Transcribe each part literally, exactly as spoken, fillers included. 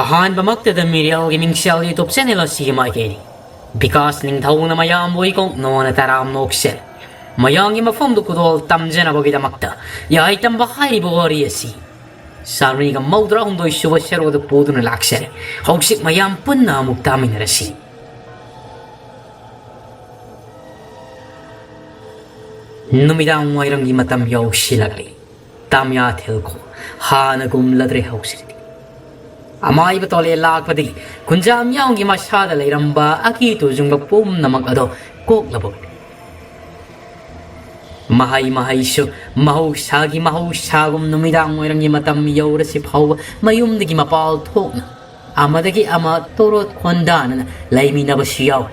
ꯑꯍꯥꯟꯕꯃꯛꯇꯗ ꯃꯤꯔꯦꯜꯒꯤ ꯃꯤꯡꯁꯦꯜ YouTube channel ꯑꯁꯤꯒꯤ ꯃꯥꯏꯀꯩꯅꯤ꯫ ꯕꯤꯀꯥꯁ ꯅꯤꯡꯊꯧꯅ ꯃꯌꯥꯝꯕꯨ ꯏꯀꯣꯛ ꯅꯣꯅ ꯇꯔꯥꯝꯅ ꯑꯣꯛꯆꯔꯤ꯫ ꯃꯌꯥꯝꯒꯤ ꯃꯐꯝꯗ ꯈꯨꯗꯣꯜ ꯇꯝꯖꯅꯕꯒꯤꯗꯃꯛꯇ ꯌꯥꯏ ꯇꯝꯕ ꯍꯥꯏꯔꯤꯕ ꯋꯥꯔꯤ ꯑꯁꯤ ꯆꯥꯃꯔꯤꯒ ꯃꯧꯗ꯭ꯔꯥ ꯍꯨꯝꯗꯣꯏ ꯁꯨꯕ ꯁꯔꯨꯛ ꯑꯗꯨ ꯄꯨꯗꯨꯅ ꯂꯥꯛꯆꯔꯤ꯫ ꯍꯧꯖꯤꯛ ꯃꯌꯥꯝ ꯄꯨꯟꯅ ꯑꯃꯨꯛ ꯇꯥꯃꯤꯟꯅꯔꯁꯤ꯫ ꯅꯨꯃꯤꯗꯥꯡ ꯋꯥꯏꯔꯝꯒꯤ ꯃꯇꯝ ꯌꯧꯁꯤꯜꯂꯛꯂꯤ꯫ ꯇꯥꯃꯤꯌꯥ ꯊꯦꯜꯈꯣ ꯍꯥꯟꯅꯒꯨꯝꯂꯗ꯭ꯔꯦ ꯍꯧꯖꯤꯛꯇꯤ꯫ ꯑꯃꯥꯏꯕ ꯇꯣꯂꯦ ꯂꯥꯛꯄꯗꯒꯤ ꯈꯨꯟꯖꯥ ꯃꯤꯌꯥꯝꯒꯤ ꯃꯁꯥꯗ ꯂꯩꯔꯝꯕ ꯑꯀꯤ ꯇꯨꯖꯨꯡꯕ ꯄꯨꯝꯅꯃꯛ ꯑꯗꯣ ꯀꯣꯛꯂꯕ ꯑꯣꯏꯔꯦ꯫ ꯃꯍꯩ ꯃꯍꯩꯁꯨ ꯃꯍꯧꯁꯥꯒꯤ ꯃꯍꯧꯁꯥꯒꯨꯝ ꯅꯨꯃꯤꯗꯥꯡ ꯋꯥꯏꯔꯝꯒꯤ ꯃꯇꯝ ꯌꯧꯔꯁꯤ ꯐꯥꯎꯕ ꯃꯌꯨꯝꯗꯒꯤ ꯃꯄꯥꯜ ꯊꯣꯛꯅ ꯑꯃꯗꯒꯤ ꯑꯃ ꯇꯣꯔꯣꯠ ꯈꯣꯟꯗꯥꯅꯅ ꯂꯩꯃꯤꯟꯅꯕꯁꯨ ꯌꯥꯎꯏ꯫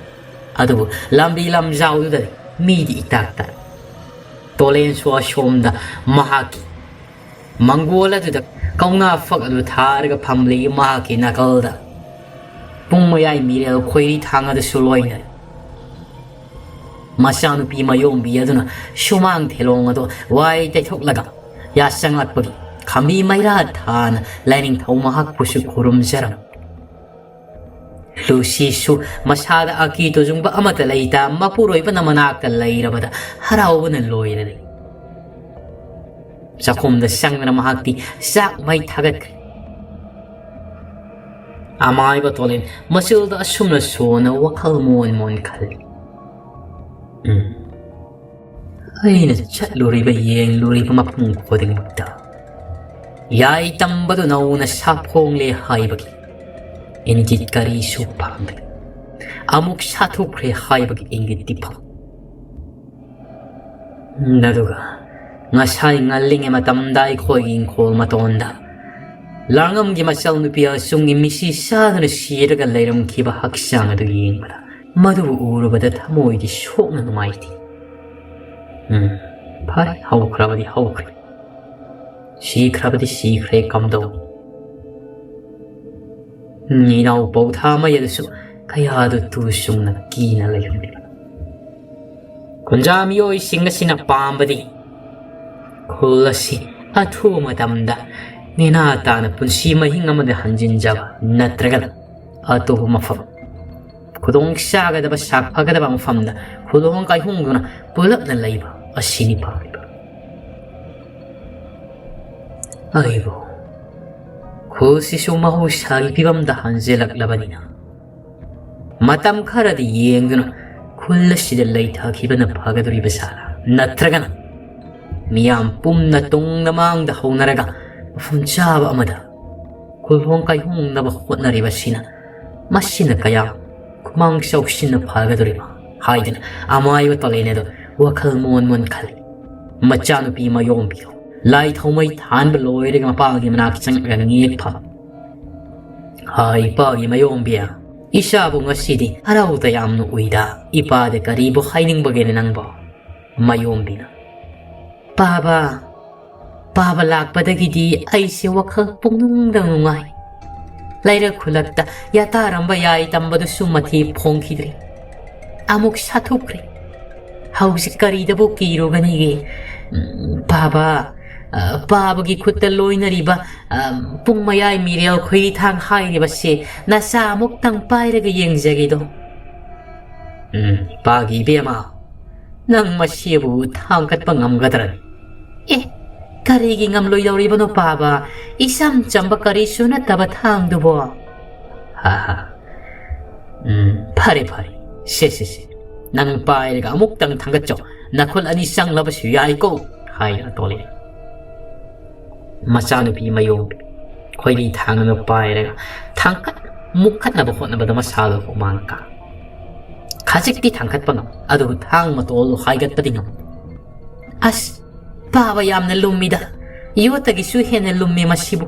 ꯑꯗꯨꯕꯨ ꯂꯝꯕꯤ ꯂꯝꯖꯥꯎꯗꯨꯗꯗꯤ ꯃꯤꯗꯤ ꯏꯇꯥꯛ ꯇꯥꯏ꯫ ꯇꯣꯂꯦꯟꯁꯨ ꯑꯁꯣꯝꯗ ꯃꯍꯥꯛꯀꯤ ꯃꯪꯒꯣꯜ ꯑꯗꯨꯗ ꯀꯧꯅꯥ ꯐꯛ ꯑꯗꯨ ꯊꯥꯔꯒ ꯐꯝꯂꯤ꯫ ꯃꯍꯥꯛꯀꯤ ꯅꯥꯀꯜꯗ ꯄꯨꯡ ꯃꯌꯥꯏ ꯃꯤꯔꯦꯜ ꯈꯣꯏꯔꯤ ꯊꯥꯡ ꯑꯗꯨꯁꯨ ꯂꯣꯏꯅꯔꯤ꯫ ꯃꯆꯥꯅꯨꯄꯤ ꯃꯌꯣꯝꯕꯤ ꯑꯗꯨꯅ ꯁꯨꯃꯥꯡ ꯊꯦꯂꯣꯡ ꯑꯗꯨ ꯋꯥꯏ ꯇꯩꯊꯣꯛꯂꯒ ꯌꯥꯆꯪꯂꯛꯄꯒꯤ ꯈꯝꯕꯤ ꯃꯩꯔꯥ ꯊꯥꯅ ꯂꯥꯏꯅꯤꯡꯊꯧ ꯃꯍꯥꯛꯄꯨꯁꯨ ꯈꯨꯔꯨꯝꯖꯔꯝꯃꯤ꯫ ꯂꯨꯁꯤꯁꯨ ꯃꯁꯥꯗ ꯑꯀꯤ ꯇꯨꯖꯨꯡꯕ ꯑꯃꯠꯇ ꯂꯩꯇ ꯃꯄꯨꯔꯣꯏꯕꯅ ꯃꯅꯥꯛꯇ ꯂꯩꯔꯕꯗ ꯍꯔꯥꯎꯕꯅ ꯂꯣꯏꯔꯔꯦ꯫ ꯆꯥꯛꯈꯨꯝꯗ ꯆꯪꯗꯨꯅ ꯃꯍꯥꯛꯇꯤ ꯆꯥꯛ ꯃꯩ ꯊꯥꯒꯠꯈ꯭ꯔꯦ꯫ ꯑꯃꯥꯏꯕ ꯇꯣꯂꯦꯟ ꯃꯆꯤꯜꯗ ꯑꯁꯨꯝꯅ ꯁꯣꯟꯅ ꯋꯥꯈꯜ ꯃꯣꯟ ꯃꯣꯟ ꯈꯜꯂꯤ꯫ ꯎꯝ꯫ ꯑꯩꯅ ꯆꯠꯂꯨꯔꯤꯕ ꯌꯦꯡꯂꯨꯔꯤꯕ ꯃꯐꯝ ꯈꯨꯗꯤꯡꯃꯛꯇ ꯌꯥꯏ ꯇꯝꯕꯗꯨ ꯅꯧꯅ ꯁꯥꯐꯣꯡꯂꯦ ꯍꯥꯏꯕꯒꯤ ꯏꯪꯒꯤꯠ ꯀꯔꯤꯁꯨ ꯐꯪꯗꯦ꯫ ꯑꯃꯨꯛ ꯁꯥꯊꯣꯛꯈ꯭ꯔꯦ ꯍꯥꯏꯕꯒꯤ ꯏꯪꯒꯤꯠꯇꯤ ꯐꯪ꯫ ꯑꯗꯨꯒ ꯉꯁꯥꯏ ꯉꯜꯂꯤꯉꯩ ꯃꯇꯝꯗ ꯑꯩꯈꯣꯏꯒꯤ ꯏꯪꯈꯣꯜ ꯃꯇꯣꯟꯗ ꯂꯥꯡꯉꯝꯒꯤ ꯃꯆꯜ ꯅꯨꯄꯤ ꯑꯆꯨꯝꯒꯤ ꯃꯤꯁꯤ ꯆꯥꯗꯨꯅ ꯁꯤꯔꯒ ꯂꯩꯔꯝꯈꯤꯕ ꯍꯛꯆꯥꯡ ꯑꯗꯨ ꯌꯦꯡꯕꯗ ꯃꯗꯨꯕꯨ ꯎꯔꯨꯕꯗ ꯊꯃꯣꯏꯗꯤ ꯁꯣꯛꯅ ꯅꯨꯡꯉꯥꯏꯇꯦ꯫ ꯎꯝ, ꯐꯔꯦ, ꯍꯧꯈ꯭ꯔꯕꯗꯤ ꯍꯧꯈ꯭ꯔꯦ, ꯁꯤꯈ꯭ꯔꯕꯗꯤ ꯁꯤꯈ꯭ꯔꯦ, ꯀꯝꯗꯧ? ꯏꯅꯥꯎ ꯄꯧꯊꯥ ꯃꯩ ꯑꯗꯨꯁꯨ ꯀꯌꯥꯗꯨ ꯇꯨ ꯆꯨꯡꯅ ꯀꯤꯅ ꯂꯩꯔꯝꯂꯤꯕ꯫ ꯈꯨꯟꯖꯥ ꯃꯤꯑꯣꯏꯁꯤꯡ ꯑꯁꯤꯅ ꯄꯥꯝꯕꯗꯤ ꯈꯨꯜ ꯑꯁꯤ ꯑꯊꯨꯕ ꯃꯇꯝꯗ ꯅꯦꯅꯥ ꯇꯥꯅ ꯄꯨꯟꯁꯤ ꯃꯍꯤꯡ ꯑꯃꯗ ꯍꯟꯖꯤꯟꯖꯕ ꯅꯠꯇ꯭ꯔꯒꯅ ꯑꯇꯣꯞꯄ ꯃꯐꯝ, ꯈꯨꯗꯣꯡ ꯆꯥꯒꯗꯕ, ꯁꯥꯐꯒꯗꯕ ꯃꯐꯝꯗ ꯈꯨꯂꯣꯡ ꯀꯥꯏꯍꯣꯡꯗꯨꯅ ꯄꯨꯂꯞꯅ ꯂꯩꯕ ꯑꯁꯤꯅꯤ ꯄꯥꯝꯂꯤꯕ꯫ ꯑꯩꯕꯨ ꯈꯨꯜꯁꯤꯁꯨ ꯃꯍꯧꯁꯥꯒꯤ ꯐꯤꯕꯝꯗ ꯍꯟꯖꯤꯜꯂꯛꯂꯕꯅꯤꯅ, ꯃꯇꯝ ꯈꯔꯗꯤ ꯌꯦꯡꯗꯨꯅ ꯈꯨꯜ ꯑꯁꯤꯗ ꯂꯩꯊꯈꯤꯕꯅ ꯐꯒꯗꯧꯔꯤꯕ ꯁꯥꯔꯥ, ꯅꯠꯇ꯭ꯔꯒꯅ ꯃꯤꯌꯥꯝ ꯄꯨꯝꯅ ꯇꯨꯡꯗ ꯃꯥꯡꯗ ꯍꯧꯅꯔꯒ ꯃꯐꯝ ꯆꯥꯕ ꯑꯃꯗ ꯈꯨꯜꯍꯣꯡ ꯀꯥꯏꯍꯣꯡꯅꯕ ꯍꯣꯠꯅꯔꯤꯕꯁꯤꯅ, ꯃꯁꯤꯅ ꯀꯌꯥ ꯈꯨꯃꯥꯡ ꯆꯥꯎꯁꯤꯟꯅ ꯐꯒꯗꯧꯔꯤꯕ ꯍꯥꯏꯗꯅ ꯑꯃꯥꯏꯕ ꯇꯣꯂꯦꯟ ꯑꯗꯨ ꯋꯥꯈꯜ ꯃꯣꯟ ꯃꯣꯟ ꯈꯜꯂꯤ꯫ ꯃꯆꯥꯅꯨꯄꯤ ꯃꯌꯣꯝꯕꯤꯗꯣ ꯂꯥꯏ ꯊꯥꯎꯃꯩ ꯊꯥꯟꯕ ꯂꯣꯏꯔꯒ ꯃꯄꯥꯒꯤ ꯃꯅꯥꯛꯇ ꯆꯪꯂꯒ ꯉꯦꯛ ꯐꯝ꯫ "ꯍꯥꯏ, ꯏꯄꯥꯒꯤ ꯃꯌꯣꯝꯕꯤ, ꯏꯆꯥꯕꯨ ꯉꯁꯤꯗꯤ ꯍꯔꯥꯎ ꯇꯌꯥꯝꯅ ꯎꯏꯗ, ꯏꯄꯥꯗ ꯀꯔꯤꯕꯨ ꯍꯥꯏꯅꯤꯡꯕꯒꯦꯅꯦ ꯅꯪꯕꯣ?" ꯃꯌꯣꯝꯕꯤꯅ, "ꯄꯥꯕ, ꯄꯥꯕ ꯂꯥꯛꯄꯗꯒꯤꯗꯤ ꯑꯩꯁꯦ ꯋꯥꯈꯜ ꯄꯨꯛꯅꯤꯡꯗ ꯅꯨꯡꯉꯥꯏ꯫ ꯂꯩꯔꯛ ꯈꯨꯂꯛꯇ ꯌꯥꯇꯥꯔꯝꯕ ꯌꯥꯏ ꯇꯝꯕꯗꯨꯁꯨ ꯃꯊꯤ ꯐꯣꯡꯈꯤꯗ꯭ꯔꯦ꯫ ꯑꯃꯨꯛ ꯁꯥꯊꯣꯛꯈ꯭ꯔꯦ꯫ ꯍꯧꯖꯤꯛ ꯀꯔꯤꯗꯕꯨ ꯀꯤꯔꯨꯒꯅꯤꯒꯦ? ꯎꯝ, ꯄꯥꯕ, ꯑ, ꯄꯥꯕꯒꯤ ꯈꯨꯠꯇ ꯂꯣꯏꯅꯔꯤꯕ, ꯑ, ꯄꯨꯡ ꯃꯌꯥꯏ ꯃꯤꯔꯦꯜ ꯈꯣꯏꯔꯤ ꯊꯥꯡ ꯍꯥꯏꯔꯤꯕꯁꯦ ꯅꯆꯥ ꯑꯃꯨꯛꯇꯪ ꯄꯥꯏꯔꯒ ꯌꯦꯡꯖꯒꯦꯗꯣ꯫" "ꯎꯝ, ꯄꯥꯒꯤ ꯏꯕꯦꯝꯃ, ꯅꯪ ꯃꯁꯤꯕꯨ ꯊꯥꯡꯒꯠꯄ ꯉꯝꯒꯗ꯭ꯔꯅꯤ?" "ꯑꯦ, ꯀꯔꯤꯒꯤ ꯉꯝꯂꯣꯏꯗꯧꯔꯤꯕꯅꯣ ꯄꯥꯕ? ꯏꯆꯝ ꯆꯝꯕ ꯀꯔꯤꯁꯨ ꯅꯠꯇꯕ ꯊꯥꯡꯗꯨꯕꯣ?" "ꯍꯥ ꯍꯥ꯫ ꯎꯝ, ꯐꯔꯦ ꯐꯔꯦ꯫ ꯁꯦ ꯁꯦ ꯁꯦ꯫ ꯅꯪ ꯄꯥꯏꯔꯒ ꯑꯃꯨꯛꯇꯪ ꯊꯥꯡꯒꯠꯆꯧ꯫ ꯅꯈꯨꯠ ꯑꯅꯤ ꯆꯪꯂꯕꯁꯨ ꯌꯥꯏꯀꯣ," ꯍꯥꯏꯗꯅ ꯇꯣꯂꯦ꯫ ꯃꯆꯥꯅꯨꯄꯤ ꯃꯌꯣꯝꯕꯤ ꯈꯣꯏꯔꯤ ꯊꯥꯡ ꯑꯃ ꯄꯥꯏꯔꯒ ꯊꯥꯡꯀꯠ ꯃꯨꯛꯈꯠꯅꯕ ꯍꯣꯠꯅꯕꯗ ꯃꯁꯥꯗꯣ ꯍꯨꯃꯥꯡ ꯀꯥꯡ꯫ ꯈꯖꯤꯛꯇꯤ ꯊꯥꯡꯒꯠꯄ ꯉꯝ, ꯑꯗꯨꯕꯨ ꯊꯥꯡ ꯃꯇꯣꯜꯗꯣ ꯍꯥꯏꯒꯠꯄꯗꯤ ꯉꯝ꯫ "ꯑꯁ, ꯄꯥꯕ ꯌꯥꯝꯅ ꯂꯨꯝꯃꯤꯗ꯫ ꯌꯣꯠꯇꯒꯤꯁꯨ ꯍꯦꯟꯅ ꯂꯨꯝꯃꯤ ꯃꯁꯤꯕꯨ꯫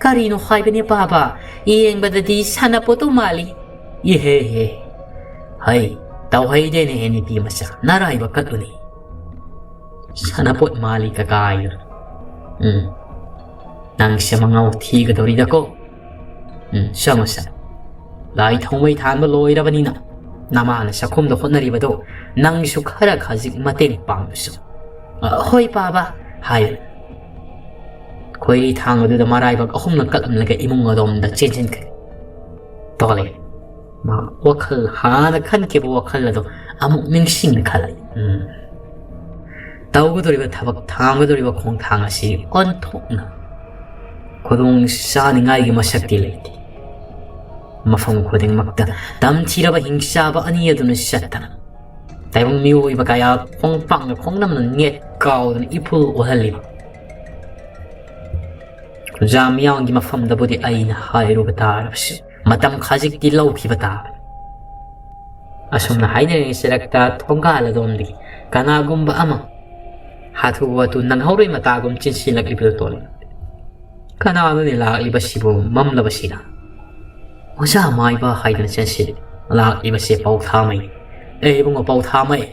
ꯀꯔꯤꯅꯣ ꯍꯥꯏꯕꯅꯦ ꯄꯥꯕ? ꯌꯦꯡꯕꯗꯗꯤ ꯁꯥꯟꯅꯄꯣꯠꯇꯨ ꯃꯥꯜꯂꯤ꯫" "ꯏꯍꯦ ꯍꯦ꯫ ꯍꯩ, ꯇꯧꯍꯩꯗꯦꯅꯦꯍꯦ ꯅꯨꯄꯤ ꯃꯆꯥ, ꯅꯔꯥꯏꯕꯛ ꯀꯠꯂꯨꯅꯦ꯫ ꯁꯥꯟꯅꯄꯣꯠ ꯃꯥꯜꯂꯤ ꯀꯀꯥꯏꯗꯨꯅ꯫ ꯎꯝ, ꯅꯪꯁꯦ ꯃꯉꯥꯎ ꯊꯤꯒꯗꯧꯔꯤꯗꯀꯣ꯫ ꯎꯝ, ꯆꯪꯉꯣ ꯆꯪꯉꯣ꯫ ꯂꯥꯏ ꯊꯥꯎꯃꯩ ꯊꯥꯟꯕ ꯂꯣꯏꯔꯕꯅꯤꯅ ꯅꯃꯥꯅ ꯆꯥꯛꯈꯨꯝꯗ ꯍꯣꯠꯅꯔꯤꯕꯗꯣ ꯅꯪꯁꯨ ꯈꯔ ꯈꯖꯤꯛ ꯃꯇꯦꯡ ꯄꯥꯡꯕꯁꯨ꯫" "ꯑ, ꯍꯣꯏ ꯄꯥꯕ," ꯍꯥꯏꯔꯦ꯫ ꯈꯣꯏꯔꯤ ꯊꯥꯡ ꯑꯗꯨꯗ ꯃꯔꯥꯏꯕꯛ ꯑꯍꯨꯝꯂꯛ ꯀꯠꯂꯝꯂꯒ ꯏꯃꯨꯡ ꯑꯗꯣꯝꯗ ꯆꯦꯟꯁꯤꯟꯈ꯭ꯔꯦ꯫ ꯇꯣꯂꯦ꯫ ꯃꯥ ꯋꯥꯈꯜ, ꯍꯥꯟꯅ ꯈꯟꯈꯤꯕ ꯋꯥꯈꯜ ꯑꯗꯣ ꯑꯃꯨꯛ ꯅꯤꯡꯁꯤꯡꯅ ꯈꯜꯂꯤ꯫ ꯎꯝ꯫ ꯇꯧꯒꯗꯧꯔꯤꯕ ꯊꯕꯛ, ꯊꯥꯡꯒꯗꯧꯔꯤꯕ ꯈꯣꯡꯊꯥꯡ ꯑꯁꯤ ꯑꯣꯟꯊꯣꯛꯅ ꯈꯨꯗꯣꯡ ꯆꯥꯅꯤꯡꯉꯥꯏꯒꯤ ꯃꯁꯛꯇꯤ ꯂꯩꯇꯦ꯫ ꯃꯐꯝ ꯈꯨꯗꯤꯡꯃꯛꯇ ꯇꯝꯊꯤꯔꯕ ꯍꯤꯡꯆꯥꯕ ꯑꯅꯤ ꯑꯗꯨꯅ ꯆꯠꯇꯅ ꯇꯥꯏꯕꯪ ꯃꯤꯑꯣꯏꯕ ꯀꯌꯥ ꯈꯣꯡꯄꯥꯛꯅ ꯈꯣꯡꯅꯝꯅ ꯅꯦꯠ ꯀꯥꯎꯗꯅ ꯏꯐꯨꯜ ꯑꯣꯜꯍꯜꯂꯤꯕ꯫ ꯈꯨꯟꯖꯥ ꯃꯤꯌꯥꯝꯒꯤ ꯃꯐꯝꯗꯕꯨꯗꯤ ꯑꯩꯅ ꯍꯥꯏꯔꯨꯕ ꯇꯥꯔꯕꯁꯨ ꯃꯇꯝ ꯈꯖꯤꯛꯇꯤ ꯂꯧꯈꯤꯕ ꯇꯥꯕꯅꯤ꯫ ꯑꯁꯨꯝꯅ ꯍꯥꯏꯅꯔꯤꯉꯩ ꯆꯔꯛꯇ ꯊꯣꯡꯒꯥꯜ ꯑꯗꯣꯝꯗꯒꯤ ꯀꯅꯥꯒꯨꯝꯕ ꯑꯃ ꯍꯥꯊꯨ ꯍꯥꯊꯨ ꯅꯪꯍꯧꯔꯣꯏ ꯃꯇꯥꯒꯨꯝ ꯆꯦꯟꯁꯤꯜꯂꯛꯂꯤꯕꯗꯨ ꯇꯣꯜꯂꯤ꯫ ꯀꯅꯥꯅꯣꯅꯦ ꯂꯥꯛꯂꯤꯕꯁꯤꯕꯨ ꯃꯝꯂꯕꯁꯤꯗ? ꯑꯣꯖꯥ ꯃꯥꯏꯕ ꯍꯥꯏꯗꯨꯅ ꯆꯦꯟꯁꯤꯜꯂꯤ꯫ ꯂꯥꯛꯂꯤꯕꯁꯦ ꯄꯥꯎꯊꯥꯃꯩ꯫ ꯑꯦ ꯏꯕꯨꯡꯉꯣ ꯄꯥꯎꯊꯥꯃꯩ,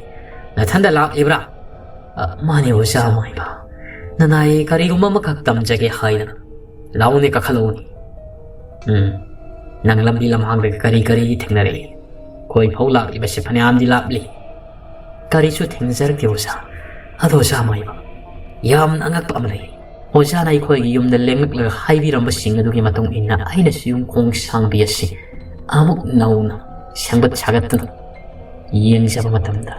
ꯅꯊꯟꯗ ꯂꯥꯛꯂꯤꯕ꯭ꯔꯥ? "ꯑ, ꯃꯥꯅꯦ ꯑꯣꯖꯥ ꯃꯥꯏꯕ꯫ ꯅꯅꯥꯏ ꯀꯔꯤꯒꯨꯝꯕ ꯑꯃꯈꯛ ꯇꯝꯖꯒꯦ ꯍꯥꯏꯗꯅ꯫ ꯂꯥꯛꯎꯅꯦ ꯀꯥꯈꯠꯂꯛꯎꯅꯦ꯫ ꯎꯝ, ꯅꯪ ꯂꯝꯕꯤ ꯂꯝꯍꯥꯡꯗ ꯀꯔꯤ ꯀꯔꯤ ꯊꯦꯡꯅꯔꯛꯏ? ꯑꯩꯈꯣꯏ ꯐꯥꯎ ꯂꯥꯛꯂꯤꯕꯁꯦ ꯐꯅꯌꯥꯝꯗꯤ ꯂꯥꯞꯂꯤ꯫ ꯀꯔꯤꯁꯨ ꯊꯦꯡꯅꯖꯔꯛꯇꯦ ꯑꯣꯖꯥ꯫ ꯑꯗꯣ ꯑꯣꯖꯥ ꯃꯥꯏꯕ, ꯌꯥꯝꯅ ꯑꯉꯛꯄ ꯑꯃ ꯂꯩ꯫ ꯑꯣꯖꯥꯅ ꯑꯩꯈꯣꯏꯒꯤ ꯌꯨꯝꯗ ꯂꯦꯡꯂꯛꯂꯒ ꯍꯥꯏꯕꯤꯔꯝꯕꯁꯤꯡ ꯑꯗꯨꯒꯤ ꯃꯇꯨꯡ ꯏꯟꯅ ꯑꯩꯅꯁꯨ ꯌꯨꯝ ꯈꯣꯡ ꯁꯥꯡꯕꯤ ꯑꯁꯤ ꯑꯃꯨꯛ ꯅꯧꯅ ꯁꯦꯝꯒꯠ ꯁꯥꯒꯠꯇꯨꯅ ꯌꯦꯡꯖꯕ ꯃꯇꯝꯗ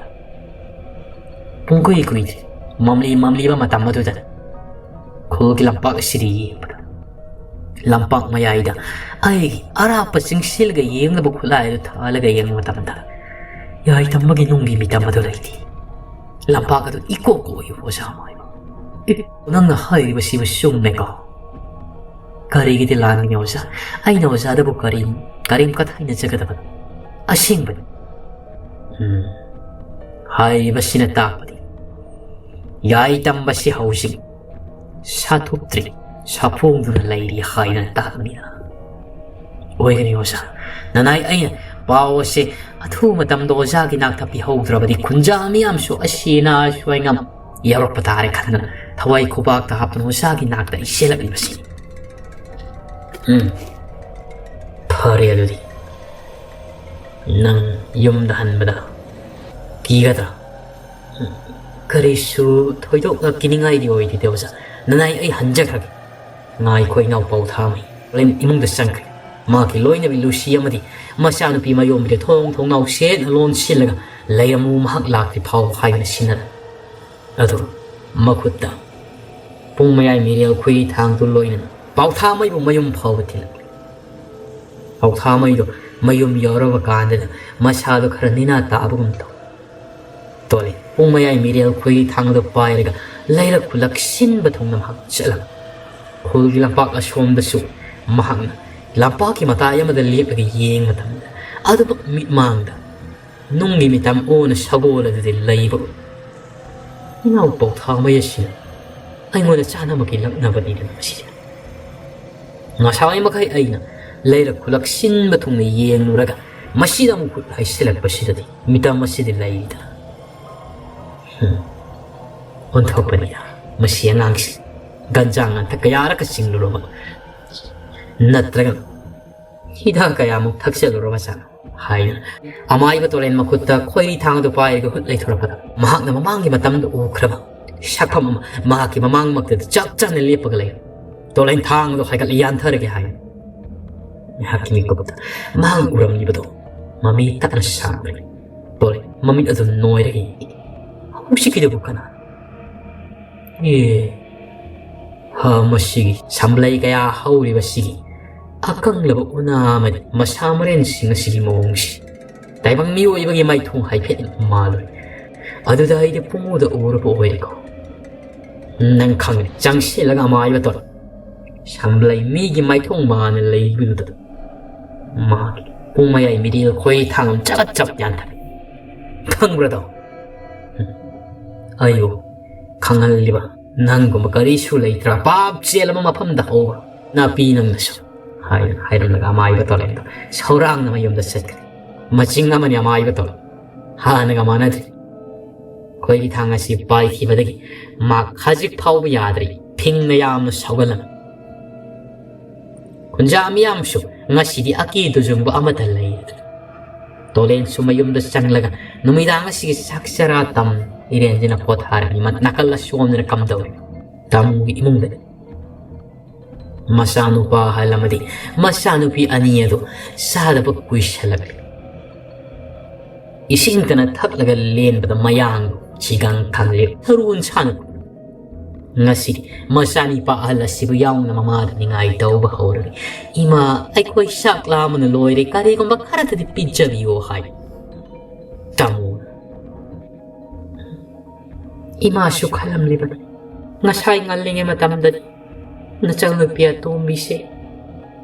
ꯄꯨꯡꯀꯨꯏ ꯀꯨꯏꯗ꯭ꯔꯤ꯫ ꯃꯝꯂꯤ ꯃꯝꯂꯤꯕ ꯃꯇꯝ ꯑꯗꯨꯗ ꯈꯨꯜꯒꯤ ꯂꯝꯄꯥꯛ ꯑꯁꯤꯗ ꯌꯦꯡꯕꯗ ꯂꯝꯄꯥꯛ ꯃꯌꯥꯏꯗ ꯑꯩꯒꯤ ꯑꯔꯥꯞꯄ ꯆꯤꯡꯁꯤꯜꯂꯒ ꯌꯦꯡꯂꯕ ꯈꯨꯠꯂꯥꯏ ꯑꯗꯨ ꯊꯥꯜꯂꯒ ꯌꯦꯡꯕ ꯃꯇꯝꯗ ꯌꯥꯏꯇꯝꯕꯒꯤ ꯅꯨꯡꯒꯤ ꯃꯤꯇꯝ ꯑꯗꯨ ꯂꯩꯇꯦ꯫ ꯂꯝꯄꯥꯛ ꯑꯗꯨ ꯏꯀꯣꯛ ꯀꯣꯛꯏ ꯑꯣꯖꯥ ꯃꯥꯏꯕ꯫ ꯑꯦ, ꯅꯪꯅ ꯍꯥꯏꯔꯤꯕꯁꯤꯕꯨ ꯆꯨꯝꯃꯦꯀꯣ? ꯀꯔꯤꯒꯤꯗꯤ ꯂꯥꯟꯒꯅꯤ ꯑꯣꯖꯥ? ꯑꯩꯅ ꯑꯣꯖꯥꯗꯕꯨ ꯀꯔꯤ, ꯀꯔꯤꯝ ꯀꯊꯥꯏꯅꯖꯒꯗꯕꯅꯣ? ꯑꯁꯦꯡꯕꯅꯤ꯫ ꯎꯝ, ꯍꯥꯏꯔꯤꯕꯁꯤꯅ ꯇꯥꯛꯄꯗꯤ ꯌꯥꯏꯇꯝꯕꯁꯤ ꯍꯧꯖꯤꯛ ꯁꯥꯊꯣꯛꯇ꯭ꯔꯤ, ꯁꯥꯐꯣꯡꯗꯨꯅ ꯂꯩꯔꯤ ꯍꯥꯏꯗꯅ ꯇꯥꯛꯄꯅꯤꯅ꯫ ꯑꯣꯏꯒꯅꯤ ꯑꯣꯖꯥ꯫ ꯅꯅꯥꯏ ꯑꯩꯅ ꯄꯥꯎ ꯑꯁꯦ ꯑꯊꯨꯕ ꯃꯇꯝꯗ ꯑꯣꯖꯥꯒꯤ ꯅꯥꯛꯇ ꯄꯤꯍꯧꯗ꯭ꯔꯕꯗꯤ ꯈꯨꯟꯖꯥ ꯃꯤꯌꯥꯝꯁꯨ ꯑꯁꯤ ꯑꯅꯥ ꯑꯁꯣꯏ ꯑꯉꯥꯝ ꯌꯥꯎꯔꯛꯄ ꯇꯥꯔꯦ ꯈꯟꯗꯅ ꯊꯋꯥꯏ ꯈꯨꯕꯥꯛꯇ ꯍꯥꯞꯇꯨꯅ ꯑꯣꯖꯥꯒꯤ ꯅꯥꯛꯇ ꯑꯩ ꯆꯦꯜꯂꯛꯂꯤꯕꯁꯤꯅꯤ꯫ ꯎꯝ, ꯐꯔꯦ ꯑꯗꯨꯗꯤ꯫ ꯅꯪ ꯌꯨꯝꯗ ꯍꯟꯕꯗ ꯀꯤꯒꯗ꯭ꯔꯥ? ꯎꯝ, ꯀꯔꯤꯁꯨ ꯊꯣꯏꯗꯣꯛꯅ ꯀꯤꯅꯤꯡꯉꯥꯏꯗꯤ ꯑꯣꯏꯗꯦ ꯑꯣꯖꯥ꯫ ꯅꯅꯥꯏ ꯑꯩ ꯍꯟꯖꯈ꯭ꯔꯒꯦ꯫ "ꯉꯥꯏꯈꯣ ꯏꯅꯥꯎ ꯄꯥꯎꯊꯥꯃꯩ꯫" ꯇꯣꯂꯦꯟ ꯏꯃꯨꯡꯗ ꯆꯪꯈ꯭ꯔꯦ꯫ ꯃꯍꯥꯛꯀꯤ ꯂꯣꯏꯅꯕꯤ ꯂꯨꯁꯤ ꯑꯃꯗꯤ ꯃꯆꯥꯅꯨꯄꯤ ꯃꯌꯣꯝꯕꯤꯗ ꯊꯣꯡ ꯊꯣꯡꯅꯥꯎ ꯁꯦꯠꯅ ꯂꯣꯟꯁꯤꯜꯂꯒ ꯂꯩꯔꯝꯃꯨ, ꯃꯍꯥꯛ ꯂꯥꯛꯇ꯭ꯔꯤ ꯐꯥꯎꯕ ꯍꯥꯏꯗꯨꯅ ꯁꯤꯟꯅꯔꯝꯃꯤ꯫ ꯑꯗꯨꯒ ꯃꯈꯨꯠꯇ ꯄꯨꯡ ꯃꯌꯥꯏ ꯃꯤꯔꯦꯜ ꯈꯣꯏꯔꯤ ꯊꯥꯡꯗꯨ ꯂꯣꯏꯅꯅ ꯄꯥꯎꯊꯥꯃꯩꯕꯨ ꯃꯌꯨꯝ ꯐꯥꯎꯕ ꯊꯤꯜꯂꯛꯂꯦ꯫ ꯄꯥꯎꯊꯥꯃꯩꯗꯣ ꯃꯌꯨꯝ ꯌꯧꯔꯕ ꯀꯥꯟꯗꯨꯗ ꯃꯁꯥꯗꯣ ꯈꯔ ꯅꯤꯅꯥ ꯇꯥꯕꯒꯨꯝ ꯇꯧ꯫ ꯇꯣꯂꯦꯟ ꯄꯨꯡ ꯃꯌꯥꯏ ꯃꯤꯔꯦꯜ ꯈꯣꯏꯔꯤ ꯊꯥꯡꯗꯣ ꯄꯥꯏꯔꯒ ꯂꯩꯔꯛ ꯈꯨꯂꯛ ꯁꯤꯟꯕ ꯊꯨꯡꯅ ꯃꯍꯥꯛ ꯆꯠꯂꯝꯃꯤ꯫ ꯈꯨꯜꯒꯤ ꯂꯝꯄꯥꯛ ꯑꯁꯣꯝꯗꯁꯨ ꯃꯍꯥꯛꯅ ꯂꯝꯄꯥꯛꯀꯤ ꯃꯇꯥꯏ ꯑꯃꯗ ꯂꯦꯞꯂꯒ ꯌꯦꯡꯕ ꯃꯇꯝꯗ ꯑꯗꯨꯃꯛ ꯃꯤꯠꯃꯥꯡꯗ ꯅꯨꯡꯒꯤ ꯃꯤꯇꯝ ꯑꯣꯅ ꯁꯒꯣꯜ ꯑꯗꯨꯗꯤ ꯂꯩꯕ ꯎꯏ꯫ "ꯏꯅꯥꯎ ꯄꯥꯎꯊꯥꯃꯩ ꯑꯁꯤꯅ ꯑꯩꯉꯣꯟꯗ ꯆꯥꯅꯕꯒꯤ ꯂꯛꯅꯕꯅꯤꯗꯅ ꯃꯁꯤꯁꯦ꯫ ꯉꯁꯥꯏ ꯃꯈꯩ ꯑꯩꯅ ꯂꯩꯔꯛ ꯈꯨꯂꯛ ꯁꯤꯟꯕ ꯊꯨꯡꯅ ꯌꯦꯡꯂꯨꯔꯒ ꯃꯁꯤꯗ ꯑꯃꯨꯛ ꯈꯨꯠ ꯍꯩꯁꯤꯜꯂꯛꯄꯁꯤꯗꯗꯤ ꯃꯤꯇꯝ ꯑꯁꯤꯗꯤ ꯂꯩꯔꯤꯗꯅ꯫ ꯍꯨꯝ, ꯑꯣꯟꯊꯣꯛꯄꯅꯤꯗ ꯃꯁꯤ ꯑꯉꯥꯡꯁꯤ꯫ ꯒꯟꯖꯥ ꯉꯥꯡꯊꯛ ꯀꯌꯥꯔꯛꯀ ꯆꯤꯡꯂꯨꯔꯕ ꯅꯠꯇ꯭ꯔꯒ ꯍꯤꯗꯥꯛ ꯀꯌꯥꯃꯨꯛ ꯊꯛꯆꯜꯂꯨꯔꯕ ꯖꯥꯠꯅꯣ?" ꯍꯥꯏꯅ ꯑꯃꯥꯏꯕ ꯇꯣꯂꯦꯟ ꯃꯈꯨꯠꯇ ꯈꯣꯏꯔꯤ ꯊꯥꯡꯗꯨ ꯄꯥꯏꯔꯒ ꯍꯨꯠ ꯂꯩꯊꯣꯔꯛꯄꯗ ꯃꯍꯥꯛꯅ ꯃꯃꯥꯡꯒꯤ ꯃꯇꯝꯗ ꯎꯈ꯭ꯔꯕ ꯁꯛꯐꯝ ꯑꯃ ꯃꯍꯥꯛꯀꯤ ꯃꯃꯥꯡꯃꯛꯇꯗ ꯆꯞ ꯆꯥꯅ ꯂꯦꯞꯄꯒ ꯂꯩ꯫ ꯇꯣꯂꯦꯟ ꯊꯥꯡꯗꯣ ꯍꯥꯏꯒꯠꯂ ꯌꯥꯟꯊꯔꯒꯦ ꯍꯥꯏ꯫ ꯉꯥꯏꯍꯥꯛꯀꯤ ꯃꯤꯀꯨꯞꯇ ꯃꯍꯥꯛ ꯎꯔꯝꯂꯤꯕꯗꯣ ꯃꯃꯤ ꯇꯠꯅ ꯁꯥꯡꯈ꯭ꯔꯦ꯫ ꯇꯣꯂꯦꯟ ꯃꯃꯤꯠ ꯑꯗꯨ ꯅꯣꯏꯔꯒ ꯌꯦꯡꯉꯤ꯫ "ꯍꯧꯖꯤꯛꯀꯤꯗꯨꯕꯨ ꯀꯅꯥ? ꯑꯦ, ꯍꯥ, ꯃꯁꯤꯒꯤ ꯁꯝꯂꯩ ꯀꯌꯥ ꯍꯧꯔꯤꯕꯁꯤꯒꯤ ꯑꯀꯪꯂꯕ ꯎꯅꯥ ꯑꯃꯗꯤ ꯃꯁꯥ ꯃꯔꯦꯟꯁꯤꯡ ꯑꯁꯤꯒꯤ ꯃꯑꯣꯡꯁꯤ ꯇꯥꯏꯕꯪ ꯃꯤꯑꯣꯏꯕꯒꯤ ꯃꯥꯏꯊꯣꯡ ꯍꯥꯏꯐꯦꯠ ꯃꯥꯜꯂꯨꯔꯦ꯫ ꯑꯗꯨꯗ ꯑꯩꯗꯤ ꯄꯨꯡꯎꯗ ꯎꯔꯕ ꯑꯣꯏꯔꯦꯀꯣ꯫ ꯅꯪ ꯈꯪꯉꯦ, ꯆꯪꯁꯤꯜꯂꯒ ꯑꯃꯥꯏꯕ ꯇꯧꯔꯣ꯫ ꯁꯝꯂꯩ ꯃꯤꯒꯤ ꯃꯥꯏꯊꯣꯡ ꯃꯥꯅ ꯂꯩꯕꯗꯨꯗ ꯃꯍꯥꯛꯀꯤ ꯄꯨꯡ ꯃꯌꯥꯏ ꯃꯤꯔꯦꯜ ꯈꯣꯏ ꯊꯥꯡ ꯑꯃ ꯆꯒꯠ ꯆꯒꯠ ꯌꯥꯟꯊꯔꯦ꯫ ꯈꯪꯕ꯭ꯔꯥꯗꯣ? ꯑꯩꯕꯨ ꯈꯪꯍꯜꯂꯤꯕ ꯅꯪꯒꯨꯝꯕ ꯀꯔꯤꯁꯨ ꯂꯩꯇ꯭ꯔꯥ? ꯄꯥꯞ ꯆꯦꯜꯂꯕ ꯃꯐꯝꯗ ꯍꯧꯕ ꯅꯥꯄꯤ ꯅꯪꯅꯁꯨ," ꯍꯥꯏꯅ ꯍꯥꯏꯔꯝꯂꯒ ꯑꯃꯥꯏꯕ ꯇꯣꯂꯦꯟꯗꯣ ꯁꯧꯔꯥꯡꯅ ꯃꯌꯨꯝꯗ ꯆꯠꯈ꯭ꯔꯦ꯫ ꯃꯆꯤꯡ ꯑꯃꯅꯤ ꯑꯃꯥꯏꯕ ꯇꯣꯂꯦꯟ꯫ ꯍꯥꯟꯅꯒ ꯃꯥꯟꯅꯗ꯭ꯔꯦ꯫ ꯈꯣꯏꯔꯤ ꯊꯥꯡ ꯑꯁꯤ ꯄꯥꯏꯈꯤꯕꯗꯒꯤ ꯃꯥ ꯈꯖꯤꯛ ꯐꯥꯎꯕ ꯌꯥꯗ꯭ꯔꯦ꯫ ꯐꯤꯡꯅ ꯌꯥꯝꯅ ꯁꯥꯎꯒꯠꯂꯝꯃꯤ꯫ ꯈꯨꯟꯖꯥ ꯃꯤꯌꯥꯝꯁꯨ ꯉꯁꯤꯗꯤ ꯑꯀꯤ ꯇꯨꯖꯨꯡꯕ ꯑꯃꯠꯇ ꯂꯩꯔꯦ꯫ ꯇꯣꯂꯦꯟꯁꯨ ꯃꯌꯨꯝꯗ ꯆꯪꯂꯒ ꯅꯨꯃꯤꯗꯥꯡ ꯑꯁꯤꯒꯤ ꯆꯥꯛ ꯆꯔꯥ ꯇꯝ ꯏꯔꯦꯟꯖꯅ ꯄꯣꯊꯥꯔꯝꯃꯤ꯫ ꯃ-, ꯅꯥꯀꯜ ꯑꯁꯣꯝꯗꯅ ꯀꯝꯗꯧꯔꯤ? ꯇꯥꯃꯨꯒꯤ ꯏꯃꯨꯡꯗ ꯃꯆꯥꯅꯨꯄꯥ ꯑꯍꯜ ꯑꯃꯗꯤ ꯃꯆꯥꯅꯨꯄꯤ ꯑꯅꯤ ꯑꯗꯨ ꯆꯥꯗꯕ ꯀꯨꯏꯁꯜꯂꯛꯂꯦ꯫ ꯏꯁꯤꯡꯇꯅ ꯊꯛꯂꯒ ꯂꯦꯟꯕꯗ ꯃꯌꯥꯡ ꯆꯤꯒꯪ ꯊꯥꯡꯂꯦ ꯊꯔꯨ ꯁꯥꯅ꯫ ꯉꯁꯤꯗꯤ ꯃꯆꯥꯅꯤꯄꯥ ꯑꯍꯜ ꯑꯁꯤꯕꯨ ꯌꯥꯎꯅ ꯃꯃꯥꯗ ꯅꯤꯡꯉꯥꯏ ꯇꯧꯕ ꯍꯧꯔꯦ꯫ "ꯏꯃꯥ, ꯑꯩꯈꯣꯏ ꯆꯥꯛ ꯂꯥꯝꯕꯅ ꯂꯣꯏꯔꯦ, ꯀꯔꯤꯒꯨꯝꯕ ꯈꯔꯇꯗꯤ ꯄꯤꯖꯕꯤꯌꯣ" ꯍꯥꯏ꯫ ꯇꯥꯃꯣ, ꯏꯃꯥꯁꯨ ꯈꯜꯂꯝꯂꯤꯕꯅꯤ, ꯉꯁꯥꯏ ꯉꯜꯂꯤꯉꯩ ꯃꯇꯝꯗꯗꯤ ꯅꯆꯟꯅꯨꯄꯤ ꯑꯇꯣꯝꯕꯤꯁꯦ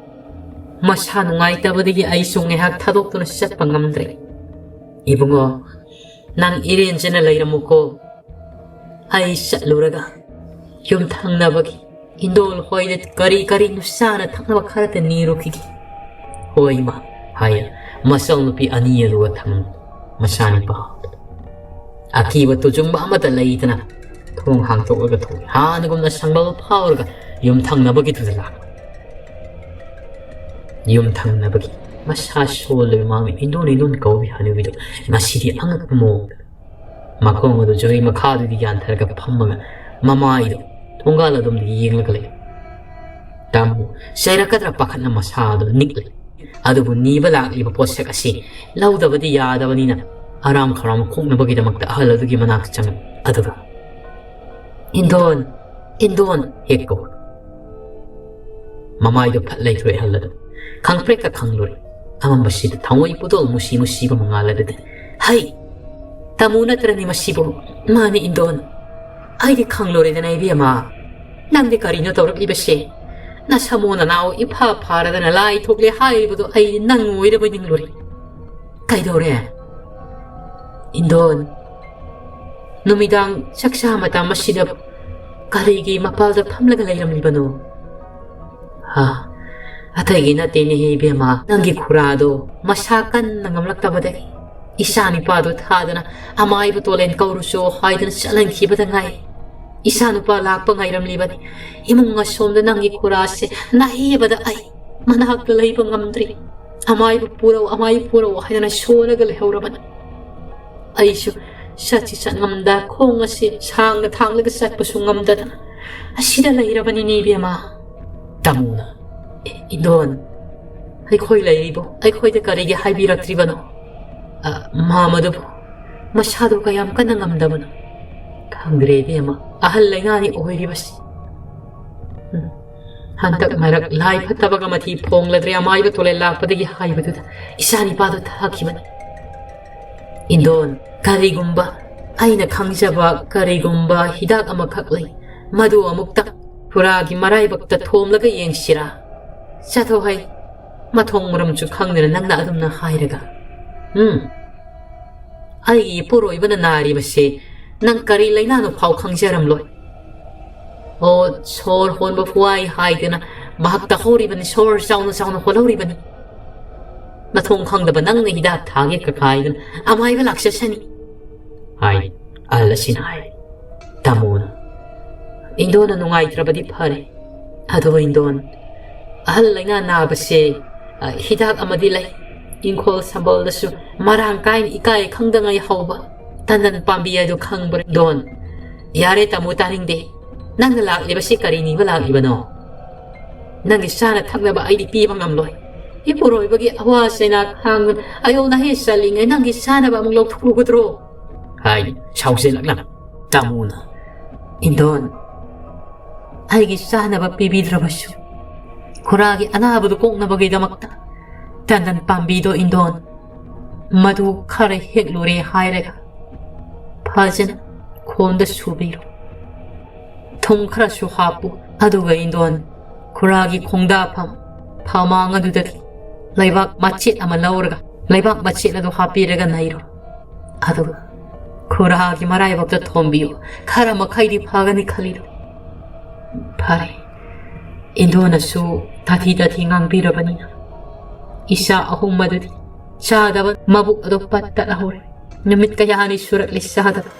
ꯃꯁꯥ ꯅꯨꯡꯉꯥꯏꯇꯕꯗꯒꯤ ꯑꯩꯁꯨ ꯉꯥꯏꯍꯥꯛ ꯊꯥꯗꯣꯛꯇꯨꯅ ꯆꯠꯄ ꯉꯝꯗ꯭ꯔꯦ꯫ "ꯏꯕꯨꯡꯉꯣ, ꯅꯪ ꯏꯔꯦꯟꯖꯅ ꯂꯩꯔꯝꯃꯨꯀꯣ, ꯑꯩ ꯆꯠꯂꯨꯔꯒ ꯌꯨꯝꯊꯪꯅꯕꯒꯤ ꯏꯟꯗꯣꯜ ꯍꯣꯏꯗ ꯀꯔꯤ ꯀꯔꯤꯅꯣ ꯆꯥꯅ ꯊꯛꯅꯕ ꯈꯔꯇ ꯅꯤꯔꯨꯈꯤꯒꯦ"꯫ "ꯍꯣꯏ ꯏꯃꯥ" ꯍꯥꯏꯌꯦ ꯃꯆꯜ ꯅꯨꯄꯤ ꯑꯅꯤ ꯑꯗꯨꯒ ꯊꯝ ꯃꯆꯥꯅꯤꯄꯥ꯫ ꯑꯀꯤꯕ ꯇꯨꯖꯨꯡꯕ ꯑꯃꯠꯇ ꯂꯩꯇꯅ ꯊꯣꯡ ꯍꯥꯡꯗꯣꯛꯂꯒ ꯊꯣꯛꯏ꯫ ꯍꯥꯟꯅꯒꯨꯝꯅ ꯁꯪꯕꯜ ꯐꯥꯎꯔꯒ ꯌꯨꯝꯊꯪꯅꯕꯒꯤꯗꯨꯗ ꯂꯥꯛꯄ꯫ ꯌꯨꯝꯊꯪꯅꯕꯒꯤ ꯃꯁꯥ ꯁꯣꯜꯂꯕ ꯃꯥꯡꯕ ꯏꯟꯗꯣꯟ ꯏꯟꯗꯣꯟ ꯀꯧꯕꯤ ꯍꯅꯨꯕꯤꯗꯨ ꯉꯁꯤꯗꯤ ꯑꯉꯛꯄ ꯃꯑꯣꯡꯗ ꯃꯈꯣꯡ ꯑꯗꯨ ꯖꯨꯔꯤ ꯃꯈꯥꯗꯒꯤ ꯌꯥꯟꯊꯔꯒ ꯐꯝꯃꯒ ꯃꯃꯥꯏꯗꯨ ꯊꯣꯡꯒꯥꯜ ꯑꯗꯣꯝꯗ ꯌꯦꯡꯂꯒ ꯂꯩ꯫ ꯇꯥꯃꯣ ꯆꯩꯔꯛꯀꯗ꯭ꯔꯥ ꯄꯥꯈꯠꯅ ꯃꯁꯥꯗꯨ ꯅꯤꯛꯂꯤ꯫ ꯑꯗꯨꯕꯨ ꯅꯤꯕ ꯂꯥꯛꯂꯤꯕ ꯄꯣꯠꯁꯛ ꯑꯁꯤ ꯂꯧꯗꯕꯗꯤ ꯌꯥꯗꯕꯅꯤꯅ ꯑꯔꯥꯝ ꯈꯧꯔꯥꯡꯕ ꯀꯣꯛꯅꯕꯒꯤꯗꯃꯛꯇ ꯑꯍꯜ ꯑꯗꯨꯒꯤ ꯃꯅꯥꯛꯇ ꯆꯪꯂꯛꯏ꯫ ꯑꯗꯨꯒ "ꯏꯟꯗꯣꯟ, ꯏꯟꯗꯣꯟ" ꯍꯦꯛ ꯀꯧ꯫ ꯃꯃꯥꯏꯗꯨ ꯐꯠ ꯂꯩꯊꯣꯛꯑꯦ ꯑꯍꯜ ꯑꯗꯨ꯫ ꯈꯪꯄ꯭ꯔꯦꯛꯀ ꯈꯪꯂꯨꯔꯦ꯫ ꯑꯃꯝꯕꯁꯤꯗ ꯊꯥꯡꯋꯩ ꯄꯨꯗꯣꯜ ꯃꯨꯁꯤ ꯃꯨꯁꯤꯕ ꯃꯉꯥꯜ ꯑꯗꯨꯗ, "ꯍꯩ! ꯇꯥꯃꯣ ꯅꯠꯇ꯭ꯔꯅꯦ ꯃꯁꯤꯕꯨ?" "ꯃꯥꯅꯦ ꯏꯟꯗꯣꯟ꯫ ꯑꯩꯗꯤ ꯈꯪꯂꯨꯔꯦꯗꯅ ꯏꯕꯦꯝꯃ꯫ ꯅꯪꯗꯤ ꯀꯔꯤꯅꯣ ꯇꯧꯔꯛꯂꯤꯕꯁꯦ? ꯅꯁꯥꯃꯣ ꯅꯅꯥꯎ ꯏꯐꯥ ꯐꯥꯔꯗꯅ ꯂꯥꯏ ꯊꯣꯛꯂꯦ ꯍꯥꯏꯔꯤꯕꯗꯣ ꯑꯩꯗꯤ ꯅꯪ ꯑꯣꯏꯔꯕꯣꯏ ꯅꯤꯡꯂꯨꯔꯦ꯫ ꯀꯩꯗꯧꯔꯦ? ꯏꯟꯗꯣꯟ, ꯅꯨꯃꯤꯗꯥꯡ ꯆꯥꯛꯆꯥ ꯃꯇꯝ ꯑꯁꯤꯗ ꯀꯔꯤꯒꯤ ꯃꯄꯥꯜꯗ ꯐꯝꯂꯒ ꯂꯩꯔꯝꯂꯤꯕꯅꯣ?" "ꯍꯥ, ꯑꯇꯩꯒꯤ ꯅꯠꯇꯦꯅꯦꯍꯦ ꯏꯕꯦꯝꯃ, ꯅꯪꯒꯤ ꯈꯨꯔꯥꯗꯣ ꯃꯁꯥ ꯀꯟꯅ ꯉꯝꯂꯛꯇꯕꯗꯒꯤ ꯏꯆꯥ ꯅꯤꯄꯥꯗꯣ ꯊꯥꯗꯅ ꯑꯃꯥꯏꯕ ꯇꯣꯂꯦꯟ ꯀꯧꯔꯨꯆꯣ ꯍꯥꯏꯗꯅ ꯆꯠꯍꯟꯈꯤꯕꯗ ꯉꯥꯏ꯫ ꯏꯆꯥ ꯅꯨꯄꯥ ꯂꯥꯛꯄ ꯉꯥꯏꯔꯝꯂꯤꯕꯅꯤ꯫ ꯏꯃꯨꯡ ꯑꯁꯣꯝꯗ ꯅꯪꯒꯤ ꯈꯨꯔꯥꯁꯦ ꯅꯥꯍꯦꯕꯗ ꯑꯩ ꯃꯅꯥꯛꯇ ꯂꯩꯕ ꯉꯝꯗ꯭ꯔꯤ꯫ ꯑꯃꯥꯏꯕ ꯄꯨꯔꯛꯎ, ꯑꯃꯥꯏꯕ ꯄꯨꯔꯛꯎ ꯍꯥꯏꯗꯅ ꯁꯣꯜꯂꯒ ꯂꯩꯍꯧꯔꯕꯅꯤ꯫ ꯑꯩꯁꯨ ꯆꯠꯁꯤ ꯆꯠꯉꯝꯗ ꯈꯣꯡ ꯑꯁꯤ ꯁꯥꯡꯅ ꯊꯥꯡꯂꯒ ꯆꯠꯄꯁꯨ ꯉꯝꯗꯗꯅ ꯑꯁꯤꯗ ꯂꯩꯔꯕꯅꯤꯅꯦ ꯏꯕꯦꯝꯃ"꯫ ꯇꯥꯃꯣꯅ, "ꯑꯦ, ꯏꯟꯗꯣꯟ, ꯑꯩꯈꯣꯏ ꯂꯩꯔꯤꯕꯣ? ꯑꯩꯈꯣꯏꯗ ꯀꯔꯤꯒꯤ ꯍꯥꯏꯕꯤꯔꯛꯇ꯭ꯔꯤꯕꯅꯣ? ꯑ, ꯃꯥ ꯃꯗꯨꯕꯨ ꯃꯁꯥꯗꯣ ꯀꯌꯥꯝ ꯀꯟꯅ ꯉꯝꯗꯕꯅꯣ? ꯈꯪꯗ꯭ꯔꯦ ꯏꯕꯦꯝꯃ, ꯑꯍꯜ ꯂꯩꯅꯥꯅꯤ ꯑꯣꯏꯔꯤꯕꯁꯤ꯫ ꯎꯝ, ꯍꯟꯗꯛ ꯃꯔꯛ ꯂꯥꯏ ꯐꯠꯇꯕꯒ ꯃꯊꯤ ꯐꯣꯡꯂꯗ꯭ꯔꯦ ꯑꯃꯥꯏꯕ ꯇꯣꯂꯦꯟ ꯂꯥꯛꯄꯗꯒꯤ ꯍꯥꯏꯕꯗꯨꯗ ꯏꯆꯥꯅꯤꯄꯥꯗꯨ ꯊꯥꯈꯤꯕꯅꯤ꯫ ꯏꯟꯗꯣꯟ, ꯀꯔꯤꯒꯨꯝꯕ ꯑꯩꯅ ꯈꯪꯖꯕ ꯀꯔꯤꯒꯨꯝꯕ ꯍꯤꯗꯥꯛ ꯑꯃꯈꯛ ꯂꯩ, ꯃꯗꯨ ꯑꯃꯨꯛꯇ ꯈꯨꯔꯥꯒꯤ ꯃꯔꯥꯏꯕꯛꯇ ꯊꯣꯝꯂꯒ ꯌꯦꯡꯁꯤꯔꯥ?" "ꯆꯠꯊꯣꯛ ꯍꯩ, ꯃꯊꯣꯡ ꯃꯔꯝꯁꯨ ꯈꯪꯗꯅ ꯅꯪꯅ ꯑꯗꯨꯝꯅ ꯍꯥꯏꯔꯒ꯫ ꯎꯝ, ꯑꯩꯒꯤ ꯏꯄꯨꯔꯣꯏꯕꯅ ꯅꯥꯔꯤꯕꯁꯦ ꯅꯪ ꯀꯔꯤ ꯂꯩꯅꯥꯅꯣ ꯐꯥꯎ ꯈꯪꯖꯔꯝꯂꯣꯏ꯫ ꯑꯣ, ꯁꯣꯔ ꯍꯣꯟꯕ ꯋꯥꯏ ꯍꯥꯏꯗꯅ ꯃꯍꯥꯛ ꯇꯧꯍꯧꯔꯤꯕꯅꯤ, ꯁꯣꯔ ꯆꯥꯎꯅ ꯆꯥꯎꯅ ꯍꯣꯜꯍꯧꯔꯤꯕꯅꯤ꯫ ꯃꯊꯣꯡ ꯈꯪꯗꯕ ꯅꯪꯅ ꯍꯤꯗꯥꯛ ꯊꯥꯒꯦ ꯀꯀꯥꯏꯗꯅ ꯑꯃꯥꯏꯕ ꯂꯥꯛꯆꯁꯅꯤ," ꯍꯥꯏ꯫ ꯑꯍꯜ ꯑꯁꯤꯅ ꯍꯥꯏ꯫ ꯇꯥꯃꯣꯅ, "ꯏꯟꯗꯣꯟꯅ ꯅꯨꯡꯉꯥꯏꯇ꯭ꯔꯕꯗꯤ ꯐꯔꯦ꯫ ꯑꯗꯣ ꯏꯟꯗꯣꯟ, ꯑꯍꯜ ꯂꯩꯅꯥ ꯅꯥꯕꯁꯦ, ꯑ, ꯍꯤꯗꯥꯛ ꯑꯃꯗꯤ ꯂꯩ꯫ ꯏꯪꯈꯣꯜ ꯁꯝꯕꯜꯗꯁꯨ ꯃꯔꯥꯡ ꯀꯥꯏꯅ ꯏꯀꯥꯏ ꯈꯪꯗꯉꯩ ꯍꯧꯕ ꯇꯟꯗꯟ ꯄꯥꯝꯕꯤ ꯍꯥꯏꯗꯣ ꯈꯪꯕ꯭ꯔꯥ ꯏꯟꯗꯣꯟ?" "ꯌꯥꯔꯦ ꯇꯥꯃꯣ, ꯇꯥꯅꯤꯡꯗꯦ꯫ ꯅꯪꯅ ꯂꯥꯛꯂꯤꯕꯁꯤ ꯀꯔꯤ ꯅꯤꯕ ꯂꯥꯛꯂꯤꯕꯅꯣ? ꯅꯪꯒꯤ ꯆꯥꯅ ꯊꯛꯅꯕ ꯑꯩꯗꯤ ꯄꯤꯕ ꯉꯝꯂꯣꯏ꯫ ꯏꯄꯨꯔꯣꯏꯕꯒꯤ ꯑꯋꯥ ꯆꯩꯅꯥ ꯈꯥꯡꯗꯨꯅ ꯑꯌꯣ ꯅꯍꯦ ꯆꯠꯂꯤꯉꯩ ꯅꯪꯒꯤ ꯆꯥꯅꯕ ꯑꯃꯨꯛ ꯂꯧꯊꯣꯛꯂꯨꯒꯗ꯭ꯔꯣ?" ꯍꯥꯏ ꯁꯥꯎꯖꯜꯂꯛꯂꯝꯃꯤ꯫ ꯇꯥꯃꯣꯅ, "ꯏꯟꯗꯣꯟ, ꯑꯩꯒꯤ ꯆꯥꯅꯕ ꯄꯤꯕꯤꯗ꯭ꯔꯕꯁꯨ, ꯈꯨꯔꯥꯒꯤ ꯑꯅꯥꯕꯗꯨ ꯀꯣꯛꯅꯕꯒꯤꯗꯃꯛꯇ ꯇꯟꯗꯟ ꯄꯥꯝꯕꯤꯗꯣ ꯏꯟꯗꯣꯟ, ꯃꯗꯨ ꯈꯔ ꯍꯦꯛꯂꯨꯔꯦ ꯍꯥꯏꯔꯒ ꯐꯖꯅ ꯈꯣꯟꯗ ꯁꯨꯕꯤꯔꯣ꯫ ꯊꯨꯝ ꯈꯔꯁꯨ ꯍꯥꯞꯄꯨ꯫ ꯑꯗꯨꯒ ꯏꯟꯗꯣꯟ, ꯈꯨꯔꯥꯒꯤ ꯈꯣꯡꯗꯥꯐꯝ ꯐꯃꯥꯡ ꯑꯗꯨꯗꯒꯤ ꯂꯩꯕꯥꯛ ꯃꯆꯦꯠ ꯑꯃ ꯂꯧꯔꯒ, ꯂꯩꯕꯥꯛ ꯃꯆꯦꯠ ꯑꯗꯨ ꯍꯥꯞꯄꯤꯔꯒ ꯅꯩꯔꯣ꯫ ꯑꯗꯨꯒ ꯈꯨꯔꯥꯒꯤ ꯃꯔꯥꯏꯕꯛꯇ ꯊꯣꯝꯕꯤꯌꯨ꯫ ꯈꯔ ꯃꯈꯩꯗꯤ ꯐꯒꯅꯤ ꯈꯜꯂꯤꯗꯣ꯫ ꯐꯔꯦ, ꯏꯟꯗꯣꯅꯁꯨ ꯇꯥꯊꯤ ꯇꯥꯊꯤ ꯉꯥꯡꯕꯤꯔꯕꯅꯤꯅ ꯏꯆꯥ ꯑꯍꯨꯝ ꯑꯗꯨꯗꯤ ꯆꯥꯗꯕ ꯃꯕꯨꯛ ꯑꯗꯨ ꯄꯠ ꯇꯠꯍꯧꯔꯦ꯫ ꯅꯨꯃꯤꯠ ꯀꯌꯥꯅꯤ ꯁꯨꯔꯛꯂꯦ ꯆꯥꯗꯕ꯫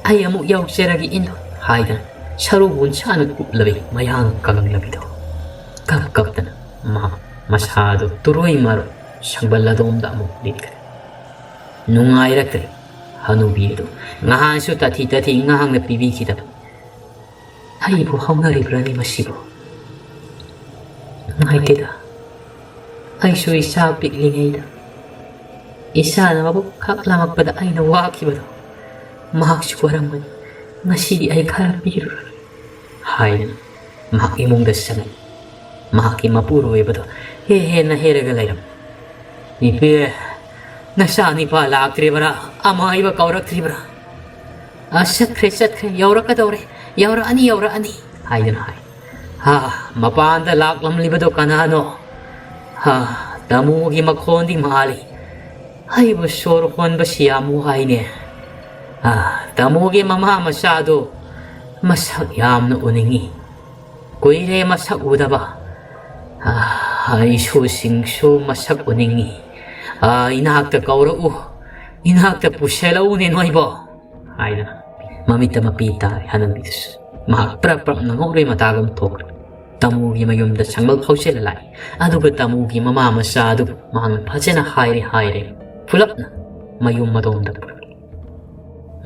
ꯑꯩ ꯑꯃꯨꯛ ꯌꯧꯖꯔꯒꯦ ꯏꯟꯗꯣ," ꯍꯥꯏꯗꯅ ꯁꯔꯨ ꯕꯣꯟꯁꯥꯅ ꯀꯨꯞꯂꯕꯤ ꯃꯌꯥꯡ ꯀꯪꯂꯕꯤꯗꯣ ꯀꯞ ꯀꯞꯇꯅ ꯃꯥ ꯃꯁꯥꯗꯣ ꯇꯨꯔꯣꯏ ꯃꯥꯔꯣꯏ ꯁꯪꯕꯜ ꯑꯗꯣꯝꯗ ꯑꯃꯨꯛ ꯂꯤꯠꯈ꯭ꯔꯦ꯫ ꯅꯨꯡꯉꯥꯏꯔꯛꯇ꯭ꯔꯦ꯫ ꯍꯅꯨꯕꯤ ꯑꯗꯨ ꯉꯍꯥꯟꯁꯨ ꯇꯥꯊꯤ ꯇꯥꯊꯤ ꯉꯥꯡꯅ ꯄꯤꯕꯤꯈꯤꯗꯕ꯫ ꯑꯩꯕꯨ ꯍꯧꯅꯔꯤꯕ꯭ꯔꯅꯤ ꯃꯁꯤꯕꯨ? ꯅꯨꯡꯉꯥꯏꯇꯦꯗ꯫ ꯑꯩꯁꯨ ꯏꯆꯥ ꯄꯤꯛꯂꯤꯉꯩꯗ ꯏꯆꯥꯅ ꯃꯕꯨꯛ ꯈꯛ ꯂꯥꯝꯃꯛꯄꯗ ꯑꯩꯅ ꯋꯥꯈꯤꯕꯗꯣ ꯃꯍꯥꯛꯁꯨ ꯋꯥꯔꯝꯒꯅꯤ꯫ ꯉꯁꯤꯗꯤ ꯑꯩ ꯈꯔ ꯄꯤꯔꯨꯔꯒꯦ ꯍꯥꯏꯗꯅ ꯃꯍꯥꯛ ꯏꯃꯨꯡꯗ ꯆꯪꯉꯤ꯫ ꯃꯍꯥꯛꯀꯤ ꯃꯄꯨꯔꯣꯏꯕꯗꯣ ꯍꯦ ꯍꯦꯟꯅ ꯍꯦꯔꯒ ꯂꯩꯔꯝꯃꯤ꯫ "ꯏꯄꯦ, ꯅꯆꯥ ꯅꯤꯄꯥ ꯂꯥꯛꯇ꯭ꯔꯤꯕ꯭ꯔꯥ? ꯑꯃꯥꯏꯕ ꯀꯧꯔꯛꯇ꯭ꯔꯤꯕ꯭ꯔꯥ?" "ꯑ, ꯆꯠꯈ꯭ꯔꯦ, ꯆꯠꯈ꯭ꯔꯦ, ꯌꯧꯔꯛꯀꯗꯧꯔꯦ, ꯌꯧꯔꯛꯑꯅꯤ, ꯌꯧꯔꯛꯑꯅꯤ" ꯍꯥꯏꯗꯨꯅ ꯍꯥꯏ꯫ "ꯍꯥ, ꯃꯄꯥꯟꯗ ꯂꯥꯛꯂꯝꯂꯤꯕꯗꯣ ꯀꯅꯥꯅꯣ? ꯍꯥ, ꯇꯥꯃꯣꯒꯤ ꯃꯈꯣꯟꯗꯤ ꯃꯥꯜꯂꯤ꯫ ꯑꯩꯕꯨ ꯁꯣꯔ ꯍꯣꯟꯕꯁꯤ ꯌꯥꯝ ꯋꯥꯏꯅꯦ꯫ ꯑ, ꯇꯥꯃꯣꯒꯤ ꯃꯃꯥ ꯃꯆꯥꯗꯨ ꯃꯁꯛ ꯌꯥꯝꯅ ꯎꯅꯤꯡꯏ꯫ ꯀꯨꯏꯔꯦ ꯃꯁꯛ ꯎꯗꯕ꯫ ꯑ, ꯑꯩꯁꯨꯁꯤꯡꯁꯨ ꯃꯁꯛ ꯎꯅꯤꯡꯏ꯫ ꯑ, ꯏꯅꯥꯛꯇ ꯀꯧꯔꯛꯎ, ꯏꯅꯥꯛꯇ ꯄꯨꯁꯤꯜꯂꯛꯎꯅꯦ ꯅꯣꯏꯕꯣ" ꯍꯥꯏꯗꯅ ꯃꯃꯤꯠꯇ ꯃꯄꯤ ꯇꯥꯔꯦ ꯍꯅꯨꯕꯤꯗꯨꯁꯨ꯫ ꯃꯍꯥꯛ ꯄ꯭ꯔꯞ ꯄ꯭ꯔꯞ ꯉꯧꯔꯦ ꯃꯇꯥꯒꯨꯝ ꯊꯣꯛꯈ꯭ꯔꯦ꯫ ꯇꯥꯃꯣꯒꯤ ꯃꯌꯨꯝꯗ ꯁꯪꯒꯜ ꯐꯥꯎꯁꯤꯜꯂ ꯂꯥꯛꯏ꯫ ꯑꯗꯨꯒ ꯇꯥꯃꯣꯒꯤ ꯃꯃꯥ ꯃꯆꯥ ꯑꯗꯨ ꯃꯍꯥꯛꯅ ꯐꯖꯅ ꯍꯥꯏꯔꯦ ꯍꯥꯏꯔꯦ ꯄꯨꯂꯞꯅ ꯃꯌꯨꯝ ꯃꯇꯣꯝꯗ ꯄꯨꯔꯛꯏ꯫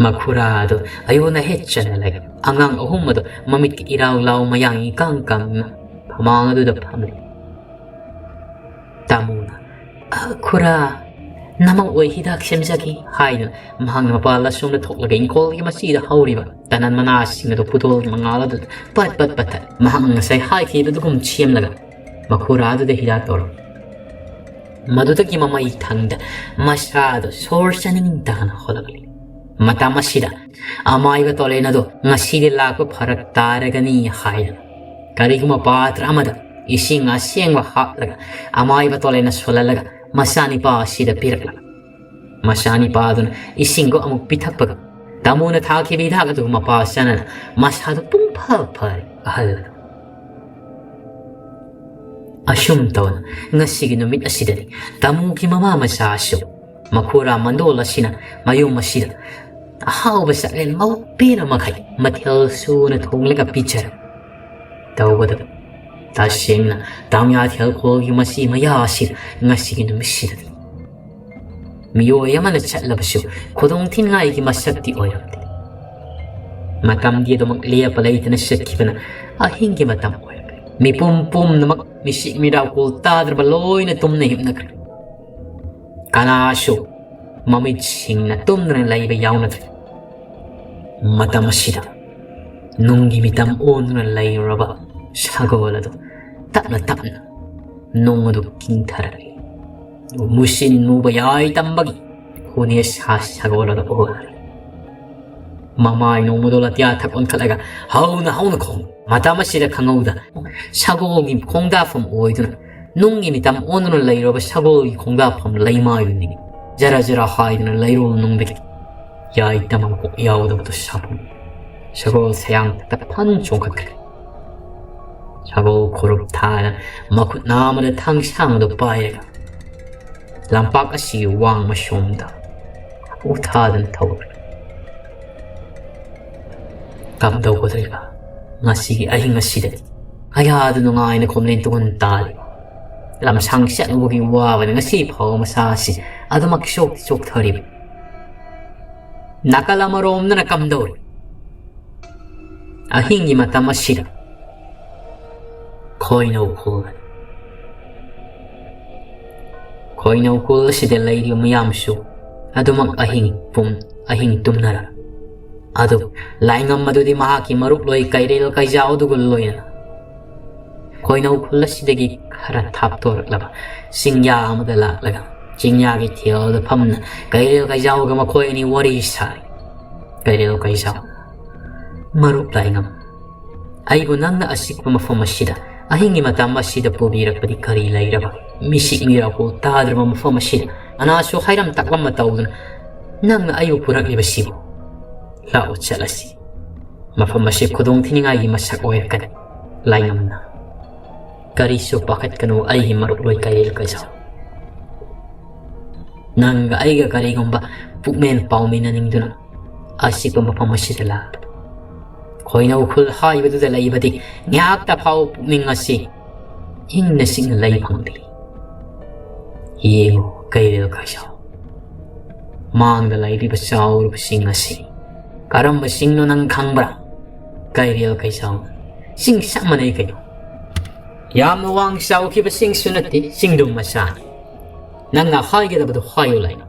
ꯃꯈꯨꯔꯥ ꯑꯗꯨ ꯑꯌꯣꯟ ꯑꯍꯦꯠ ꯆꯅ ꯂꯩ꯫ ꯑꯉꯥꯡ ꯑꯍꯨꯝ ꯑꯗꯨ ꯃꯃꯤꯠꯀ ꯏꯔꯥꯎ ꯂꯥꯎ ꯃꯌꯥꯡ ꯏꯀꯪ ꯀꯪꯅ ꯐꯃꯥꯡ ꯑꯗꯨꯗ ꯐꯝꯂꯤ꯫ ꯇꯥꯃꯣꯅ, "ꯑ, ꯈꯨꯔꯥ, ꯅꯃꯧ ꯑꯣꯏ ꯍꯤꯗꯥꯛ ꯁꯦꯝꯖꯒꯦ" ꯍꯥꯏꯗꯨꯅ ꯃꯍꯥꯛꯅ ꯃꯄꯥꯜ ꯑꯁꯣꯝꯗ ꯊꯣꯛꯂꯒ ꯏꯪꯈꯣꯜꯒꯤ ꯃꯆꯤꯗ ꯍꯧꯔꯤꯕ ꯇꯅꯟ ꯃꯅꯥꯁꯤꯡ ꯑꯗꯨ ꯈꯨꯗꯣꯜꯒꯤ ꯃꯉꯥꯜ ꯑꯗꯨꯗ ꯄꯠ ꯄꯠ ꯄꯠꯊꯠ ꯃꯍꯥꯛꯅ ꯉꯁꯥꯏ ꯍꯥꯏꯈꯤꯕꯗꯨꯒꯨꯝ ꯁꯦꯝꯂꯒ ꯃꯈꯨꯔꯥ ꯑꯗꯨꯗ ꯍꯤꯗꯥꯛ ꯇꯧꯔꯝꯃꯤ꯫ ꯃꯗꯨꯗꯒꯤ ꯃꯃꯩ ꯊꯪꯗ ꯃꯁꯥꯗꯣ ꯁꯣꯔ ꯆꯥꯅꯤꯡ ꯇꯥꯅ ꯍꯣꯜꯂꯛꯂꯤ꯫ ꯃꯇꯝ ꯑꯁꯤꯗ ꯑꯃꯥꯏꯕ ꯇꯣꯂꯦꯟ ꯑꯗꯣ ꯉꯁꯤꯗꯤ ꯂꯥꯛꯄ ꯐꯔꯛ ꯇꯥꯔꯒꯅꯤ ꯍꯥꯏꯗꯅ ꯀꯔꯤꯒꯨꯝꯕ ꯄꯥꯇ꯭ꯔ ꯑꯃꯗ ꯏꯁꯤꯡ ꯑꯁꯦꯡꯕ ꯍꯥꯞꯂꯒ ꯑꯃꯥꯏꯕ ꯇꯣꯂꯦꯟꯅ ꯁꯣꯜꯍꯜꯂꯒ ꯃꯆꯥꯅꯤꯄꯥ ꯑꯁꯤꯗ ꯄꯤꯔꯛꯂ꯫ ꯃꯆꯥꯅꯤꯄꯥ ꯑꯗꯨꯅ ꯏꯁꯤꯡꯗꯣ ꯑꯃꯨꯛ ꯄꯤꯊꯛꯄꯒ ꯇꯥꯃꯣꯅ ꯊꯥꯈꯤꯕ ꯍꯤꯗꯥꯛ ꯑꯗꯨ ꯃꯄꯥ ꯆꯥꯅꯅ ꯃꯁꯥꯗꯨ ꯄꯨꯡꯐ ꯐꯔꯦ ꯑꯍꯜ ꯑꯗꯨ꯫ ꯑꯁꯨꯝ ꯇꯧꯅ ꯉꯁꯤꯒꯤ ꯅꯨꯃꯤꯠ ꯑꯁꯤꯗꯗꯤ ꯇꯥꯃꯣꯒꯤ ꯃꯃꯥ ꯃꯆꯥ ꯑꯁꯨ ꯃꯈꯨꯔꯥ ꯃꯟꯗꯣꯜ ꯑꯁꯤꯅ ꯃꯌꯨꯝ ꯑꯁꯤꯗ ꯑꯍꯥꯎꯕ ꯆꯥꯛꯂꯦꯟ ꯃꯕꯨꯛ ꯄꯦꯟꯅ ꯃꯈꯩ ꯃꯊꯦꯜ ꯁꯨꯅ ꯊꯣꯡꯂꯒ ꯄꯤꯖꯔꯦ꯫ ꯇꯧꯕꯗ ꯇꯁꯦꯡꯅ ꯇꯥꯃꯤꯌꯥ ꯊꯦꯜꯈꯣꯜꯒꯤ ꯃꯆꯤ ꯃꯌꯥ ꯑꯁꯤꯗ ꯉꯁꯤꯒꯤ ꯅꯨꯃꯤꯠꯁꯤꯗꯗꯤ ꯃꯤꯑꯣꯏ ꯑꯃꯅ ꯆꯠꯂꯕꯁꯨ ꯈꯨꯗꯣꯡ ꯊꯤꯅꯤꯡꯉꯥꯏꯒꯤ ꯃꯁꯛꯇꯤ ꯑꯣꯏꯔꯝꯗꯦ꯫ ꯃꯇꯝꯗꯤ ꯑꯗꯨꯃꯛ ꯂꯦꯞꯄ ꯂꯩꯇꯅ ꯆꯠꯈꯤꯕꯅ ꯑꯍꯤꯡꯒꯤ ꯃꯇꯝ ꯑꯣꯏꯔꯛꯂꯦ꯫ ꯃꯤꯄꯨꯝ ꯄꯨꯝꯅꯃꯛ ꯃꯤꯁꯤꯛ ꯃꯤꯔꯥꯎꯀꯨꯜ ꯇꯥꯗ꯭ꯔꯕ ꯂꯣꯏꯅ ꯇꯨꯝꯅ ꯍꯤꯞꯅꯈ꯭ꯔꯦ꯫ ꯀꯅꯥꯁꯨ ꯃꯃꯤꯠ ꯁꯤꯡꯅ ꯇꯨꯝꯗꯨꯅ ꯂꯩꯕ ꯌꯥꯎꯅꯗ꯭ꯔꯦ꯫ ꯃꯇꯝ ꯑꯁꯤꯗ ꯅꯨꯡꯒꯤ ꯃꯤꯇꯝ ꯑꯣꯟꯗꯨꯅ ꯂꯩꯔꯨꯔꯕ ꯁꯒꯣꯜ ꯑꯗꯨ ꯇꯞꯅ ꯇꯞꯅ ꯅꯨꯡ ꯑꯗꯨ ꯀꯤꯡꯊꯔꯛꯏ꯫ ꯃꯨꯁꯤꯟ ꯃꯨꯕ ꯌꯥꯏ ꯇꯝꯕꯒꯤ ꯈꯨꯅꯦꯁꯥ ꯁꯒꯣꯜ ꯑꯗꯨ ꯎꯍꯜꯂꯤ꯫ ꯃꯃꯥꯏ ꯅꯣꯡꯃꯗꯣ ꯂꯇꯤꯌꯥ ꯊꯛ ꯑꯣꯟꯈꯠꯂꯒ ꯍꯧꯅ ꯍꯧꯅ ꯈꯣꯡ꯫ ꯃꯇꯝ ꯑꯁꯤꯗ ꯈꯪꯍꯧꯗ ꯁꯒꯣꯜꯒꯤ ꯈꯣꯡꯗꯥꯐꯝ ꯑꯣꯏꯗꯨꯅ ꯅꯨꯡꯒꯤ ꯃꯤꯇꯝ ꯑꯣꯟꯗꯨꯅ ꯂꯩꯔꯕ ꯁꯒꯣꯜꯒꯤ ꯈꯣꯡꯗꯥꯐꯝ ꯂꯩꯃꯥꯏꯗꯨꯅꯤ꯫ ꯖꯔ ꯖꯔ ꯍꯥꯏꯗꯨꯅ ꯂꯩꯔꯣꯜ ꯅꯨꯡꯗꯒꯤ ꯌꯥꯏ ꯇꯝꯕ ꯀꯣꯛ ꯌꯥꯎꯗꯕꯗꯨ ꯁꯥꯐꯝ꯫ ꯁꯒꯣꯜ ꯁꯌꯥꯡ ꯇꯞꯐꯟ ꯆꯣꯡꯈꯠꯈ꯭ꯔꯦ꯫ ꯁꯒꯣꯜ ꯈꯨꯔꯨꯞ ꯊꯥꯅ ꯃꯈꯨꯠ ꯅꯥꯝꯃꯗ ꯊꯥꯡꯁꯥꯡ ꯑꯗꯨ ꯄꯥꯏꯔꯒ ꯂꯝꯄꯥꯛ ꯑꯁꯤꯒꯤ ꯋꯥꯡꯃ ꯁꯣꯝꯗ ꯎ ꯊꯥꯗꯨꯅ ꯊꯧꯈ꯭ꯔꯦ꯫ ꯀꯝꯗꯧꯒꯗꯧꯔꯤꯕ ꯉꯁꯤꯒꯤ ꯑꯍꯤꯡ ꯑꯁꯤꯗꯗꯤ? ꯀꯌꯥꯗ ꯅꯨꯡꯉꯥꯏꯅ ꯈꯣꯝꯂꯦꯟ ꯇꯨꯡꯍꯟ ꯇꯥꯜꯂꯤ꯫ ꯂꯝꯁꯥꯡ ꯆꯠꯂꯨꯕꯒꯤ ꯋꯥꯕꯅ ꯉꯁꯤ ꯐꯥꯎꯕ ꯃꯁꯥ ꯑꯁꯤ ꯑꯗꯨꯃꯛ ꯆꯣꯛ ꯆꯣꯛꯊꯔꯤꯕ꯫ ꯅꯥꯀꯜ ꯑꯃꯔꯣꯝꯗꯅ ꯀꯝꯗꯧꯔꯤ? ꯑꯍꯤꯡꯒꯤ ꯃꯇꯝ ꯑꯁꯤꯗ ꯈꯣꯏꯅꯧ ꯈꯨꯜ, ꯈꯣꯏꯅꯧ ꯈꯨꯜ ꯑꯁꯤꯗ ꯂꯩꯔꯤꯕ ꯃꯤꯌꯥꯝꯁꯨ ꯑꯗꯨꯃꯛ ꯑꯍꯤꯡ ꯄꯨꯝ ꯑꯍꯤꯡ ꯇꯨꯝꯅꯔ꯫ ꯑꯗꯨ ꯂꯥꯏꯉꯝ ꯑꯗꯨꯗꯤ ꯃꯍꯥꯛꯀꯤ ꯃꯔꯨꯞꯂꯣꯏ ꯀꯩꯔꯦꯜ ꯀꯩꯖꯥꯎ ꯑꯗꯨꯒ ꯂꯣꯏꯅꯅ ꯈꯣꯏꯅꯧ ꯈꯨꯜ ꯑꯁꯤꯗꯒꯤ ꯈꯔ ꯊꯥꯞꯇꯣꯔꯛꯂꯕ ꯆꯤꯡꯌꯥ ꯑꯃꯗ ꯂꯥꯛꯂꯒ ꯆꯤꯡꯌꯥꯒꯤ ꯊꯦꯜꯗ ꯐꯝꯅ ꯀꯩꯔꯦꯜ ꯀꯩꯖꯥꯎꯒ ꯃꯈꯣꯏ ꯑꯅꯤ ꯋꯥꯔꯤ ꯁꯥꯔꯤ꯫ ꯀꯩꯔꯦꯜ ꯀꯩꯖꯥꯎ, ꯃꯔꯨꯞ ꯂꯥꯏꯉꯝ, ꯑꯩꯕꯨ ꯅꯪꯅ ꯑꯆꯤꯛꯄ ꯃꯐꯝ ꯑꯁꯤꯗ ꯑꯍꯤꯡꯒꯤ ꯃꯇꯝ ꯑꯁꯤꯗ ꯄꯨꯕꯤꯔꯛꯄꯗꯤ ꯀꯔꯤ ꯂꯩꯔꯕ? ꯃꯤꯁꯤꯛ ꯃꯤꯔꯥꯎꯀꯨ ꯇꯥꯗ꯭ꯔꯕ ꯃꯐꯝ ꯑꯁꯤꯗ ꯀꯅꯥꯁꯨ ꯍꯥꯏꯔꯝ ꯇꯥꯛꯂꯝꯕ ꯇꯧꯗꯨꯅ ꯅꯪꯅ ꯑꯩꯕꯨ ꯄꯨꯔꯛꯂꯤꯕꯁꯤꯕꯨ? ꯂꯥꯛꯑꯣ ꯆꯠꯂꯁꯤ꯫ ꯃꯐꯝ ꯑꯁꯤ ꯈꯨꯗꯣꯡ ꯊꯤꯅꯤꯡꯉꯥꯏꯒꯤ ꯃꯁꯛ ꯑꯣꯏꯔꯛꯀꯅꯤ꯫ ꯂꯥꯏꯉꯝꯅ, ꯀꯔꯤꯁꯨ ꯄꯥꯈꯠꯀꯅꯨ ꯑꯩꯒꯤ ꯃꯔꯨꯞ ꯂꯣꯏ ꯀꯩꯔꯦꯜ ꯀꯩꯖꯥꯎ꯫ ꯅꯪꯒ ꯑꯩꯒ ꯀꯔꯤꯒꯨꯝꯕ ꯄꯨꯛꯃꯦꯟ ꯄꯥꯎꯃꯤꯟꯅꯅꯤꯡꯗꯨꯅ ꯑꯆꯤꯛꯄ ꯃꯐꯝ ꯑꯁꯤꯗ ꯂꯥꯛꯄꯗ, ꯈꯣꯏꯅꯧ ꯈꯨꯜ ꯍꯥꯏꯕꯗꯨꯗ ꯂꯩꯕꯗꯤ ꯉꯥꯏꯍꯥꯛꯇ ꯐꯥꯎꯕ ꯄꯨꯛꯅꯤꯡ ꯑꯁꯤ ꯏꯪꯅ ꯆꯤꯛꯅ ꯂꯩ ꯐꯪꯗꯦ꯫ ꯌꯦꯡꯉꯨ ꯀꯩꯔꯦꯜ ꯀꯩꯖꯥꯎ, ꯃꯥꯡꯗ ꯂꯩꯔꯤꯕ ꯆꯥꯎꯔꯕꯁꯤꯡ ꯑꯁꯤ ꯀꯔꯝꯕ ꯆꯤꯡꯅꯣ ꯅꯪ ꯈꯪꯕ꯭ꯔꯥ? ꯀꯩꯔꯦꯜ ꯀꯩꯆꯥꯎ, ꯆꯤꯡ ꯆꯞ ꯃꯥꯟꯅꯩ ꯀꯩꯅꯣ꯫ ꯌꯥꯝꯅ ꯋꯥꯡ ꯆꯥꯎꯈꯤꯕ ꯆꯤꯡꯁꯨ ꯅꯠꯇꯦ, ꯆꯤꯡꯗꯨꯝ ꯃꯆꯥꯅꯤ꯫ ꯅꯪꯅ ꯍꯥꯏꯒꯗꯕꯗꯨ ꯍꯥꯏꯌꯨ ꯂꯥꯏꯅ꯫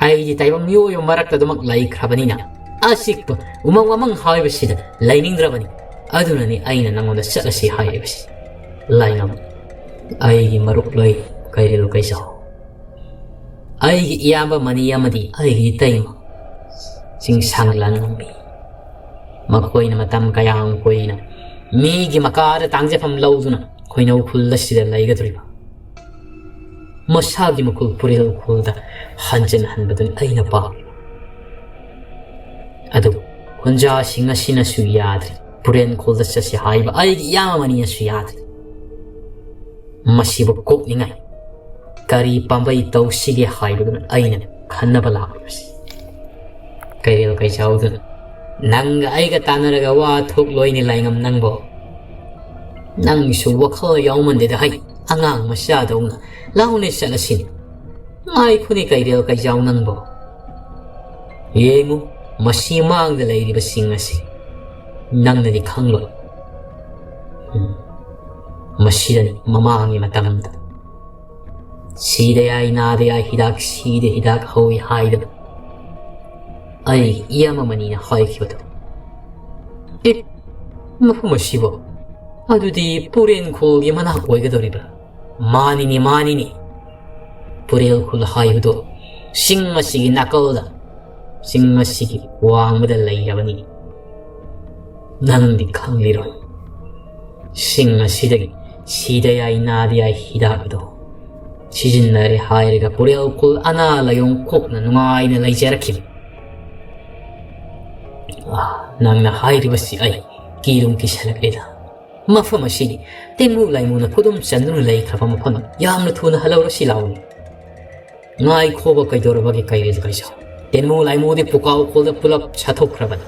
ꯑꯩꯗꯤ ꯇꯥꯏꯕꯪ ꯃꯤꯑꯣꯏꯕ ꯃꯔꯛꯇ ꯑꯗꯨꯃꯛ ꯂꯩꯈ꯭ꯔꯕꯅꯤꯅ, ꯑꯆꯤꯛꯄ ꯎꯃꯪ ꯋꯥꯃꯪ ꯍꯥꯏꯕꯁꯤꯗ ꯂꯩꯅꯤꯡꯗ꯭ꯔꯕꯅꯤ꯫ ꯑꯗꯨꯅꯅꯤ ꯑꯩꯅ ꯅꯪꯉꯣꯟꯗ ꯆꯠꯂꯁꯤ ꯍꯥꯏꯔꯤꯕꯁꯤ꯫ ꯂꯥꯏꯉꯝ, ꯑꯩꯒꯤ ꯃꯔꯨꯞ ꯂꯣꯏ ꯀꯩꯔꯦꯜ ꯀꯩꯆꯥꯎ, ꯑꯩꯒꯤ ꯏꯌꯥꯝꯕ ꯃꯅꯤ ꯑꯃꯗꯤ ꯑꯩꯒꯤ ꯏꯇꯩꯃ ꯆꯤꯡꯁꯥꯡ ꯂꯥꯟꯉꯝꯃꯤ꯫ ꯃꯈꯣꯏꯅ ꯃꯇꯝ ꯀꯌꯥꯝ ꯀꯨꯏꯅ ꯃꯤꯒꯤ ꯃꯀꯥꯗ ꯇꯥꯡꯖꯐꯝ ꯂꯧꯗꯨꯅ ꯈꯣꯏꯅꯧ ꯈꯨꯜ ꯑꯁꯤꯗ ꯂꯩꯒꯗꯧꯔꯤꯕ? ꯃꯁꯥꯒꯤ ꯃꯈꯨꯜ ꯄꯨꯔꯦꯜ ꯈꯨꯜꯗ ꯍꯟꯖꯤꯟ ꯍꯟꯕꯗꯨꯅꯤ ꯑꯩꯅ ꯄꯥꯝꯃꯤꯕ꯫ ꯑꯗꯨꯕꯨ ꯈꯨꯟꯖꯥꯁꯤꯡ ꯑꯁꯤꯅꯁꯨ ꯌꯥꯗ꯭ꯔꯤ꯫ ꯄꯨꯔꯦꯟ ꯈꯨꯜꯗ ꯆꯠꯁꯤ ꯍꯥꯏꯕ ꯑꯩꯒꯤ ꯏꯌꯥꯝꯕ ꯃꯅꯤꯅꯁꯨ ꯌꯥꯗ꯭ꯔꯤ꯫ ꯃꯁꯤꯕꯨ ꯀꯣꯛꯅꯤꯡꯉꯥꯏ ꯀꯔꯤ ꯄꯥꯝꯕꯩ ꯇꯧꯁꯤꯒꯦ ꯍꯥꯏꯕꯗꯨꯅ ꯑꯩꯅ ꯈꯟꯅꯕ ꯂꯥꯛꯂꯤꯕꯁꯤ꯫ ꯀꯩꯔꯦꯜ ꯀꯩꯆꯥꯎꯗꯨꯅ ꯅꯪꯒ ꯑꯩꯒ ꯇꯥꯟꯅꯔꯒ ꯋꯥ ꯊꯣꯛꯂꯣꯏꯅꯦ ꯂꯥꯏꯉꯝ ꯅꯪꯕꯣ꯫ ꯅꯪꯁꯨ ꯋꯥꯈꯜ ꯌꯥꯎꯃꯟꯗꯦꯗ ꯍꯩ, ꯑꯉꯥꯡ ꯃꯆꯥꯗꯧꯅ꯫ ꯂꯥꯎꯅꯦ ꯆꯠꯂꯁꯤꯅꯦ꯫ ꯉꯥꯏꯈꯣꯅꯦ ꯀꯩꯔꯦꯜ ꯀꯩꯆꯥꯎ ꯅꯪꯕꯣ꯫ ꯌꯦꯡꯉꯨ, ꯃꯁꯤ ꯃꯥꯡꯗ ꯂꯩꯔꯤꯕ ꯆꯤꯡ ꯑꯁꯤ ꯅꯪꯅꯗꯤ ꯈꯪꯂꯣꯏ꯫ ꯎꯝ꯫ ꯃꯁꯤꯗꯅꯤ ꯃꯃꯥꯡꯒꯤ ꯃꯇꯝꯗ ꯁꯤꯗ ꯌꯥꯏ, ꯅꯥꯗ ꯌꯥꯏ, ꯍꯤꯗꯥꯛ ꯁꯤꯗ ꯍꯤꯗꯥꯛ ꯍꯧꯏ ꯍꯥꯏꯗꯅ ꯑꯩ ꯏꯌꯥꯝꯕ ꯃꯅꯤꯅ ꯍꯥꯏꯈꯤꯕꯗꯣ꯫ ꯑꯦ, ꯃꯐꯝ ꯑꯁꯤꯕꯨ ꯑꯗꯨꯗꯤ ꯄꯨꯔꯦꯟ ꯈꯨꯜꯒꯤ ꯃꯅꯥꯛ ꯑꯣꯏꯒꯗꯧꯔꯤꯕ꯭ꯔꯥ? ꯃꯥꯅꯤꯅꯦ, ꯃꯥꯅꯤꯅꯦ꯫ ꯄꯨꯔꯦꯜ ꯈꯨꯜ ꯍꯥꯏꯕꯗꯣ ꯆꯤꯡ ꯑꯁꯤꯒꯤ ꯅꯥꯀꯜꯗ, ꯆꯤꯡ ꯑꯁꯤꯒꯤ ꯋꯥꯡꯃꯗ ꯂꯩꯔꯕꯅꯤ꯫ ꯅꯪꯗꯤ ꯈꯪꯂꯤꯔꯣꯏ꯫ ꯆꯤꯡ ꯑꯁꯤꯗꯒꯤ ꯁꯤꯗ ꯌꯥꯏ, ꯅꯥꯗ ꯌꯥꯏ ꯍꯤꯗꯥꯛ ꯑꯗꯣ ꯁꯤꯖꯤꯟꯅꯔꯦ ꯍꯥꯏꯔꯒ ꯄꯨꯔꯦꯜ ꯈꯨꯜ ꯑꯅꯥ ꯂꯥꯏꯌꯣꯡ ꯀꯣꯛꯅ ꯅꯨꯡꯉꯥꯏꯅ ꯂꯩꯖꯔꯛꯈꯤꯕ꯫ ꯑꯥ, ꯅꯪꯅ ꯍꯥꯏꯔꯤꯕꯁꯤ ꯑꯩ ꯀꯤꯔꯨꯝ ꯀꯤꯁꯜꯂꯛꯂꯦꯗ꯫ ꯃꯐꯝ ꯑꯁꯤꯗꯤ ꯇꯦꯡꯃꯨ ꯂꯥꯏꯃꯨꯅ ꯈꯨꯗꯨꯝ ꯆꯟꯗꯨꯅ ꯂꯩꯈ꯭ꯔꯕ ꯃꯐꯝ, ꯌꯥꯝꯅ ꯊꯨꯅ ꯍꯜꯂꯧꯔꯁꯤ ꯂꯥꯎꯅꯤ꯫ ꯉꯥꯏꯈꯣꯕ, ꯀꯩꯗꯧꯔꯕꯒꯦ ꯀꯩꯔꯦꯜ ꯀꯩꯆꯥꯎ? ꯇꯦꯡꯃꯨ ꯂꯥꯏꯃꯨꯗꯤ ꯄꯨꯀꯥꯎ ꯈꯨꯜꯗ ꯄꯨꯂꯞ ꯁꯥꯊꯣꯛꯈ꯭ꯔꯕꯅꯤ꯫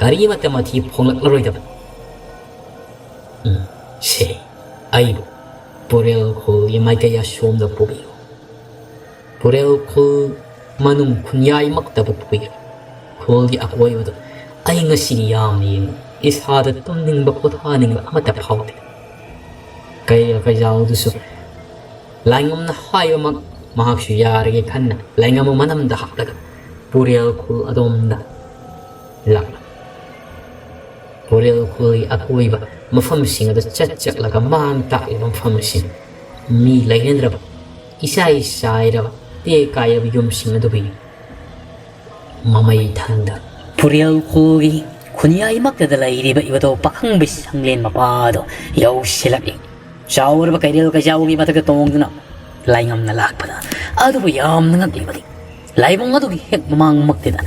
ꯀꯔꯤꯃꯠꯇ ꯃꯊꯤ ꯐꯣꯡꯂꯛꯂꯔꯣꯏꯗꯕꯅꯤ꯫ ꯎꯝ, ꯁꯦ, ꯑꯩꯕꯨ ꯄꯨꯔꯦꯜ ꯈꯨꯜꯒꯤ ꯃꯥꯏꯀꯩ ꯑꯁꯣꯝꯗ ꯄꯨꯕꯤꯌꯨ꯫ ꯄꯨꯔꯦꯜ ꯈꯨꯜ ꯃꯅꯨꯡ ꯈꯨꯟꯌꯥꯏꯃꯛꯇꯕꯨ ꯄꯨꯕꯤꯌꯨ꯫ ꯍꯣꯜꯒꯤ ꯑꯀꯣꯏꯕꯗꯨ ꯑꯩ ꯉꯁꯤꯗꯤ ꯌꯥꯝꯅ ꯌꯦꯡꯉꯤ꯫ ꯏꯁꯥꯗ ꯇꯨꯝꯅꯤꯡꯕ ꯄꯣꯊꯥꯅꯤꯡꯕ ꯑꯃꯠꯇ ꯐꯥꯎꯗꯦ꯫ ꯀꯩꯔꯦꯜ ꯀꯩꯖꯥꯎꯗꯨꯁꯨ ꯂꯥꯏꯉꯝꯅ ꯍꯥꯏꯕꯃꯛ ꯃꯍꯥꯛꯁꯨ ꯌꯥꯔꯒꯦ ꯈꯟꯅ ꯂꯥꯏꯉꯝ ꯃꯅꯝꯗ ꯍꯥꯞꯂꯒ ꯄꯨꯔꯦꯜ ꯈꯨꯜ ꯑꯗꯣꯝꯗ ꯂꯥꯛꯂꯝꯃꯤ꯫ ꯄꯨꯔꯦꯜ ꯈꯨꯜꯒꯤ ꯑꯀꯣꯏꯕ ꯃꯐꯝꯁꯤꯡ ꯑꯗꯨ ꯆꯠ ꯆꯠꯂꯒ ꯃꯥꯡ ꯇꯥꯛꯂꯤꯕ ꯃꯐꯝꯁꯤꯡ, ꯃꯤ ꯂꯩꯅꯗ꯭ꯔꯕ, ꯏꯆꯥꯏ ꯆꯥꯏꯔꯕ, ꯇꯦꯛ ꯀꯥꯏꯔꯕ ꯌꯨꯝꯁꯤꯡ ꯑꯗꯨꯕꯨ ꯌꯦꯡ꯫ ꯃꯃꯩ ꯊꯪꯗ ꯄꯨꯔꯦꯜ ꯈꯨꯜꯒꯤ ꯈꯨꯟꯌꯥꯏꯃꯛꯇꯗ ꯂꯩꯔꯤꯕ ꯏꯕꯗꯣ ꯄꯥꯈꯪꯕ ꯁꯪꯂꯦꯟ ꯃꯄꯥꯗꯣ ꯌꯧꯁꯤꯜꯂꯛꯂꯤ꯫ ꯆꯥꯎꯔꯕ ꯀꯩꯔꯦꯜ ꯀꯩꯖꯥꯎꯒꯤ ꯃꯊꯛꯇ ꯇꯣꯡꯗꯨꯅ ꯂꯥꯏꯉꯝꯅ ꯂꯥꯛꯄꯗ ꯑꯗꯨꯕꯨ ꯌꯥꯝꯅ ꯉꯛꯂꯤꯕꯗꯤ ꯂꯥꯏꯕꯨꯡ ꯑꯗꯨꯒꯤ ꯍꯦꯛ ꯃꯃꯥꯡꯃꯛꯇꯗ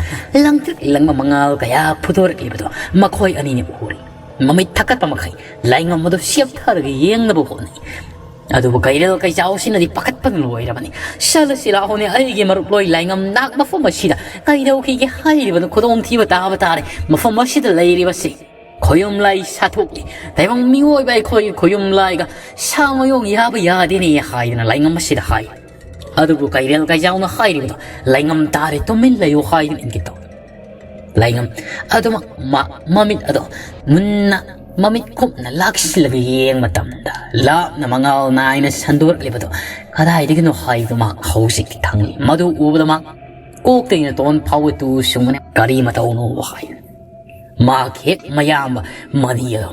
ꯂꯪꯇ꯭ꯔꯤꯛ ꯂꯪꯕ ꯃꯉꯥꯜ ꯀꯌꯥ ꯐꯨꯗꯣꯔꯛꯂꯤꯕꯗꯣ ꯃꯈꯣꯏ ꯑꯅꯤꯅ ꯎꯔꯤ꯫ ꯃꯃꯤꯠ ꯊꯛꯀꯠꯄ ꯃꯈꯩ ꯂꯥꯏꯉꯝ ꯑꯗꯨ ꯁꯦꯞꯊꯔꯒ ꯌꯦꯡꯅꯕ ꯍꯣꯠꯅꯩ꯫ ꯑꯗꯨꯕꯨ ꯀꯩꯔꯦꯜ ꯀꯩꯆꯥꯎꯁꯤꯅꯗꯤ ꯄꯥꯈꯠꯄꯅ ꯂꯣꯏꯔꯕꯅꯤ꯫ "ꯆꯠꯂꯁꯤ ꯂꯥꯛꯑꯣꯅꯦ, ꯑꯩꯒꯤ ꯃꯔꯨꯞ ꯂꯣꯏ ꯂꯥꯏꯉꯝ ꯅꯥꯛ ꯃꯐꯝ ꯑꯁꯤꯗ ꯀꯩꯗꯧꯈꯤꯒꯦ ꯍꯥꯏꯔꯤꯕꯅꯣ? ꯈꯨꯗꯣꯡꯊꯤꯕ ꯇꯥꯕ ꯇꯥꯔꯦ꯫ ꯃꯐꯝ ꯑꯁꯤꯗ ꯂꯩꯔꯤꯕꯁꯤ ꯈꯣꯌꯨꯝ ꯂꯥꯏ ꯁꯥꯊꯣꯛꯂꯤ꯫ ꯇꯥꯏꯕꯪ ꯃꯤꯑꯣꯏꯕ ꯑꯩꯈꯣꯏꯒꯤ ꯈꯣꯌꯨꯝ ꯂꯥꯏꯒ ꯁꯥ ꯃꯌꯣꯡ ꯌꯥꯕ ꯌꯥꯗꯦꯅꯦ" ꯍꯥꯏꯗꯅ ꯂꯥꯏꯉꯝ ꯑꯁꯤꯗ ꯍꯥꯏ꯫ ꯑꯗꯨꯕꯨ ꯀꯩꯔꯦꯜ ꯀꯩꯖꯥꯎꯅ ꯍꯥꯏꯔꯤꯕꯗꯣ ꯂꯥꯏꯉꯝ ꯇꯥꯔꯦ, ꯇꯨꯃꯤꯟ ꯂꯩꯌꯨ ꯍꯥꯏꯗꯨꯅ ꯏꯪꯒꯤꯠ ꯇꯧꯏ꯫ ꯂꯥꯏꯉꯝ ꯑꯗꯨꯃꯛ ꯃꯥ ꯃꯃꯤꯠ ꯑꯗꯣ ꯃꯨꯟꯅ ꯃꯃꯤꯠ ꯀꯨꯞꯅ ꯂꯥꯛꯁꯤꯜꯂꯒ ꯌꯦꯡꯕ ꯃꯇꯝꯗ ꯂꯥꯞꯅ ꯃꯉꯥꯜ ꯅꯥꯏꯅ ꯁꯟꯗꯣꯔꯛꯂꯤꯕꯗꯣ ꯀꯗꯥꯏꯗꯒꯤꯅꯣ ꯍꯥꯏꯕꯗꯨ ꯃꯍꯥꯛ ꯍꯧꯖꯤꯛꯇꯤ ꯈꯪꯂꯤ꯫ ꯃꯗꯨ ꯎꯕꯗ ꯃꯍꯥꯛ ꯀꯣꯛꯇꯒꯤꯅ ꯇꯣꯟ ꯐꯥꯎꯕ ꯇꯨ ꯁꯨꯡꯕꯅ ꯀꯔꯤ ꯃꯇꯧꯅꯣ ꯍꯥꯏ꯫ ꯃꯍꯥꯛꯀꯤ ꯍꯦꯛ ꯃꯌꯥꯝꯕ ꯃꯅꯤ ꯑꯗꯣ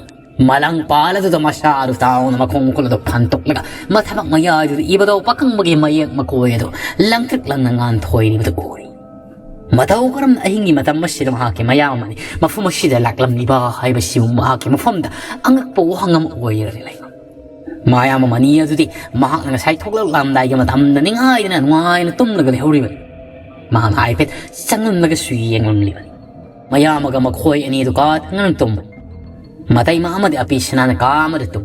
ꯃꯂꯪ ꯄꯥꯜ ꯑꯗꯨꯗ ꯃꯁꯥ ꯑꯗꯨ ꯇꯥꯎꯅ ꯃꯈꯣꯡ ꯃꯈꯨꯜ ꯑꯗꯨ ꯐꯟꯇꯣꯛꯂꯒ ꯃꯊꯕꯛ ꯃꯌꯥꯏꯗꯨꯗ ꯏꯕꯗꯧ ꯄꯥꯈꯪꯕꯒꯤ ꯃꯌꯦꯛ ꯃꯀꯣꯏ ꯑꯗꯨ ꯂꯪꯇ꯭ꯔꯤꯛ ꯂꯪꯅ ꯉꯥꯟꯊꯣꯏꯔꯤꯕꯗꯨ ꯎꯔꯤ꯫ ꯃꯇꯧ ꯀꯔꯝꯅ ꯑꯍꯤꯡꯒꯤ ꯃꯇꯝ ꯑꯁꯤꯗ ꯃꯍꯥꯛꯀꯤ ꯃꯌꯥꯝ ꯑꯃꯅꯤ ꯃꯐꯝ ꯑꯁꯤꯗ ꯂꯥꯛꯂꯝꯂꯤꯕ ꯍꯥꯏꯕꯁꯤꯕꯨ ꯃꯍꯥꯛꯀꯤ ꯃꯐꯝꯗ ꯑꯉꯛꯄ ꯋꯥꯍꯪ ꯑꯃ ꯑꯣꯏꯔꯒ ꯂꯩ꯫ ꯃꯌꯥꯝ ꯑꯃꯅꯤ ꯑꯗꯨꯗꯤ ꯃꯍꯥꯛꯅ ꯉꯁꯥꯏ ꯊꯣꯛꯂꯛꯂꯝꯗꯥꯏꯒꯤ ꯃꯇꯝꯗ ꯅꯤꯡꯉꯥꯏꯗꯅ ꯅꯨꯡꯉꯥꯏꯅ ꯇꯨꯝꯂꯒ ꯂꯩꯍꯧꯔꯤꯕꯅꯤ꯫ ꯃꯍꯥꯛꯅ ꯍꯥꯏꯐꯦꯠ ꯆꯪꯂꯝꯂꯒꯁꯨ ꯌꯦꯡꯂꯝꯂꯤꯕꯅꯤ꯫ ꯃꯌꯥꯝ ꯑꯃꯒ ꯃꯈꯣꯏ ꯑꯅꯤ ꯑꯗꯨ ꯀꯥ ꯊꯪꯅꯅ ꯇꯨꯝꯕ꯫ ꯃꯇꯩꯃ ꯑꯃꯗꯤ ꯑꯄꯤ ꯁꯅꯥꯅ ꯀꯥ ꯑꯃꯗ ꯇꯨꯝ꯫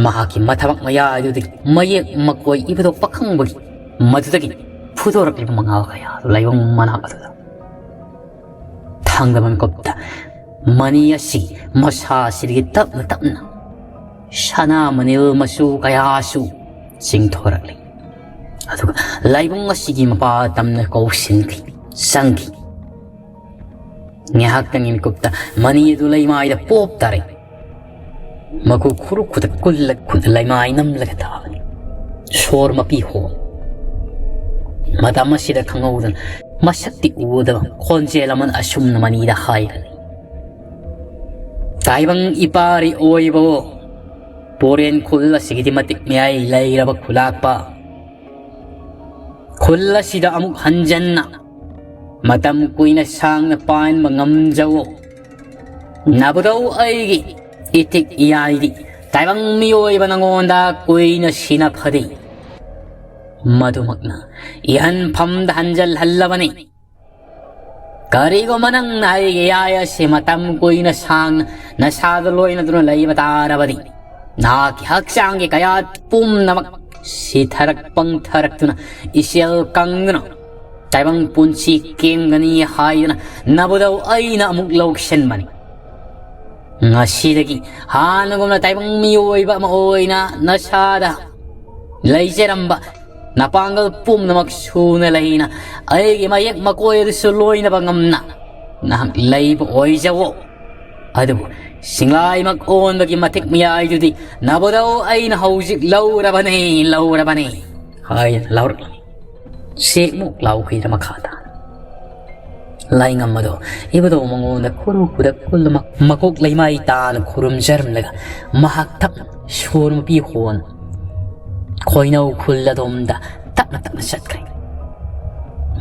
ꯃꯍꯥꯛꯀꯤ ꯃꯊꯕꯛ ꯃꯌꯥꯏꯗꯨꯗꯒꯤ ꯃꯌꯦꯛ ꯃꯀꯣꯏ ꯏꯕꯗꯣ ꯄꯥꯈꯪꯕꯒꯤ ꯃꯗꯨꯗꯒꯤ ꯐꯨꯗꯣꯔꯛꯂꯤꯕ ꯃꯉꯥꯜ ꯀꯌꯥ ꯂꯥꯏꯕꯨꯡ ꯃꯅꯥꯛ ꯑꯗꯨꯗ ꯊꯥꯡꯗꯕ ꯃꯤꯀꯨꯞꯇ ꯃꯅꯤ ꯑꯁꯤ ꯃꯁꯥꯁꯤꯗꯒꯤ ꯇꯞꯅ ꯇꯞꯅ ꯁꯅꯥ ꯃꯅꯤꯜ ꯃꯆꯨ ꯀꯌꯥꯁꯨ ꯆꯤꯡꯊꯣꯔꯛꯂꯤ꯫ ꯑꯗꯨꯒ ꯂꯥꯏꯕꯨꯡ ꯑꯁꯤꯒꯤ ꯃꯄꯥ ꯇꯝꯅ ꯀꯧꯁꯤꯟꯈꯤ, ꯆꯪꯈꯤ꯫ ꯉꯥꯏꯍꯥꯛꯇꯪꯒꯤ ꯃꯤꯀꯨꯞꯇ ꯃꯅꯤ ꯑꯗꯨ ꯂꯩꯃꯥꯏꯗ ꯄꯣꯞ ꯇꯥꯔꯦ꯫ ꯃꯈꯨ ꯈꯨꯔꯨ ꯈꯨꯗ ꯀꯨꯜꯂ ꯈꯨꯗ ꯂꯩꯃꯥꯏ ꯅꯝꯂꯒ ꯇꯥꯕꯅꯤ꯫ ꯁꯣꯔ ꯃꯄꯤ ꯍꯣ꯫ ꯃꯇꯝ ꯑꯁꯤꯗ ꯈꯪꯍꯧꯗꯅ ꯃꯁꯛꯇꯤ ꯎꯗꯕ ꯈꯣꯟꯖꯦꯜ ꯑꯃꯅ ꯑꯁꯨꯝꯅ ꯃꯅꯤꯗ ꯍꯥꯏꯔꯅꯤ: "ꯇꯥꯏꯕꯪ ꯏꯄꯥꯔꯤ ꯑꯣꯏꯕꯋꯣ, ꯄꯣꯔꯦꯟ ꯈꯨꯜ ꯑꯁꯤꯒꯤꯗꯤ ꯃꯇꯤꯛ ꯃꯌꯥꯏ ꯂꯩꯔꯕ ꯈꯨꯂꯥꯛꯄ꯫ ꯈꯨꯜ ꯑꯁꯤꯗ ꯑꯃꯨꯛ ꯍꯟꯖꯟꯅ ꯃꯇꯝ ꯀꯨꯏꯅ ꯁꯥꯡꯅ ꯄꯥꯟꯕ ꯉꯝꯖꯋꯣ꯫ ꯅꯕꯨꯗꯧ ꯑꯩꯒꯤ ꯏꯇꯤꯛ ꯏꯌꯥꯏꯗꯤ ꯇꯥꯏꯕꯪ ꯃꯤꯑꯣꯏꯕ ꯅꯉꯣꯟꯗ ꯀꯨꯏꯅ ꯁꯤꯅ ꯐꯗꯦ꯫ ꯃꯗꯨꯃꯛꯅ ꯏꯍꯟꯐꯝꯗ ꯍꯟꯖꯜꯍꯜꯂꯕꯅꯤ꯫ ꯀꯔꯤꯒꯨꯝꯕ ꯅꯪꯅ ꯑꯩꯒꯤ ꯏꯌꯥꯏ ꯑꯁꯤ ꯃꯇꯝ ꯀꯨꯏꯅ ꯁꯥꯡꯅ ꯅꯁꯥꯗ ꯂꯣꯏꯅꯗꯨꯅ ꯂꯩꯕ ꯇꯥꯔꯕꯗꯤ, ꯅꯍꯥꯛꯀꯤ ꯍꯛꯆꯥꯡꯒꯤ ꯀꯌꯥꯠ ꯄꯨꯝꯅꯃꯛ ꯁꯤꯊꯔꯛ ꯄꯪꯊꯔꯛꯇꯨꯅ ꯏꯆꯦꯜ ꯀꯪꯗꯨꯅ ꯇꯥꯏꯕꯪ ꯄꯨꯟꯁꯤ ꯀꯦꯝꯒꯅꯤ ꯍꯥꯏꯗꯨꯅ ꯅꯕꯨꯗꯧ ꯑꯩꯅ ꯑꯃꯨꯛ ꯂꯧꯁꯤꯟꯕꯅꯤ꯫ ꯉꯁꯤꯗꯒꯤ ꯍꯥꯟꯅꯒꯨꯝꯅ ꯇꯥꯏꯕꯪ ꯃꯤꯑꯣꯏꯕ ꯑꯃ ꯑꯣꯏꯅ ꯅꯁꯥꯗ ꯂꯩꯖꯔꯝꯕ ꯅꯄꯥꯡꯒꯜ ꯄꯨꯝꯅꯃꯛ ꯁꯨꯅ ꯂꯩꯅ ꯑꯩꯒꯤ ꯃꯌꯦꯛ ꯃꯀꯣꯏ ꯑꯗꯨꯁꯨ ꯂꯣꯏꯅꯕ ꯉꯝꯅ ꯅꯍꯥꯛ ꯂꯩꯕ ꯑꯣꯏꯖꯋꯣ꯫ ꯑꯗꯨꯕꯨ ꯁꯤꯡꯂꯥꯏꯃꯛ ꯑꯣꯟꯕꯒꯤ ꯃꯇꯤꯛ ꯃꯌꯥꯏꯗꯨꯗꯤ ꯅꯕꯨꯗꯧ ꯑꯩꯅ ꯍꯧꯖꯤꯛ ꯂꯧꯔꯕꯅꯤ, ꯂꯧꯔꯕꯅꯤ" ꯍꯥꯏꯅ ꯂꯥꯎꯔꯛꯂꯝꯃꯤ꯫ ꯁꯦꯛꯃꯨꯛ ꯂꯥꯎꯈꯤꯗ꯭ꯔ ꯃꯈꯥ ꯇꯥꯅ꯫ ꯂꯥꯏꯉꯝ ꯑꯗꯣ ꯏꯕꯨꯙꯧ ꯃꯉꯣꯟꯗ ꯈꯨꯔꯨ ꯈꯨꯗꯛ ꯀꯨꯜꯂꯃꯛ ꯃꯀꯣꯛ ꯂꯩꯃꯥꯏ ꯇꯥꯅ ꯈꯨꯔꯨꯝꯖꯔꯝꯂꯒ ꯃꯍꯥꯛ ꯇꯞꯅ ꯁꯣꯔ ꯃꯄꯤ ꯍꯣꯟ ꯈꯣꯏꯅꯧ ꯈꯨꯜ ꯑꯗꯣꯝꯗ ꯇꯞꯅ ꯇꯞꯅ ꯆꯠꯈ꯭ꯔꯦ꯫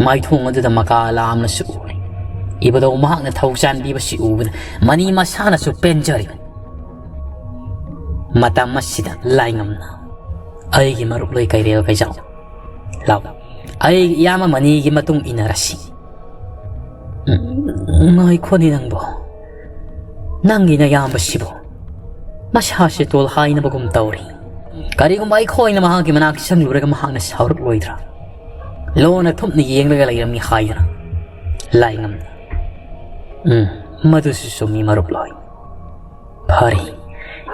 ꯃꯥꯏꯊꯣꯡ ꯑꯗꯨꯗ ꯃꯀꯥ ꯂꯥꯝꯅꯁꯨ ꯎꯔꯦ꯫ ꯏꯕꯨꯙꯧ ꯃꯍꯥꯛꯅ ꯊꯧꯖꯥꯟꯕꯤꯕꯁꯤ ꯎꯕꯗ ꯃꯅꯤ ꯃꯁꯥꯅꯁꯨ ꯄꯦꯟꯖꯔꯦ꯫ ꯃꯇꯝ ꯑꯁꯤꯗ ꯂꯥꯏꯉꯝꯅ, "ꯑꯩꯒꯤ ꯃꯔꯨꯞ ꯂꯣꯏ ꯀꯩꯔꯦꯜ ꯀꯩꯖꯥꯎ, ꯂꯥꯎ, ꯑꯩꯒꯤ ꯏꯌꯥꯝꯕ ꯃꯅꯤꯒꯤ ꯃꯇꯨꯡ ꯏꯟꯅꯔꯁꯤ"꯫ "ꯎꯝ, ꯉꯥꯏꯈꯣꯅꯦ ꯅꯪꯕꯣ, ꯅꯪꯒꯤ ꯅꯌꯥꯝꯕꯁꯤꯕꯨ ꯃꯁꯥꯁꯦ ꯇꯣꯜ ꯍꯥꯏꯅꯕꯒꯨꯝ ꯇꯧꯔꯤ꯫ ꯀꯔꯤꯒꯨꯝꯕ ꯑꯩꯈꯣꯏꯅ ꯃꯍꯥꯛꯀꯤ ꯃꯅꯥꯛ ꯆꯪꯂꯨꯔꯒ ꯃꯍꯥꯛꯅ ꯁꯥꯎꯔꯛꯂꯣꯏꯗ꯭ꯔꯥ? ꯂꯣꯟꯅ ꯊꯨꯞꯅ ꯌꯦꯡꯂꯒ ꯂꯩꯔꯝꯃꯤ" ꯍꯥꯏꯗꯅ꯫ ꯂꯥꯏꯉꯝꯅ, "ꯎꯝ, ꯃꯗꯨꯁꯨ ꯆꯨꯝꯃꯤ ꯃꯔꯨꯞ ꯂꯣꯏ꯫ ꯐꯔꯦ,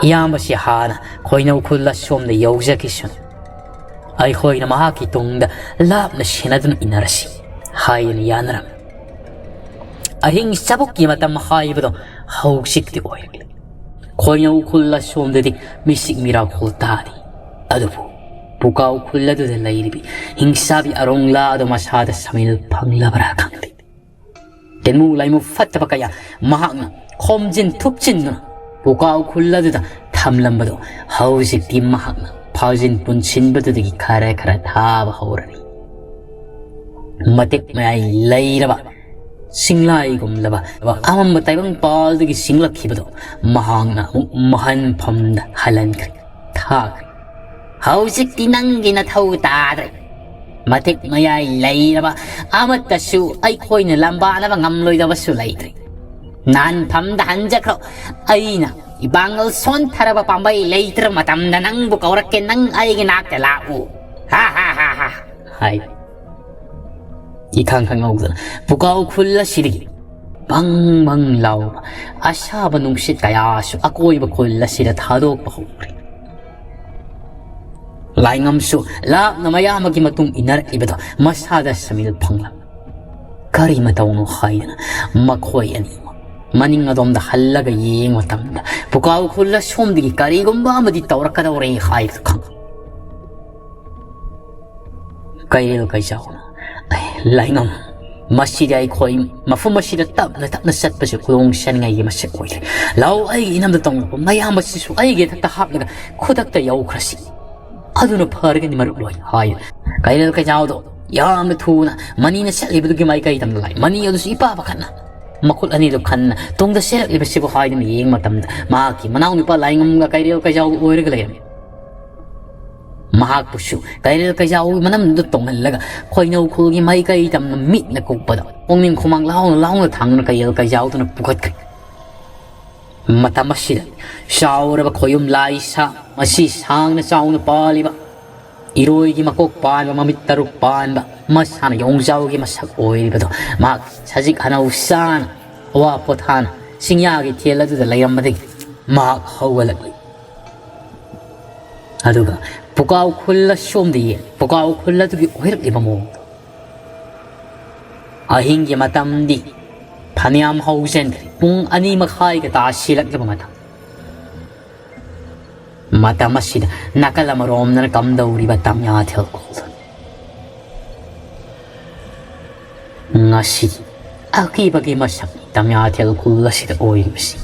ꯏꯌꯥꯝꯕꯁꯤ ꯍꯥꯟꯅ ꯈꯣꯏꯅꯧ ꯈꯨꯜ ꯑꯁꯣꯝꯗ ꯌꯧꯖꯈꯤꯁꯅꯨ꯫ ꯑꯩꯈꯣꯏꯅ ꯃꯍꯥꯛꯀꯤ ꯇꯨꯡꯗ ꯂꯥꯞꯅ ꯁꯦꯟꯅꯗꯨꯅ ꯏꯟꯅꯔꯁꯤ" ꯍꯥꯏꯗꯨꯅ ꯌꯥꯅꯔꯝꯃꯤ꯫ ꯑꯍꯤꯡ ꯆꯕꯨꯛꯀꯤ ꯃꯇꯝ ꯍꯥꯏꯕꯗꯣ ꯍꯧꯖꯤꯛꯇꯤ ꯑꯣꯏꯔꯛꯂꯦ꯫ ꯈꯣꯏꯅꯧ ꯈꯨꯜ ꯑꯁꯣꯝꯗꯗꯤ ꯃꯤꯁꯤꯛ ꯃꯤꯔꯥꯎꯈꯣꯜ ꯇꯥꯔꯤ꯫ ꯑꯗꯨꯕꯨ ꯄꯨꯀꯥꯎ ꯈꯨꯜ ꯑꯗꯨꯗ ꯂꯩꯔꯤꯕꯤ ꯍꯤꯡꯁꯥꯕꯤ ꯑꯔꯣꯡꯂꯥ ꯑꯗꯨ ꯃꯁꯥꯗ ꯁꯃꯤꯜ ꯐꯪꯂꯕ꯭ꯔꯥ ꯈꯪꯗꯦ꯫ ꯇꯦꯟꯃꯨ ꯂꯥꯏꯃꯨ ꯐꯠꯇꯕ ꯀꯌꯥ ꯃꯍꯥꯛꯅ ꯈꯣꯝꯖꯤꯟ ꯊꯨꯞꯆꯤꯟꯗꯨꯅ ꯄꯨꯀꯥꯎ ꯈꯨꯜ ꯑꯗꯨꯗ ꯊꯝꯂꯝꯕꯗꯣ ꯍꯧꯖꯤꯛꯇꯤ ꯃꯍꯥꯛꯅ ꯐꯥꯖꯤꯟ ꯄꯨꯟꯁꯤꯟꯕꯗꯨꯗꯒꯤ ꯈꯔ ꯈꯔ ꯊꯥꯕ ꯍꯧꯔꯅꯤ꯫ ꯃꯇꯤꯛ ꯃꯌꯥꯏ ꯂꯩꯔꯕ ꯁꯤꯡꯂꯥꯏꯒꯨꯝꯂꯕ ꯑꯃꯝꯕ ꯇꯥꯏꯕꯪꯄꯥꯜꯗꯒꯤ ꯁꯤꯡꯂꯛꯈꯤꯕꯗꯣ ꯃꯍꯥꯛꯅ ꯑꯃꯨꯛ ꯃꯍꯟꯐꯝꯗ ꯍꯜꯍꯟꯈ꯭ꯔꯦ, ꯊꯥꯈ꯭ꯔꯦ꯫ ꯍꯧꯖꯤꯛꯇꯤ ꯅꯪꯒꯤ ꯅꯊꯧ ꯇꯥꯗ꯭ꯔꯦ꯫ ꯃꯇꯤꯛ ꯃꯌꯥꯏ ꯂꯩꯔꯕ ꯑꯃꯠꯇꯁꯨ ꯑꯩꯈꯣꯏꯅ ꯂꯝꯕꯥꯅꯕ ꯉꯝꯂꯣꯏꯗꯕꯁꯨ ꯂꯩꯇ꯭ꯔꯦ꯫ ꯅꯍꯥꯟꯐꯝꯗ ꯍꯟꯖꯈ꯭ꯔꯣ꯫ ꯑꯩꯅ ꯏꯄꯥꯡꯒꯜ ꯁꯣꯟꯊꯔꯕ ꯄꯥꯝꯕꯩ ꯂꯩꯇ꯭ꯔꯕ ꯃꯇꯝꯗ ꯅꯪꯕꯨ ꯀꯧꯔꯛꯀꯦ, ꯅꯪ ꯑꯩꯒꯤ ꯅꯥꯛꯇ ꯂꯥꯛꯎ꯫ ꯍꯥ ꯍꯥ ꯍꯥ ꯍꯥ꯫ ꯍꯥꯏ꯫ ꯏꯈꯪ ꯈꯪꯍꯧꯗꯅ ꯄꯨꯀꯥꯎ ꯈꯨꯜ ꯑꯁꯤꯗꯒꯤ ꯕꯪ ꯕꯪ ꯂꯥꯎꯕ ꯑꯁꯥꯕ ꯅꯨꯡꯁꯤꯠ ꯀꯌꯥꯁꯨ ꯑꯀꯣꯏꯕ ꯈꯨꯜ ꯑꯁꯤꯗ ꯊꯥꯗꯣꯛꯄ ꯍꯧꯈ꯭ꯔꯦ꯫ ꯂꯥꯏꯉꯝꯁꯨ ꯂꯥꯞꯅ ꯃꯌꯥꯝ ꯑꯃꯒꯤ ꯃꯇꯨꯡ ꯏꯟꯅꯔꯛꯂꯤꯕꯗꯣ ꯃꯁꯥꯗ ꯁꯃꯤꯜ ꯐꯪꯂꯝꯃꯤ꯫ ꯀꯔꯤ ꯃꯇꯧꯅꯣ ꯍꯥꯏꯗꯅ ꯃꯈꯣꯏ ꯑꯅꯤꯃꯛ ꯃꯅꯤꯡ ꯑꯗꯣꯝꯗ ꯍꯜꯂꯒ ꯌꯦꯡꯕ ꯃꯇꯝꯗ ꯄꯨꯀꯥꯎ ꯈꯨꯜ ꯑꯁꯣꯝꯗꯒꯤ ꯀꯔꯤꯒꯨꯝꯕ ꯑꯃꯗꯤ ꯇꯧꯔꯛꯀꯗꯧꯔꯦ ꯍꯥꯏꯕꯗꯨ ꯈꯪꯏ꯫ ꯀꯩꯔꯦꯜ ꯀꯩꯖꯥꯎꯅ, "ꯑꯦ, ꯂꯥꯏꯉꯝ, ꯃꯁꯤꯗꯤ ꯑꯩꯈꯣꯏ ꯃꯐꯝ ꯑꯁꯤꯗ ꯇꯞꯅ ꯇꯞꯅ ꯆꯠꯄꯁꯦ ꯈꯨꯗꯣꯡ ꯆꯥꯅꯤꯡꯉꯥꯏꯒꯤ ꯃꯁꯛ ꯑꯣꯏꯔꯦ꯫ ꯂꯥꯛꯑꯣ, ꯑꯩꯒꯤ ꯏꯅꯝꯗ ꯇꯣꯡꯂꯛꯄ ꯃꯌꯥꯝ ꯑꯁꯤꯁꯨ ꯑꯩꯒꯤ ꯏꯊꯛꯇ ꯍꯥꯞꯂꯒ ꯈꯨꯗꯛꯇ ꯌꯧꯈ꯭ꯔꯁꯤ꯫ ꯑꯗꯨꯅ ꯐꯔꯒꯅꯤ ꯃꯔꯨꯞ ꯂꯣꯏ" ꯍꯥꯏ꯫ ꯀꯩꯔꯦꯜ ꯀꯩꯖꯥꯎꯗꯣ ꯌꯥꯝꯅ ꯊꯨꯅ ꯃꯅꯤꯅ ꯆꯠꯂꯤꯕꯗꯨꯒꯤ ꯃꯥꯏꯀꯩ ꯇꯝꯅ ꯂꯥꯛꯏ꯫ ꯃꯅꯤ ꯑꯗꯨꯁꯨ ꯏꯄꯥ ꯄꯥꯈꯠꯅ ꯃꯈꯨꯠ ꯑꯅꯤꯗꯨ ꯈꯟꯅ ꯇꯨꯡꯗ ꯆꯦꯜꯂꯛꯂꯤꯕꯁꯤꯕꯨ ꯍꯥꯏꯗꯨꯅ ꯌꯦꯡꯕ ꯃꯇꯝꯗ ꯃꯍꯥꯛꯀꯤ ꯃꯅꯥꯎꯅꯨꯄꯥ ꯂꯥꯏꯉꯝꯒ ꯀꯩꯔꯦꯜ ꯀꯩꯖꯥꯎꯒ ꯑꯣꯏꯔꯒ ꯂꯩꯔꯝꯃꯤ꯫ ꯃꯍꯥꯛꯄꯨꯁꯨ ꯀꯩꯔꯦꯜ ꯀꯩꯖꯥꯎꯒꯤ ꯃꯅꯝꯗꯨꯗ ꯇꯣꯡꯍꯜꯂꯒ ꯈꯣꯏꯅꯧ ꯈꯨꯜꯒꯤ ꯃꯥꯏꯀꯩ ꯇꯝꯅ ꯃꯤꯠꯅ ꯀꯨꯞꯄꯗ ꯄꯨꯛꯅꯤꯡ ꯈꯨꯃꯥꯡ ꯂꯥꯎꯅ ꯂꯥꯎꯅ ꯊꯥꯡꯗꯨꯅ ꯀꯩꯔꯦꯜ ꯀꯩꯖꯥꯎꯗꯨꯅ ꯄꯨꯈꯠꯈ꯭ꯔꯦ꯫ ꯃꯇꯝ ꯑꯁꯤꯗ ꯆꯥꯎꯔꯕ ꯈꯣꯌꯨꯝ ꯂꯥꯏ ꯁꯥ, ꯃꯁꯤ ꯁꯥꯡꯅ ꯆꯥꯎꯅ ꯄꯥꯜꯂꯤꯕ, ꯏꯔꯣꯏꯒꯤ ꯃꯀꯣꯛ ꯄꯥꯟꯕ, ꯃꯃꯤꯠ ꯇꯔꯨꯛ ꯄꯥꯟꯕ, ꯃꯁꯥꯅ ꯌꯣꯡꯖꯥꯎꯒꯤ ꯃꯁꯛ ꯑꯣꯏꯔꯤꯕꯗꯣ ꯃꯍꯥꯛ ꯁꯖꯤꯛ ꯍꯅꯧ ꯆꯥꯅ ꯑꯋꯥ ꯄꯣꯊꯥꯅ ꯆꯤꯡꯌꯥꯒꯤ ꯏꯊꯦꯜ ꯑꯗꯨꯗ ꯂꯩꯔꯝꯕꯗꯒꯤ ꯃꯍꯥꯛ ꯍꯧꯒꯠꯂꯛꯂꯤ꯫ ꯑꯗꯨꯒ ꯄꯨꯀꯥꯎ ꯈꯨꯜ ꯑꯁꯣꯝꯗ ꯌꯦꯡ, ꯄꯨꯀꯥꯎ ꯈꯨꯜ ꯑꯗꯨꯒꯤ ꯑꯣꯏꯔꯛꯂꯤꯕ ꯃꯑꯣꯡꯗꯣ꯫ ꯑꯍꯤꯡꯒꯤ ꯃꯇꯝꯗꯤ ꯐꯅꯌꯥꯝ ꯍꯧꯖꯤꯟꯈ꯭ꯔꯦ꯫ ꯄꯨꯡ ꯑꯅꯤ ꯃꯈꯥꯏꯒ ꯇꯥꯁꯤꯜꯂꯛꯂꯕ ꯃꯇꯝ꯫ ꯃꯇꯝ ꯑꯁꯤꯗ ꯅꯥꯀꯜ ꯑꯃꯔꯣꯝꯗꯅ ꯀꯝꯗꯧꯔꯤꯕ ꯇꯝꯌꯥꯊꯦꯜ ꯈꯨꯜꯗꯨꯅꯤ꯫ ꯉꯁꯤꯗꯤ ꯑꯀꯤꯕꯒꯤ ꯃꯁꯛꯅꯤ ꯇꯝꯌꯥꯊꯦꯜ ꯈꯨꯜ ꯑꯁꯤꯗ ꯑꯣꯏꯔꯤꯕꯁꯤ꯫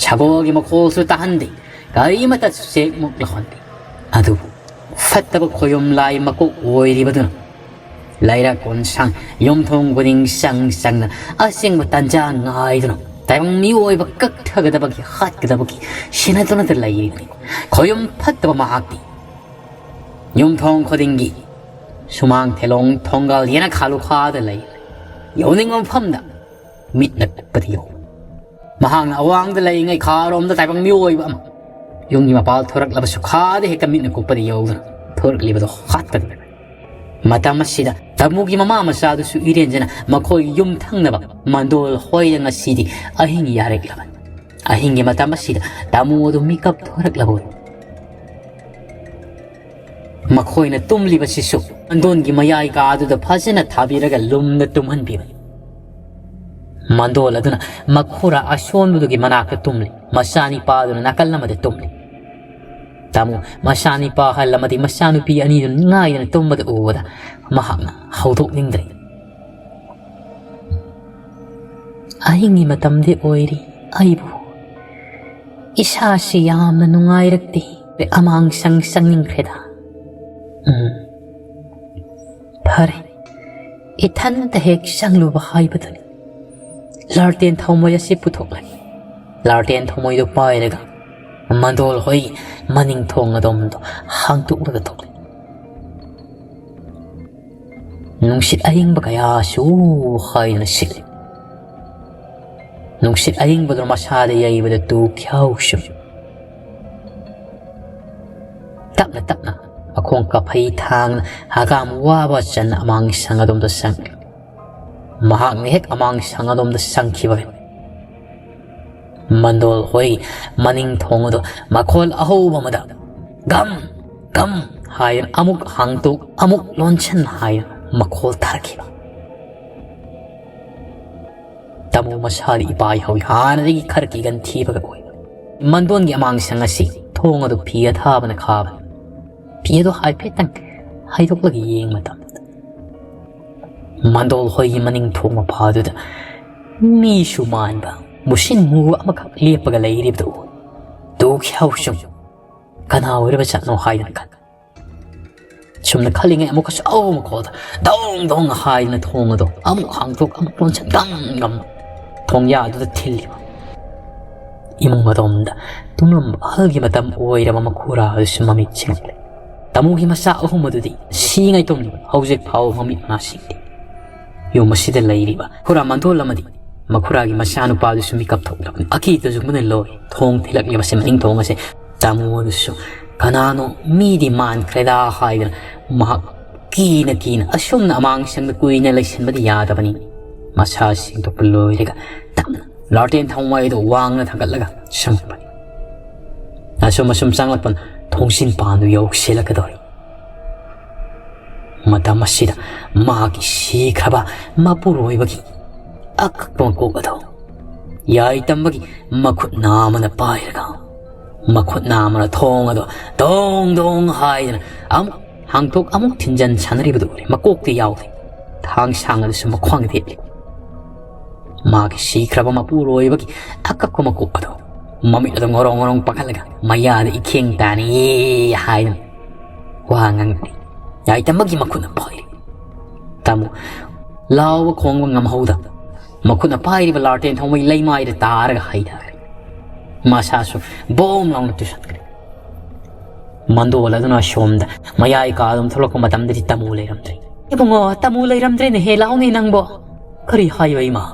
ꯁꯒꯣꯜꯒꯤ ꯃꯈꯣꯜꯁꯨ ꯇꯥꯍꯟꯗꯦ, ꯒꯥꯔꯤ ꯑꯃꯠꯇꯁꯨ ꯆꯦꯛꯃꯨꯛ ꯂꯥꯎꯍꯟꯗꯦ꯫ ꯑꯗꯨꯕꯨ ꯐꯠꯇꯕ ꯈꯣꯌꯨꯝ ꯂꯥꯏ ꯃꯀꯣꯛ ꯑꯣꯏꯔꯤꯕꯗꯨꯅ ꯂꯩꯔꯛ ꯀꯣꯟꯁꯥꯡ, ꯌꯨꯝꯊꯣꯡ ꯈꯨꯗꯤꯡ ꯆꯪ ꯆꯪꯅ ꯑꯁꯦꯡꯕ ꯇꯟꯖꯥ ꯉꯥꯏꯗꯨꯅ ꯇꯥꯏꯕꯪ ꯃꯤꯑꯣꯏꯕ ꯀꯛꯊꯒꯗꯕꯒꯤ, ꯍꯥꯠꯀꯗꯕꯒꯤ ꯁꯤꯟꯅꯗꯨꯅꯇ ꯂꯩꯔꯤꯕꯅꯤ꯫ ꯈꯣꯌꯨꯝ ꯐꯠꯇꯕ ꯃꯍꯥꯛꯇꯤ ꯌꯨꯝꯊꯣꯡ ꯈꯨꯗꯤꯡꯒꯤ ꯁꯨꯃꯥꯡ, ꯊꯦꯂꯣꯡ, ꯊꯣꯡꯒꯥꯜ, ꯌꯦꯅꯈꯥ ꯂꯨꯈꯥꯗ ꯂꯩ꯫ ꯌꯧꯅꯤꯡꯕ ꯃꯐꯝꯗ ꯃꯤꯠꯅ ꯀꯨꯞꯄꯗ ꯌꯧ꯫ ꯃꯍꯥꯛꯅ ꯑꯋꯥꯡꯗ ꯂꯩꯔꯤꯉꯩ ꯈꯥꯔꯣꯝꯗ ꯇꯥꯏꯕꯪ ꯃꯤꯑꯣꯏꯕ ꯑꯃ ꯌꯨꯝꯒꯤ ꯃꯄꯥꯜ ꯊꯣꯔꯛꯂꯕꯁꯨ ꯈꯥꯗ ꯍꯦꯛꯇ ꯃꯤꯠꯅ ꯀꯨꯞꯄꯗ ꯌꯧꯗꯨꯅ ꯊꯣꯔꯛꯂꯤꯕꯗꯨ ꯍꯥꯠꯀꯗꯕꯅꯤ꯫ ꯃꯇꯝ ꯑꯁꯤꯗ ꯇꯥꯃꯨꯒꯤ ꯃꯃꯥ ꯃꯆꯥꯗꯨꯁꯨ ꯏꯔꯦꯟꯖꯅ ꯃꯈꯣꯏ ꯌꯨꯝꯊꯪꯅꯕ ꯃꯟꯗꯣꯜ ꯍꯣꯏꯗ ꯉꯁꯤꯗꯤ ꯑꯍꯤꯡ ꯌꯥꯔꯦꯛꯂꯕꯅꯤ꯫ ꯑꯍꯤꯡꯒꯤ ꯃꯇꯝ ꯑꯁꯤꯗ ꯇꯥꯃꯨ ꯑꯗꯨ ꯃꯤꯀꯞ ꯊꯣꯔꯛꯂꯕ ꯑꯣꯏ꯫ ꯃꯈꯣꯏꯅ ꯇꯨꯝꯂꯤꯕꯁꯤꯁꯨ ꯃꯟꯗꯣꯟꯒꯤ ꯃꯌꯥꯏ ꯀꯥꯗꯨꯗ ꯐꯖꯅ ꯊꯥꯕꯤꯔꯒ ꯂꯨꯝꯅ ꯇꯨꯝꯍꯟꯕꯤꯕꯅꯤ꯫ ꯃꯟꯗꯣꯜ ꯑꯗꯨꯅ ꯃꯈꯨꯔꯥ ꯑꯁꯣꯟꯕꯗꯨꯒꯤ ꯃꯅꯥꯛꯇ ꯇꯨꯝꯂꯤ, ꯃꯆꯥꯅꯤꯄꯥꯗꯨꯅ ꯅꯥꯀꯜ ꯑꯃꯗ ꯇꯨꯝꯂꯤ꯫ ꯇꯥꯃꯣ, ꯃꯆꯥꯅꯤꯄꯥ ꯑꯍꯜ ꯑꯃꯗꯤ ꯃꯆꯥꯅꯨꯄꯤ ꯑꯅꯤꯗꯨ ꯉꯥꯏꯗꯅ ꯇꯨꯝꯕꯗ ꯎꯕꯗ ꯃꯍꯥꯛꯅ ꯍꯧꯗꯣꯛꯅꯤꯡꯗ꯭ꯔꯦ꯫ ꯑꯍꯤꯡꯒꯤ ꯃꯇꯝꯗꯤ ꯑꯣꯏꯔꯤ, ꯑꯩꯕꯨ ꯏꯁꯥꯁꯤ ꯌꯥꯝꯅ ꯅꯨꯡꯉꯥꯏꯔꯛꯇꯦ꯫ ꯑꯃꯥꯡ ꯁꯪ ꯆꯪꯅꯤꯡꯈ꯭ꯔꯦꯗ꯫ ꯎꯝ, ꯐꯔꯦ, ꯏꯊꯟꯇ ꯍꯦꯛ ꯆꯪꯂꯨꯕ ꯍꯥꯏꯕꯗꯨꯅꯤ꯫ ꯂꯥꯔꯇꯦꯟ ꯊꯥꯎꯃꯩ ꯑꯁꯤ ꯄꯨꯊꯣꯛꯂꯒꯦ꯫ ꯂꯥꯔꯇꯦꯟ ꯊꯥꯎꯃꯩꯗꯨ ꯄꯥꯏꯔꯒ ꯃꯟꯗꯣꯜ ꯍꯣꯏ ꯃꯅꯤꯡ ꯊꯣꯡ ꯑꯗꯣꯝꯗꯣ ꯍꯥꯡꯗꯣꯛꯂꯒ ꯊꯣꯛꯂꯦ꯫ ꯅꯨꯡꯁꯤꯠ ꯑꯏꯪꯕ ꯀꯌꯥꯁꯨ ꯍꯥꯏꯗꯨꯅ ꯁꯤꯠꯂꯤ꯫ ꯅꯨꯡꯁꯤꯠ ꯑꯏꯪꯕꯗꯨꯅ ꯃꯁꯥꯗ ꯌꯩꯕꯗ ꯇꯨ ꯈ꯭ꯌꯥꯎ ꯁꯨꯝ꯫ ꯇꯞꯅ ꯇꯞꯅ ꯃꯈꯣꯡ ꯀꯥꯐꯩ ꯊꯥꯡꯅ ꯍꯒꯥꯝ ꯋꯥꯕ ꯆꯟꯅ ꯑꯃꯥꯡ ꯁꯪ ꯑꯗꯣꯝꯗ ꯆꯪꯂꯤ꯫ ꯃꯍꯥꯛꯅ ꯍꯦꯛ ꯑꯃꯥꯡ ꯁꯪ ꯑꯗꯣꯝꯗ ꯆꯪꯈꯤꯕꯒ ꯃꯟꯗꯣꯜ ꯍꯣꯏ ꯃꯅꯤꯡ ꯊꯣꯡ ꯑꯗꯨ ꯃꯈꯣꯜ ꯑꯍꯧꯕ ꯑꯃꯗ ꯒꯝ ꯒꯝ ꯍꯥꯏꯅ ꯑꯃꯨꯛ ꯍꯥꯡꯗꯣꯛ ꯑꯃꯨꯛ ꯂꯣꯟꯁꯤꯟ ꯍꯥꯏꯅ ꯃꯈꯣꯜ ꯊꯥꯔꯛꯈꯤꯕ꯫ ꯇꯥꯃꯣ ꯃꯁꯥꯗꯤ ꯏꯄꯥ ꯏꯍꯧ ꯍꯥꯟꯅꯗꯒꯤ ꯈꯔ ꯀꯤꯒꯟ ꯊꯤꯕꯒ ꯑꯣꯏ꯫ ꯃꯟꯗꯣꯟꯒꯤ ꯑꯃꯥꯡꯁꯪ ꯑꯁꯤ ꯊꯣꯡ ꯑꯗꯨ ꯐꯤ ꯑꯊꯥꯕꯅ ꯈꯥꯕꯅꯤ꯫ ꯐꯤ ꯑꯗꯨ ꯍꯥꯏꯐꯦꯠꯇꯪ ꯍꯥꯏꯗꯣꯛꯂꯒ ꯌꯦꯡꯕ ꯃꯇꯝꯗ ꯃꯟꯗꯣꯜ ꯍꯣꯏꯒꯤ ꯃꯅꯤꯡ ꯊꯣꯡ ꯃꯄꯥꯗꯨꯗ ꯃꯤꯁꯨ ꯃꯥꯟꯕ ꯃꯨꯁꯤꯟ ꯃꯨꯕ ꯑꯃꯈꯛ ꯂꯦꯞꯄꯒ ꯂꯩꯔꯤꯕꯗꯨ ꯎꯏ꯫ "ꯇꯨ ꯈ꯭ꯌꯥꯎꯁꯨ ꯀꯅꯥ ꯑꯣꯏꯔꯕ ꯖꯥꯠꯅꯣ?" ꯍꯥꯏꯗꯅ ꯈꯟ ꯁꯨꯝꯅ ꯈꯜꯂꯤꯉꯩ ꯑꯃꯨꯛꯀꯁꯨ ꯑꯧ ꯃꯈꯣꯜꯗ ꯗꯣꯡ ꯗꯣꯡ ꯍꯥꯏꯗꯅ ꯊꯣꯡ ꯑꯗꯣ ꯑꯃꯨꯛ ꯍꯥꯡꯗꯣꯛ ꯑꯃꯨꯛ ꯂꯣꯟꯁꯤꯟ ꯒꯝ ꯒꯝ ꯊꯣꯡꯌꯥꯗꯨꯗ ꯊꯤꯜꯂꯤꯕ ꯏꯃꯨꯡ ꯑꯗꯣꯝꯗ ꯇꯨꯝꯂꯝꯕ ꯑꯍꯜꯒꯤ ꯃꯇꯝ ꯑꯣꯏꯔꯕ ꯃꯈꯨꯔꯥ ꯑꯗꯨꯁꯨ ꯃꯃꯤꯠ ꯁꯤꯡꯂꯦ꯫ ꯇꯥꯃꯣꯒꯤ ꯃꯆꯥ ꯑꯍꯨꯝ ꯑꯗꯨꯗꯤ ꯁꯤꯉꯩ ꯇꯨꯝꯂꯤꯕ ꯍꯧꯖꯤꯛ ꯐꯥꯎꯕ ꯃꯃꯤꯠ ꯃꯅꯥ ꯁꯤꯡꯗꯦ꯫ ꯌꯨꯝ ꯑꯁꯤꯗ ꯂꯩꯔꯤꯕ ꯈꯨꯔꯥ ꯃꯟꯗꯣꯜ ꯑꯃꯗꯤ ꯃꯈꯨꯔꯥꯒꯤ ꯃꯆꯥꯅꯨꯄꯥꯗꯨꯁꯨ ꯃꯤꯀꯞ ꯊꯣꯛꯂꯕꯅꯤ꯫ ꯑꯀꯤꯕ ꯇꯨꯖꯨꯡꯕꯅ ꯂꯣꯏ꯫ ꯊꯣꯡ ꯊꯤꯜꯂꯛꯂꯤꯕꯁꯦ ꯃꯅꯤꯡ ꯊꯣꯡ ꯑꯁꯦ ꯇꯥꯃꯣ ꯑꯗꯨꯁꯨ ꯀꯅꯥꯅꯣ ꯃꯤꯗꯤ ꯃꯥꯟꯈ꯭ꯔꯦꯗ ꯍꯥꯏꯗꯅ ꯃꯍꯥꯛ ꯀꯤꯅ ꯀꯤꯅ ꯑꯁꯨꯝꯅ ꯑꯃꯥꯡꯁꯪꯗ ꯀꯨꯏꯅ ꯂꯩꯁꯤꯟꯕꯗꯤ ꯌꯥꯗꯕꯅꯤ꯫ ꯃꯁꯥ ꯁꯦꯡꯗꯣꯛꯄ ꯂꯣꯏꯔꯒ ꯇꯞꯅ ꯂꯥꯇꯦꯟ ꯊꯥꯎꯃꯩꯗꯨ ꯋꯥꯡꯅ ꯊꯥꯡꯒꯠꯂꯒ ꯆꯪꯂꯛꯄꯅꯤ꯫ ꯑꯁꯨꯝ ꯑꯁꯨꯝ ꯆꯪꯂꯛꯄꯅ ꯊꯣꯡꯖꯤꯟ ꯄꯥꯟꯗꯨ ꯌꯧꯁꯤꯜꯂꯛꯀꯗꯧꯔꯤ꯫ ꯃꯇꯝ ꯑꯁꯤꯗ ꯃꯥꯒꯤ ꯁꯤꯈ꯭ꯔꯕ ꯃꯄꯨꯔꯣꯏꯕꯒꯤ ꯑꯀꯛꯄ ꯃꯀꯣꯛ ꯑꯗꯨ ꯌꯥꯏ ꯇꯝꯕꯒꯤ ꯃꯈꯨꯠ ꯅꯥꯝꯃꯅ ꯄꯥꯏꯔꯒ, ꯃꯈꯨꯠ ꯅꯥꯝꯃꯅ ꯊꯣꯡ ꯑꯗꯨ ꯗꯣꯡ ꯗꯣꯡ ꯍꯥꯏꯗꯅ ꯑꯃꯨꯛ ꯍꯥꯡꯗꯣꯛ ꯑꯃꯨꯛ ꯊꯤꯟꯖꯟ ꯁꯥꯟꯅꯔꯤꯕꯗꯨ ꯎꯔꯦ꯫ ꯃꯀꯣꯛꯇꯤ ꯌꯥꯎꯗꯦ꯫ ꯊꯥꯡ ꯁꯥꯡ ꯑꯗꯨꯁꯨ ꯃꯈ꯭ꯋꯥꯡꯗ ꯊꯦꯠꯂꯤ꯫ ꯃꯥꯒꯤ ꯁꯤꯈ꯭ꯔꯕ ꯃꯄꯨꯔꯣꯏꯕꯒꯤ ꯑꯀꯛꯄ ꯃꯀꯣꯛ ꯑꯗꯨ ꯃꯃꯤꯠ ꯑꯗꯨ ꯉꯣꯔꯣꯡ ꯉꯣꯔꯣꯡ ꯄꯥꯡꯈꯠꯂꯒ ꯃꯌꯥꯗ ꯏꯈꯦꯡ ꯇꯥꯅ "ꯌꯦ" ꯍꯥꯏꯗꯅ ꯋꯥ ꯉꯥꯡꯂꯤ꯫ ꯌꯥꯏꯇꯝꯕꯒꯤ ꯃꯈꯨꯠꯅ ꯄꯥꯏꯔꯤ꯫ ꯇꯥꯃꯣ ꯂꯥꯎꯕ ꯈꯣꯡꯕ ꯉꯝꯍꯧꯗ ꯃꯈꯨꯠꯅ ꯄꯥꯏꯔꯤꯕ ꯂꯥꯔꯇꯦꯟ ꯊꯥꯎꯃꯩ ꯂꯩꯃꯥꯏꯗ ꯇꯥꯔꯒ ꯍꯩꯊꯈ꯭ꯔꯦ꯫ ꯃꯁꯥꯁꯨ ꯕꯣꯝ ꯂꯥꯎꯅ ꯇꯨꯁꯟꯈ꯭ꯔꯦ꯫ ꯃꯟꯗꯣꯜ ꯑꯗꯨꯅ ꯑꯁꯣꯝꯗ ꯃꯌꯥꯏ ꯀꯥ ꯑꯗꯨꯝ ꯊꯣꯛꯂꯛꯄ ꯃꯇꯝꯗꯗꯤ ꯇꯥꯃꯣ ꯂꯩꯔꯝꯗ꯭ꯔꯦ꯫ "ꯏꯕꯨꯡꯉꯣ, ꯇꯥꯃꯣ ꯂꯩꯔꯝꯗ꯭ꯔꯦꯅꯦꯍꯦ, ꯂꯥꯎꯅꯦ ꯅꯪꯕꯣ!" "ꯀꯔꯤ ꯍꯥꯏꯕ ꯏꯃꯥ?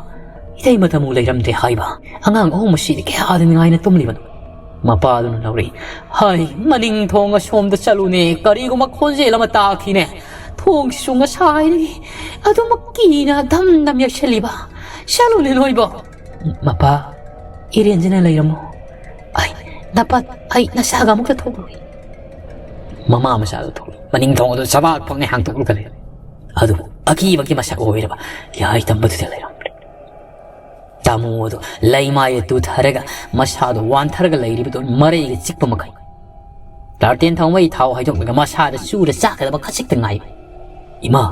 ꯏꯇꯩꯃ ꯇꯥꯃꯣ ꯂꯩꯔꯝꯗ꯭ꯔꯦ ꯍꯥꯏꯕ? ꯑꯉꯥꯡ ꯑꯍꯨꯝ ꯑꯁꯤꯗꯤ ꯀꯌꯥꯗ ꯅꯨꯡꯉꯥꯏꯅ ꯇꯨꯝꯂꯤꯕꯅꯣ?" ꯃꯄꯥꯗꯨꯅ ꯂꯥꯎꯔꯛꯏ꯫ "ꯍꯥꯏ, ꯃꯅꯤꯡ ꯊꯣꯡ ꯑꯁꯣꯝꯗ ꯆꯠꯂꯨꯅꯦ, ꯀꯔꯤꯒꯨꯝꯕ ꯈꯣꯟꯖꯦꯜ ꯑꯃ ꯇꯥꯈꯤꯅꯦ꯫ ꯊꯣꯡꯁꯤꯁꯨ ꯉꯁꯥꯏꯗꯒꯤ ꯑꯗꯨꯃꯛ ꯀꯤꯅ ꯙꯝ ꯙꯝ ꯌꯩꯁꯜꯂꯤꯕ꯫ ꯆꯠꯂꯨꯅꯦ ꯅꯣꯏꯕꯣ!" "ꯃꯄꯥ, ꯏꯔꯦꯟꯖꯅ ꯂꯩꯔꯝꯃꯣ꯫ ꯑꯩ ꯅꯄꯥ, ꯑꯩ ꯅꯁꯥꯒ ꯑꯃꯨꯛꯇ ꯊꯣꯛꯂꯨꯏ꯫" ꯃꯃꯥ ꯃꯆꯥꯗꯨ ꯊꯣꯛꯂꯛꯏ꯫ ꯃꯅꯤꯡ ꯊꯣꯡ ꯑꯗꯨ ꯆꯕꯥꯛ ꯐꯪꯉꯦ ꯍꯥꯡꯇꯣꯛꯂꯒ ꯂꯩꯔꯝꯃꯤ꯫ ꯑꯗꯨꯕꯨ ꯑꯀꯤꯕꯒꯤ ꯃꯁꯛ ꯑꯣꯏꯔꯕ ꯌꯥꯏꯇꯝꯕꯗꯨꯗ ꯂꯩꯔꯝꯂꯦ꯫ ꯇꯥꯃꯣ ꯑꯗꯣ ꯂꯩꯃꯥꯏꯗ ꯇꯨꯊꯔꯒ ꯃꯁꯥꯗꯣ ꯋꯥꯟꯊꯔꯒ ꯂꯩꯔꯤꯕꯗꯣ ꯃꯔꯩꯒ ꯆꯤꯛꯄ ꯃꯈꯩ꯫ ꯂꯥꯔꯇꯦꯟ ꯊꯥꯎꯃꯩ ꯊꯥꯎ ꯍꯩꯗꯣꯛꯂꯒ ꯃꯁꯥꯗ ꯆꯨꯔ ꯆꯥꯛꯀꯗꯕ ꯈꯖꯤꯛꯇ ꯉꯥꯏꯕ꯫ "ꯏꯃꯥ,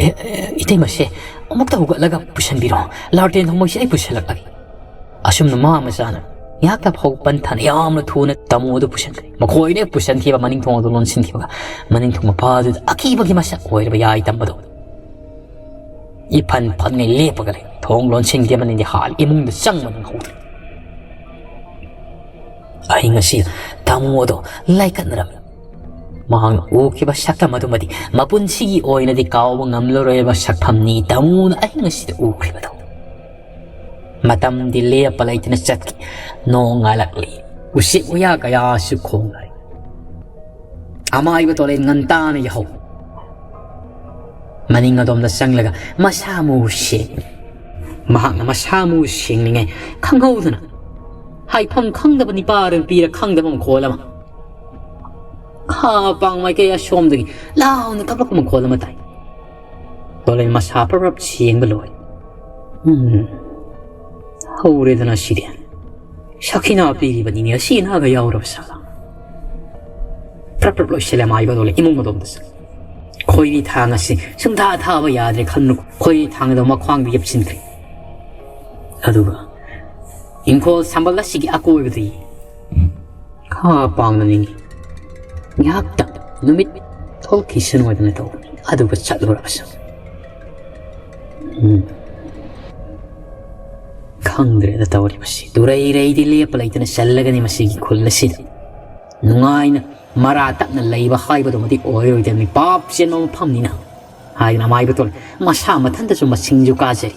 ꯑꯦ, ꯑꯦ, ꯏꯇꯩꯃꯁꯦ ꯑꯃꯨꯛꯇ ꯍꯧꯒꯠꯂꯒ ꯄꯨꯁꯟꯕꯤꯔꯣ꯫ ꯂꯥꯔꯇꯦꯟ ꯊꯥꯎꯃꯩꯁꯦ ꯑꯩ ꯄꯨꯁꯜꯂꯛꯂꯒꯦ꯫" ꯑꯁꯨꯝꯅ ꯃꯥ ꯃꯆꯥꯅ ꯉꯥꯏꯍꯥꯛꯇ ꯐꯥꯎ ꯄꯟꯊꯥꯅ ꯌꯥꯝꯅ ꯊꯨꯅ ꯇꯥꯃꯣ ꯑꯗꯨ ꯄꯨꯁꯟꯈ꯭ꯔꯦ꯫ ꯃꯈꯣꯏꯅ ꯄꯨꯁꯟꯈꯤꯕ ꯃꯅꯤꯡ ꯊꯣꯡ ꯑꯗꯨ ꯂꯣꯟꯁꯤꯟꯈꯤꯕꯒ ꯃꯅꯤꯡ ꯊꯣꯡ ꯃꯄꯥ ꯑꯗꯨꯗ ꯑꯀꯤꯕꯒꯤ ꯃꯁꯛ ꯑꯣꯏꯔꯕ ꯌꯥꯏ ꯇꯝꯕꯗꯣ ꯏꯐꯟ ꯐꯟꯉꯩ ꯂꯦꯞꯄꯒ ꯂꯩ꯫ ꯊꯣꯡ ꯂꯣꯟꯁꯤꯟꯈꯤꯕꯅꯤꯗꯤ ꯍꯥꯜ ꯏꯃꯨꯡꯗ ꯆꯪꯕ ꯅꯪꯍꯧꯗ꯭ꯔꯦ꯫ ꯑꯍꯤꯡ ꯑꯁꯤ ꯇꯥꯃꯣ ꯑꯗꯣ ꯂꯥꯏꯀꯠꯅꯔꯝꯃꯤ꯫ ꯃꯍꯥꯛꯅ ꯎꯈꯤꯕ ꯁꯛꯇꯝ ꯑꯗꯨꯃꯗꯤ ꯃꯄꯨꯟꯁꯤꯒꯤ ꯑꯣꯏꯅꯗꯤ ꯀꯥꯎꯕ ꯉꯝꯂꯔꯣꯏꯕ ꯁꯛꯐꯝꯅꯤ ꯇꯥꯃꯣꯅ ꯑꯍꯤꯡ ꯑꯁꯤꯗ ꯎꯈ꯭ꯔꯤꯕꯗꯣ꯫ ꯃꯇꯝꯗꯤ ꯂꯦꯞꯄ ꯂꯩꯇꯅ ꯆꯠꯈꯤ꯫ ꯅꯣꯡ ꯉꯥꯜꯂꯛꯂꯤ꯫ ꯎꯆꯦꯛ ꯋꯥꯌꯥ ꯀꯌꯥꯁꯨ ꯈꯣꯡꯂꯔꯤ꯫ ꯑꯃꯥꯏꯕ ꯇꯣꯂꯦꯟ ꯉꯟꯇꯥꯅ ꯌꯥꯍꯧ꯫ ꯃꯅꯤꯡ ꯑꯗꯣꯝꯗ ꯆꯪꯂꯒ ꯃꯁꯥ ꯃꯎ ꯁꯦꯡꯏ꯫ ꯃꯍꯥꯛꯅ ꯃꯁꯥ ꯃꯎ ꯁꯦꯡꯂꯤꯉꯩ ꯈꯪꯍꯧꯗꯅ ꯍꯥꯏꯐꯝ ꯈꯪꯗꯕ ꯅꯤꯄꯥꯔ ꯅꯨꯄꯤꯔ ꯈꯪꯗꯕ ꯃꯈꯣꯜ ꯑꯃ ꯈꯥ ꯄꯥꯡ ꯃꯥꯏꯀꯩ ꯑꯁꯣꯝꯗꯒꯤ ꯂꯥꯎꯅ ꯀꯞꯂꯛꯄ ꯃꯈꯣꯜ ꯑꯃ ꯇꯥꯏ꯫ ꯇꯣꯂꯦꯟ ꯃꯁꯥ ꯄ꯭ꯔꯞ ꯄ꯭ꯔꯞ ꯁꯦꯡꯕ ꯂꯣꯏ꯫ ꯎꯝ, ꯍꯧꯔꯦꯗꯅ ꯁꯤꯗꯤ꯫ ꯁꯈꯤꯅꯥ ꯄꯤꯔꯤꯕꯅꯤꯅꯦ, ꯑꯁꯤ ꯑꯅꯥꯒ ꯌꯥꯎꯔꯕ ꯁꯥꯂꯥ꯫ ꯄ꯭ꯔꯞ ꯄ꯭ꯔꯞ ꯂꯣꯏꯁꯤꯜꯂꯦ ꯃꯥꯏꯕꯗꯣ ꯂꯩ ꯏꯃꯨꯡ ꯑꯗꯣꯝꯗ ꯆꯪ-, ꯈꯣꯏꯔꯤ ꯊꯥꯡ ꯑꯁꯤ ꯁꯨꯡꯊꯥ ꯊꯥꯕ ꯌꯥꯗ꯭ꯔꯦ ꯈꯟꯅꯨ꯫ ꯈꯣꯏꯔꯤ ꯊꯥꯡ ꯑꯗꯣ ꯃꯈ꯭ꯋꯥꯡꯗ ꯌꯦꯞꯁꯤꯟꯈ꯭ꯔꯦ꯫ ꯑꯗꯨꯒ ꯏꯪꯈꯣꯜ ꯁꯝꯕꯜ ꯑꯁꯤꯒꯤ ꯑꯀꯣꯏꯕꯗ ꯌꯦꯡ-, ꯈꯥ ꯄꯥꯡꯅ ꯅꯤꯡꯏ꯫ ꯉꯥꯏꯍꯥꯛꯇꯪ ꯅꯨꯃꯤꯠ ꯊꯣꯛꯈꯤꯁꯅꯨ ꯍꯥꯏꯗꯅ ꯇꯧꯕꯅꯤ꯫ ꯑꯗꯨꯒ ꯆꯠꯂꯨꯔꯕꯁꯨ꯫ ꯎꯝ꯫ ꯈꯪꯗ꯭ꯔꯦꯗ ꯇꯧꯔꯤꯕꯁꯤ꯫ ꯇꯨꯔꯩꯔꯩꯗꯤ ꯂꯦꯞꯄ ꯂꯩꯇꯅ ꯆꯜꯂꯒꯅꯤ ꯃꯁꯤꯒꯤ ꯈꯨꯜ ꯑꯁꯤꯗ꯫ ꯅꯨꯡꯉꯥꯏꯅ ꯃꯔꯥ ꯇꯛꯅ ꯂꯩꯕ ꯍꯥꯏꯕꯗꯨꯃꯗꯤ ꯑꯣꯏꯔꯣꯏꯗꯕꯅꯤ꯫ ꯄꯥꯞ ꯆꯦꯟꯕ ꯃꯐꯝꯅꯤꯅ ꯍꯥꯏꯗꯅ ꯑꯃꯥꯏꯕ ꯇꯣꯂꯦꯟ ꯃꯁꯥ ꯃꯊꯟꯇꯁꯨ ꯃꯁꯤꯡꯁꯨ ꯀꯥꯖꯩ꯫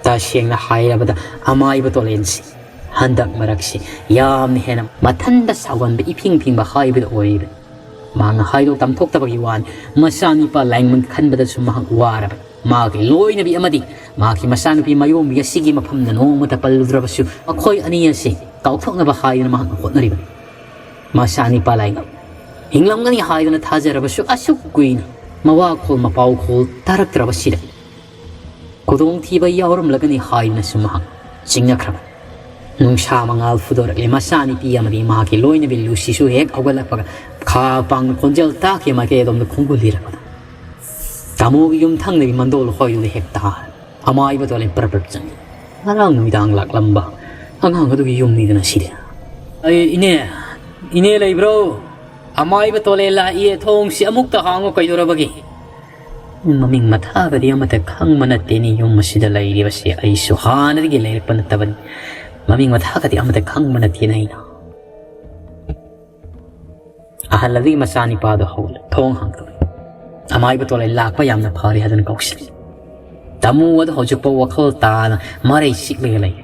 ꯇꯁꯦꯡꯅ ꯍꯥꯏꯔꯕꯗ ꯑꯃꯥꯏꯕ ꯇꯣꯂꯦꯟꯁꯤ ꯍꯟꯗꯛ ꯃꯔꯛꯁꯤ ꯌꯥꯝꯅ ꯍꯦꯟꯅ ꯃꯊꯟꯇ ꯁꯥꯎꯒꯟꯕ, ꯏꯐꯤꯡ ꯐꯤꯡꯕ ꯍꯥꯏꯕꯗꯨ ꯑꯣꯏꯔꯤꯕꯅꯤ꯫ ꯃꯍꯥꯛꯅ ꯍꯥꯏꯗꯣꯛ ꯇꯝꯊꯣꯛꯇꯕꯒꯤ ꯋꯥꯅꯤ꯫ ꯃꯆꯥꯅꯨꯄꯥ ꯂꯥꯏꯃꯟ ꯈꯟꯕꯗꯁꯨ ꯃꯍꯥꯛ ꯋꯥꯔꯕꯅꯤ꯫ ꯃꯍꯥꯛꯀꯤ ꯂꯣꯏꯅꯕꯤ ꯑꯃꯗꯤ ꯃꯍꯥꯛꯀꯤ ꯃꯆꯥꯅꯨꯄꯤ ꯃꯌꯣꯝꯕꯤ ꯑꯁꯤꯒꯤ ꯃꯐꯝꯗ ꯅꯣꯡꯃꯇ ꯄꯜꯂꯨꯗ꯭ꯔꯕꯁꯨ, ꯃꯈꯣꯏ ꯑꯅꯤ ꯑꯁꯤ ꯀꯥꯎꯊꯣꯛꯅꯕ ꯍꯥꯏꯗꯨꯅ ꯃꯍꯥꯛꯅ ꯍꯣꯠꯅꯔꯤꯕꯅꯤ꯫ ꯃꯆꯥꯅꯨꯄꯥ ꯂꯥꯏꯃꯟ ꯍꯤꯡꯂꯝꯒꯅꯤ ꯍꯥꯏꯗꯨꯅ ꯊꯥꯖꯔꯕꯁꯨ, ꯑꯁꯨꯛ ꯀꯨꯏꯅ ꯃꯋꯥꯈꯣꯜ ꯃꯄꯥꯎꯈꯣꯜ ꯇꯥꯔꯛꯇ꯭ꯔꯕꯁꯤꯗ, ꯈꯨꯗꯣꯡꯊꯤꯕ ꯌꯥꯎꯔꯝꯂꯒꯅꯤ ꯍꯥꯏꯗꯨꯅꯁꯨ ꯃꯍꯥꯛ ꯆꯤꯡꯅꯈ꯭ꯔꯕꯅꯤ꯫ ꯅꯨꯡꯁꯥ ꯃꯉꯥꯜ ꯐꯨꯗꯣꯔꯛꯂꯦ꯫ ꯃꯆꯥꯅꯨꯄꯤ ꯑꯃꯗꯤ ꯃꯍꯥꯛꯀꯤ ꯂꯣꯏꯅꯕꯤ ꯂꯨꯁꯤꯁꯨ ꯍꯦꯛ ꯍꯧꯒꯠꯂꯛꯄꯒ ꯈꯥ ꯄꯥꯡꯅ ꯈꯣꯟꯖꯦꯜ ꯇꯥꯈꯤ꯫ ꯃꯥꯏꯀꯩ ꯑꯗꯣꯝꯗ ꯈꯣꯡꯒꯨꯜ ꯂꯤꯔꯛꯄꯗ ꯇꯥꯃꯣꯒꯤ ꯌꯨꯝꯊꯪꯅꯕꯒꯤ ꯃꯟꯗꯣꯜ ꯍꯣꯏꯗꯨꯗ ꯍꯦꯛ ꯇꯥꯔꯦ꯫ ꯑꯃꯥꯏꯕ ꯇꯣꯂꯦꯟ ꯄ꯭ꯔꯞ ꯄ꯭ꯔꯞ ꯆꯪꯉꯤ꯫ ꯉꯔꯥꯡ ꯅꯨꯃꯤꯗꯥꯡ ꯂꯥꯛꯂꯝꯕ ꯑꯉꯥꯡ ꯑꯗꯨꯒꯤ ꯌꯨꯝꯅꯤꯗꯅ ꯁꯤꯗꯤ꯫ ꯑꯩ, ꯏꯅꯦ, ꯏꯅꯦ ꯂꯩꯕ꯭ꯔꯣ? ꯑꯃꯥꯏꯕ ꯇꯣꯂꯦꯟ ꯂꯥꯛꯏꯌꯦ, ꯊꯣꯡꯁꯤ ꯑꯃꯨꯛꯇ ꯍꯥꯡꯉꯣ, ꯀꯩꯗꯧꯔꯕꯒꯦ? ꯃꯃꯤꯡ ꯃꯊꯥꯒꯗꯤ ꯑꯃꯠꯇ ꯈꯪꯕ ꯅꯠꯇꯦꯅꯦ ꯌꯨꯝ ꯑꯁꯤꯗ ꯂꯩꯔꯤꯕꯁꯦ, ꯑꯩꯁꯨ ꯍꯥꯟꯅꯗꯒꯤ ꯂꯩꯔꯛꯄ ꯅꯠꯇꯕꯅꯤ꯫ ꯃꯃꯤꯡ ꯃꯊꯥꯒꯗꯤ ꯑꯃꯠꯇ ꯈꯪꯕ ꯅꯠꯇꯦꯅꯦ ꯑꯩꯅ꯫ ꯑꯍꯜ ꯑꯗꯨꯒꯤ ꯃꯆꯥꯅꯤꯄꯥꯗꯣ ꯍꯧꯒꯠꯂꯦ, ꯊꯣꯡ ꯍꯥꯡꯗꯣꯛꯏ꯫ ꯑꯃꯥꯏꯕ ꯇꯣꯂꯦꯟ ꯂꯥꯛꯄ ꯌꯥꯝꯅ ꯐꯔꯦ ꯍꯥꯏꯗꯨꯅ ꯀꯧꯁꯤꯜꯂꯤ꯫ ꯇꯥꯃꯨ ꯑꯗꯨ ꯍꯧꯖꯤꯛꯐꯥꯎ ꯋꯥꯈꯜ ꯇꯥꯅ ꯃꯔꯩ ꯆꯤꯛꯂꯒ ꯂꯩ꯫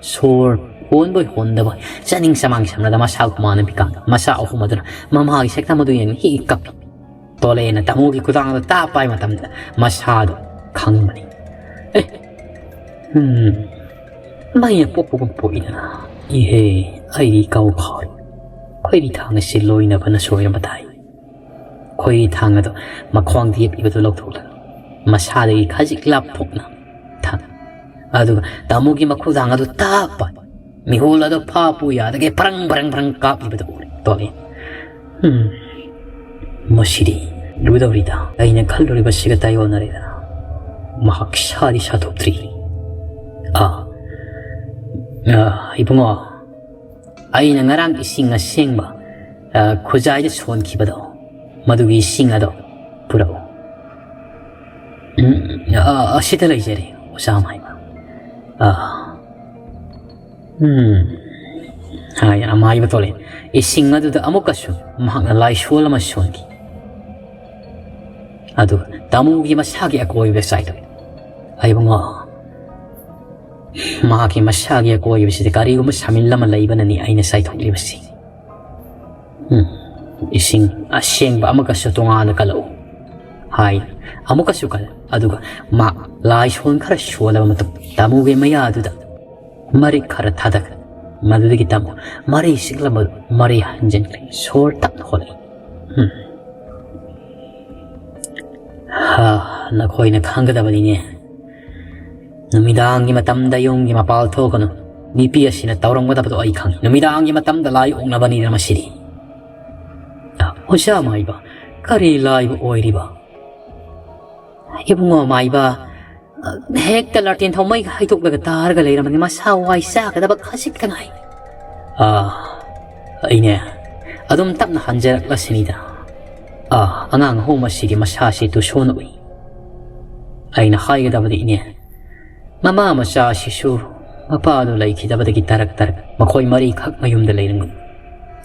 ꯁꯣꯔ ꯍꯣꯟꯕꯣꯏ ꯍꯣꯟꯗꯕꯣꯏ, ꯆꯥꯅꯤꯡ ꯆꯃꯥꯡ ꯁꯝꯅꯗ ꯃꯁꯥ ꯈꯨꯃꯥꯟꯅ ꯄꯤꯀꯥꯟꯗ ꯃꯆꯥ ꯑꯍꯨꯝ ꯑꯗꯨꯅ ꯃꯃꯥꯒꯤ ꯁꯛꯇꯝ ꯑꯗꯨ ꯌꯦꯡ ꯍꯤ ꯀꯞꯄꯤ꯫ ꯇꯣꯂꯦꯟꯅ ꯇꯥꯃꯨꯒꯤ ꯈꯨꯗꯥꯡꯗ ꯇꯥꯞ ꯄꯥꯏ ꯃꯇꯝꯗ ꯃꯁꯥꯗꯨ ꯈꯪꯕꯅꯤ꯫ ꯑꯦ, ꯎꯝ, ꯃꯩꯅ ꯄꯣꯛꯄꯒꯨꯝ ꯄꯣꯛꯏꯗꯅ꯫ ꯏꯍꯦ, ꯑꯩꯗꯤ ꯏꯀꯥꯎ ꯀꯥꯎꯔꯦ꯫ ꯈꯣꯏꯔꯤ ꯊꯥꯡ ꯑꯁꯤ ꯂꯣꯏꯅꯕꯅ ꯁꯣꯏꯔꯝꯕ ꯇꯥꯏ꯫ ꯈꯣꯏꯔꯤ ꯊꯥꯡ ꯑꯗꯨ ꯃꯈ꯭ꯋꯥꯡꯗ ꯌꯦꯞꯂꯤꯕꯗꯨ ꯂꯧꯊꯣꯛꯂꯒ ꯃꯁꯥꯗꯒꯤ ꯈꯖꯤꯛ ꯂꯥꯞꯊꯣꯛꯅ ꯊꯝ꯫ ꯑꯗꯨꯒ ꯇꯥꯃꯨꯒꯤ ꯃꯈꯨꯗꯥꯡ ꯑꯗꯨ ꯇꯥꯞ ꯄꯥꯏ꯫ ꯃꯤꯍꯨꯜ ꯑꯗꯨ ꯐꯥꯄꯨ ꯌꯥꯗꯒꯦ ꯐꯔꯪ ꯐꯔꯪ ꯐꯔꯪ ꯀꯥꯞꯂꯤꯕꯗꯨ ꯎꯔꯦ꯫ ꯇꯣꯂꯦꯟ꯫ ꯎꯝ, ꯃꯁꯤꯗꯤ ꯂꯨꯗꯧꯔꯤꯗ꯫ ꯑꯩꯅ ꯈꯜꯂꯨꯔꯤꯕꯁꯤꯒ ꯇꯥꯏꯑꯣꯟꯅꯔꯦꯗꯅ꯫ ꯃꯍꯥꯛ ꯁꯥꯗꯤ ꯁꯥꯊꯣꯛꯇ꯭ꯔꯤ꯫ ꯑꯥ, ꯑꯥ, ꯏꯕꯨꯡꯉꯣ, ꯑꯩꯅ ꯉꯔꯥꯡ ꯏꯁꯤꯡ ꯑꯁꯦꯡꯕ, ꯑꯥ, ꯈꯨꯖꯥꯏꯗ ꯁꯣꯟꯈꯤꯕꯗꯣ, ꯃꯗꯨꯒꯤ ꯏꯁꯤꯡ ꯑꯗꯣ ꯄꯨꯔꯛꯎ꯫ ꯎꯝ, ꯑꯥ, ꯑꯁꯤꯗ ꯂꯩꯖꯔꯦ, ꯑꯣꯖꯥ ꯃꯥꯏꯕ꯫ ꯑꯥ, ꯎꯝ, ꯍꯥꯏ ꯑꯃꯥꯏꯕ ꯇꯣꯂꯦꯟ꯫ ꯏꯁꯤꯡ ꯑꯗꯨꯗ ꯑꯃꯨꯛꯀꯁꯨ ꯃꯍꯥꯛꯅ ꯂꯥꯏꯁꯣꯜ ꯑꯃ ꯁꯣꯟꯈꯤ꯫ ꯑꯗꯨꯒ ꯇꯥꯃꯨꯒꯤ ꯃꯁꯥꯒꯤ ꯑꯀꯣꯏꯕꯗ ꯆꯥꯏꯊꯣꯛꯏ꯫ ꯑꯩꯕꯨꯡꯉꯣ, ꯃꯍꯥꯛꯀꯤ ꯃꯁꯥꯒꯤ ꯑꯀꯣꯏꯕꯁꯤꯗ ꯀꯔꯤꯒꯨꯝꯕ ꯁꯥꯃꯤꯜ ꯑꯃ ꯂꯩꯕꯅꯅꯤ ꯑꯩꯅ ꯆꯥꯏꯊꯣꯛꯂꯤꯕꯁꯤ꯫ ꯎꯝ, ꯏꯁꯤꯡ ꯑꯁꯦꯡꯕ ꯑꯃꯒꯁꯨ ꯇꯣꯉꯥꯟꯅ ꯀꯜꯂꯛꯎ ꯍꯥꯏ꯫ ꯑꯃꯨꯛꯀꯁꯨ ꯀꯜꯂꯦ꯫ ꯑꯗꯨꯒ ꯃꯥ ꯂꯥꯏꯁꯣꯟ ꯈꯔ ꯁꯣꯜꯂꯕ ꯃꯇꯨꯡ ꯇꯥꯃꯨꯒꯤ ꯃꯌꯥꯗꯨꯗ ꯃꯔꯤꯛ ꯈꯔ ꯊꯥꯗꯈ꯭ꯔꯦ꯫ ꯃꯗꯨꯗꯒꯤ ꯇꯥꯃꯨ ꯃꯔꯩ ꯁꯤꯛꯂꯝꯕ ꯃꯔꯩ ꯍꯟꯖꯤꯟꯈ꯭ꯔꯦ꯫ ꯁꯣꯔ ꯇꯞꯅ ꯍꯣꯜꯂꯛꯏ꯫ ꯎꯝ꯫ ꯍꯥ, ꯅꯈꯣꯏꯅ ꯈꯪꯒꯗꯕꯅꯤꯅꯦ꯫ "ꯅꯨꯃꯤꯗꯥꯡꯒꯤ ꯃꯇꯝꯗ ꯌꯨꯝꯒꯤ ꯃꯄꯥꯜ ꯊꯣꯛꯀꯅꯨ꯫ ꯅꯨꯄꯤ ꯑꯁꯤꯅ ꯇꯧꯔꯝꯒꯗꯕꯗꯣ ꯑꯩ ꯈꯪꯏ꯫ ꯅꯨꯃꯤꯗꯥꯡꯒꯤ ꯃꯇꯝꯗ ꯂꯥꯏ ꯑꯣꯛꯅꯕꯅꯤꯗꯅ ꯃꯁꯤꯗꯤ꯫" "ꯑꯣꯖꯥ ꯃꯥꯏꯕ, ꯀꯔꯤ ꯂꯥꯏꯕ ꯑꯣꯏꯔꯤꯕ?" "ꯏꯕꯨꯡꯉꯣ ꯃꯥꯏꯕ, ꯍꯦꯛꯇ ꯂꯥꯇꯦꯟ ꯊꯥꯎ ꯃꯩ ꯍꯩꯗꯣꯛꯂꯒ ꯇꯥꯔꯒ ꯂꯩꯔꯝꯕꯅꯤ, ꯃꯁꯥ ꯋꯥꯏ ꯆꯥꯒꯗꯕ ꯈꯖꯤꯛꯇ ꯉꯥꯏ꯫" "ꯑꯥ, ꯏꯅꯦ, ꯑꯗꯨꯝ ꯇꯞꯅ ꯍꯟꯖꯔꯛꯂꯁꯤꯅꯤꯗ꯫ ꯑꯥ, ꯑꯉꯥꯡ ꯑꯍꯨꯝ ꯑꯁꯤꯒꯤ ꯃꯁꯥꯁꯤ ꯇꯨꯁꯣꯟ ꯎꯏ꯫" ꯑꯩꯅ ꯍꯥꯏꯒꯗꯕꯗꯤ, "ꯏꯅꯦ, ꯃꯃꯥ ꯃꯆꯥ ꯑꯁꯤꯁꯨ ꯃꯄꯥꯗꯨ ꯂꯩꯈꯤꯗꯕꯗꯒꯤ ꯇꯔꯛ ꯇꯔꯛ ꯃꯈꯣꯏ ꯃꯔꯤꯈꯛ ꯃꯌꯨꯝꯗ ꯂꯩꯔꯝꯒꯅꯤ꯫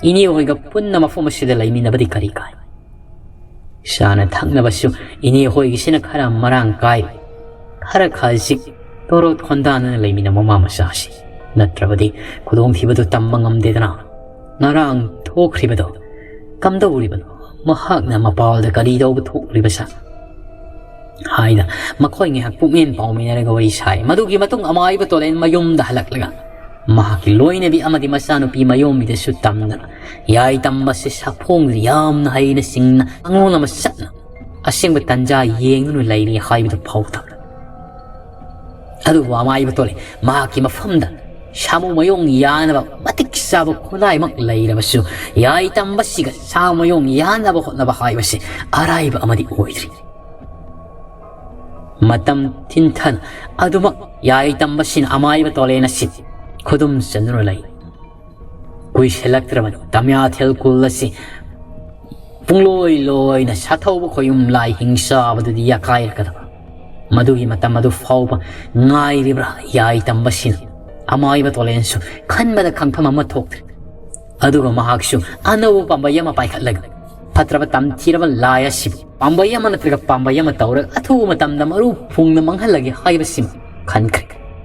ꯏꯅꯦ ꯍꯣꯏꯒ ꯄꯨꯟꯅ ꯃꯐꯝ ꯑꯁꯤꯗ ꯂꯩꯃꯤꯟꯅꯕꯗꯤ ꯀꯔꯤ ꯀꯥꯏ? ꯆꯥꯅ ꯊꯛꯅꯕꯁꯨ ꯏꯅꯦ ꯍꯣꯏꯒꯤꯁꯤꯅ ꯈꯔ ꯃꯔꯥꯡ ꯀꯥꯏ, ꯈꯔ ꯈꯖꯤꯛ ꯇꯣꯔꯣꯠ ꯈꯣꯟꯗꯥꯅꯅ ꯂꯩꯃꯤꯟꯅꯕ ꯃꯃꯥ ꯃꯆꯥꯁꯤ꯫ ꯅꯠꯇ꯭ꯔꯕꯗꯤ ꯈꯨꯗꯣꯡꯊꯤꯕꯗꯨ ꯇꯝꯕ ꯉꯝꯗꯦꯗꯅ꯫ ꯉꯔꯥꯡ ꯊꯣꯛꯈ꯭ꯔꯤꯕꯗꯣ ꯀꯝꯗꯧꯔꯤꯕꯅꯣ? ꯃꯍꯥꯛꯅ ꯃꯄꯥꯜꯗ ꯀꯔꯤ ꯇꯧꯕ ꯊꯣꯛꯂꯤꯕꯖꯥꯠꯅꯣ?" ꯍꯥꯏꯅ ꯃꯈꯣꯏ ꯉꯥꯏꯍꯥꯛ ꯄꯨꯛꯃꯦꯟ ꯄꯥꯎꯃꯤꯟꯅꯔꯒ ꯋꯥꯔꯤ ꯁꯥꯏ꯫ ꯃꯗꯨꯒꯤ ꯃꯇꯨꯡ ꯑꯃꯥꯏꯕ ꯇꯣꯂꯦꯟ ꯃꯌꯨꯝꯗ ꯍꯜꯂꯛꯂꯒ ꯃꯍꯥꯛꯀꯤ ꯂꯣꯏꯅꯕꯤ ꯑꯃꯗꯤ ꯃꯆꯥꯅꯨꯄꯤ ꯃꯌꯣꯝꯕꯤꯗꯁꯨ ꯇꯝꯗꯅ ꯌꯥꯏ ꯇꯝꯕꯁꯤ ꯁꯥꯐꯣꯡꯗꯨꯗ ꯌꯥꯝꯅ ꯍꯩꯅ ꯁꯤꯡꯅ ꯑꯉꯣꯟ ꯑꯃ ꯆꯠꯅ ꯑꯁꯦꯡꯕ ꯇꯟꯖꯥ ꯌꯦꯡꯗꯨꯅ ꯂꯩꯔꯤ ꯍꯥꯏꯕꯗꯨ ꯐꯥꯎꯗꯕ꯭ꯔꯥ? ꯑꯗꯨꯕꯨ ꯑꯃꯥꯏꯕ ꯇꯣꯂꯦꯟ ꯃꯍꯥꯛꯀꯤ ꯃꯐꯝꯗ ꯁꯥꯃꯨ ꯃꯌꯣꯡ ꯌꯥꯅꯕ ꯃꯇꯤꯛ ꯆꯥꯕ ꯈꯨꯠꯂꯥꯏꯃꯛ ꯂꯩꯔꯕꯁꯨ ꯌꯥꯏ ꯇꯝꯕꯁꯤꯒ ꯁꯥ ꯃꯌꯣꯡ ꯌꯥꯅꯕ ꯍꯣꯠꯅꯕ ꯍꯥꯏꯕꯁꯤ ꯑꯔꯥꯏꯕ ꯑꯃꯗꯤ ꯑꯣꯏꯗ꯭ꯔꯤ꯫ ꯃꯇꯝ ꯊꯤꯟꯊꯅ ꯑꯗꯨꯃꯛ ꯌꯥꯏ ꯇꯝꯕꯁꯤꯅ ꯑꯃꯥꯏꯕ ꯇꯣꯂꯦꯟ ꯑꯁꯤ ꯈꯨꯗꯨꯝ ꯆꯟꯗꯨꯅ ꯂꯩ꯫ ꯀꯨꯏꯁꯤꯜꯂꯛꯇ꯭ꯔꯕꯅꯤ ꯇꯃꯤꯌꯥꯊꯦꯜ ꯀꯨꯜ ꯑꯁꯤ ꯄꯨꯡꯂꯣꯏ ꯂꯣꯏꯅ ꯁꯥꯊꯧꯕ ꯈꯣꯌꯨꯝ ꯂꯥꯏ ꯍꯤꯡꯆꯥꯕꯗꯨꯗꯤ ꯌꯥꯀꯥꯏꯔꯛꯀꯗꯕ꯫ ꯃꯗꯨꯒꯤ ꯃꯇꯝ ꯑꯗꯨ ꯐꯥꯎꯕ ꯉꯥꯏꯔꯤꯕ꯭ꯔꯥ ꯌꯥꯏ ꯇꯝꯕꯁꯤꯅ? ꯑꯃꯥꯏꯕ ꯇꯣꯂꯦꯟꯁꯨ ꯈꯟꯕꯗ ꯈꯪꯐꯝ ꯑꯃ ꯊꯣꯛꯇ꯭ꯔꯦ꯫ ꯑꯗꯨꯒ ꯃꯍꯥꯛꯁꯨ ꯑꯅꯧꯕ ꯄꯥꯝꯕꯩ ꯑꯃ ꯄꯥꯏꯈꯠꯂꯒ ꯐꯠꯇ꯭ꯔꯕ ꯇꯝꯊꯤꯔꯕ ꯂꯥꯏ ꯑꯁꯤꯕꯨ ꯄꯥꯝꯕꯩ ꯑꯃ ꯅꯠꯇ꯭ꯔꯒ ꯄꯥꯝꯕꯩ ꯑꯃ ꯇꯧꯔꯒ ꯑꯊꯨꯕ ꯃꯇꯝꯗ ꯃꯔꯨ ꯐꯨꯡꯅ ꯃꯥꯡꯍꯜꯂꯒꯦ ꯍꯥꯏꯕꯁꯤꯃ ꯈꯟꯈ꯭ꯔꯦ꯫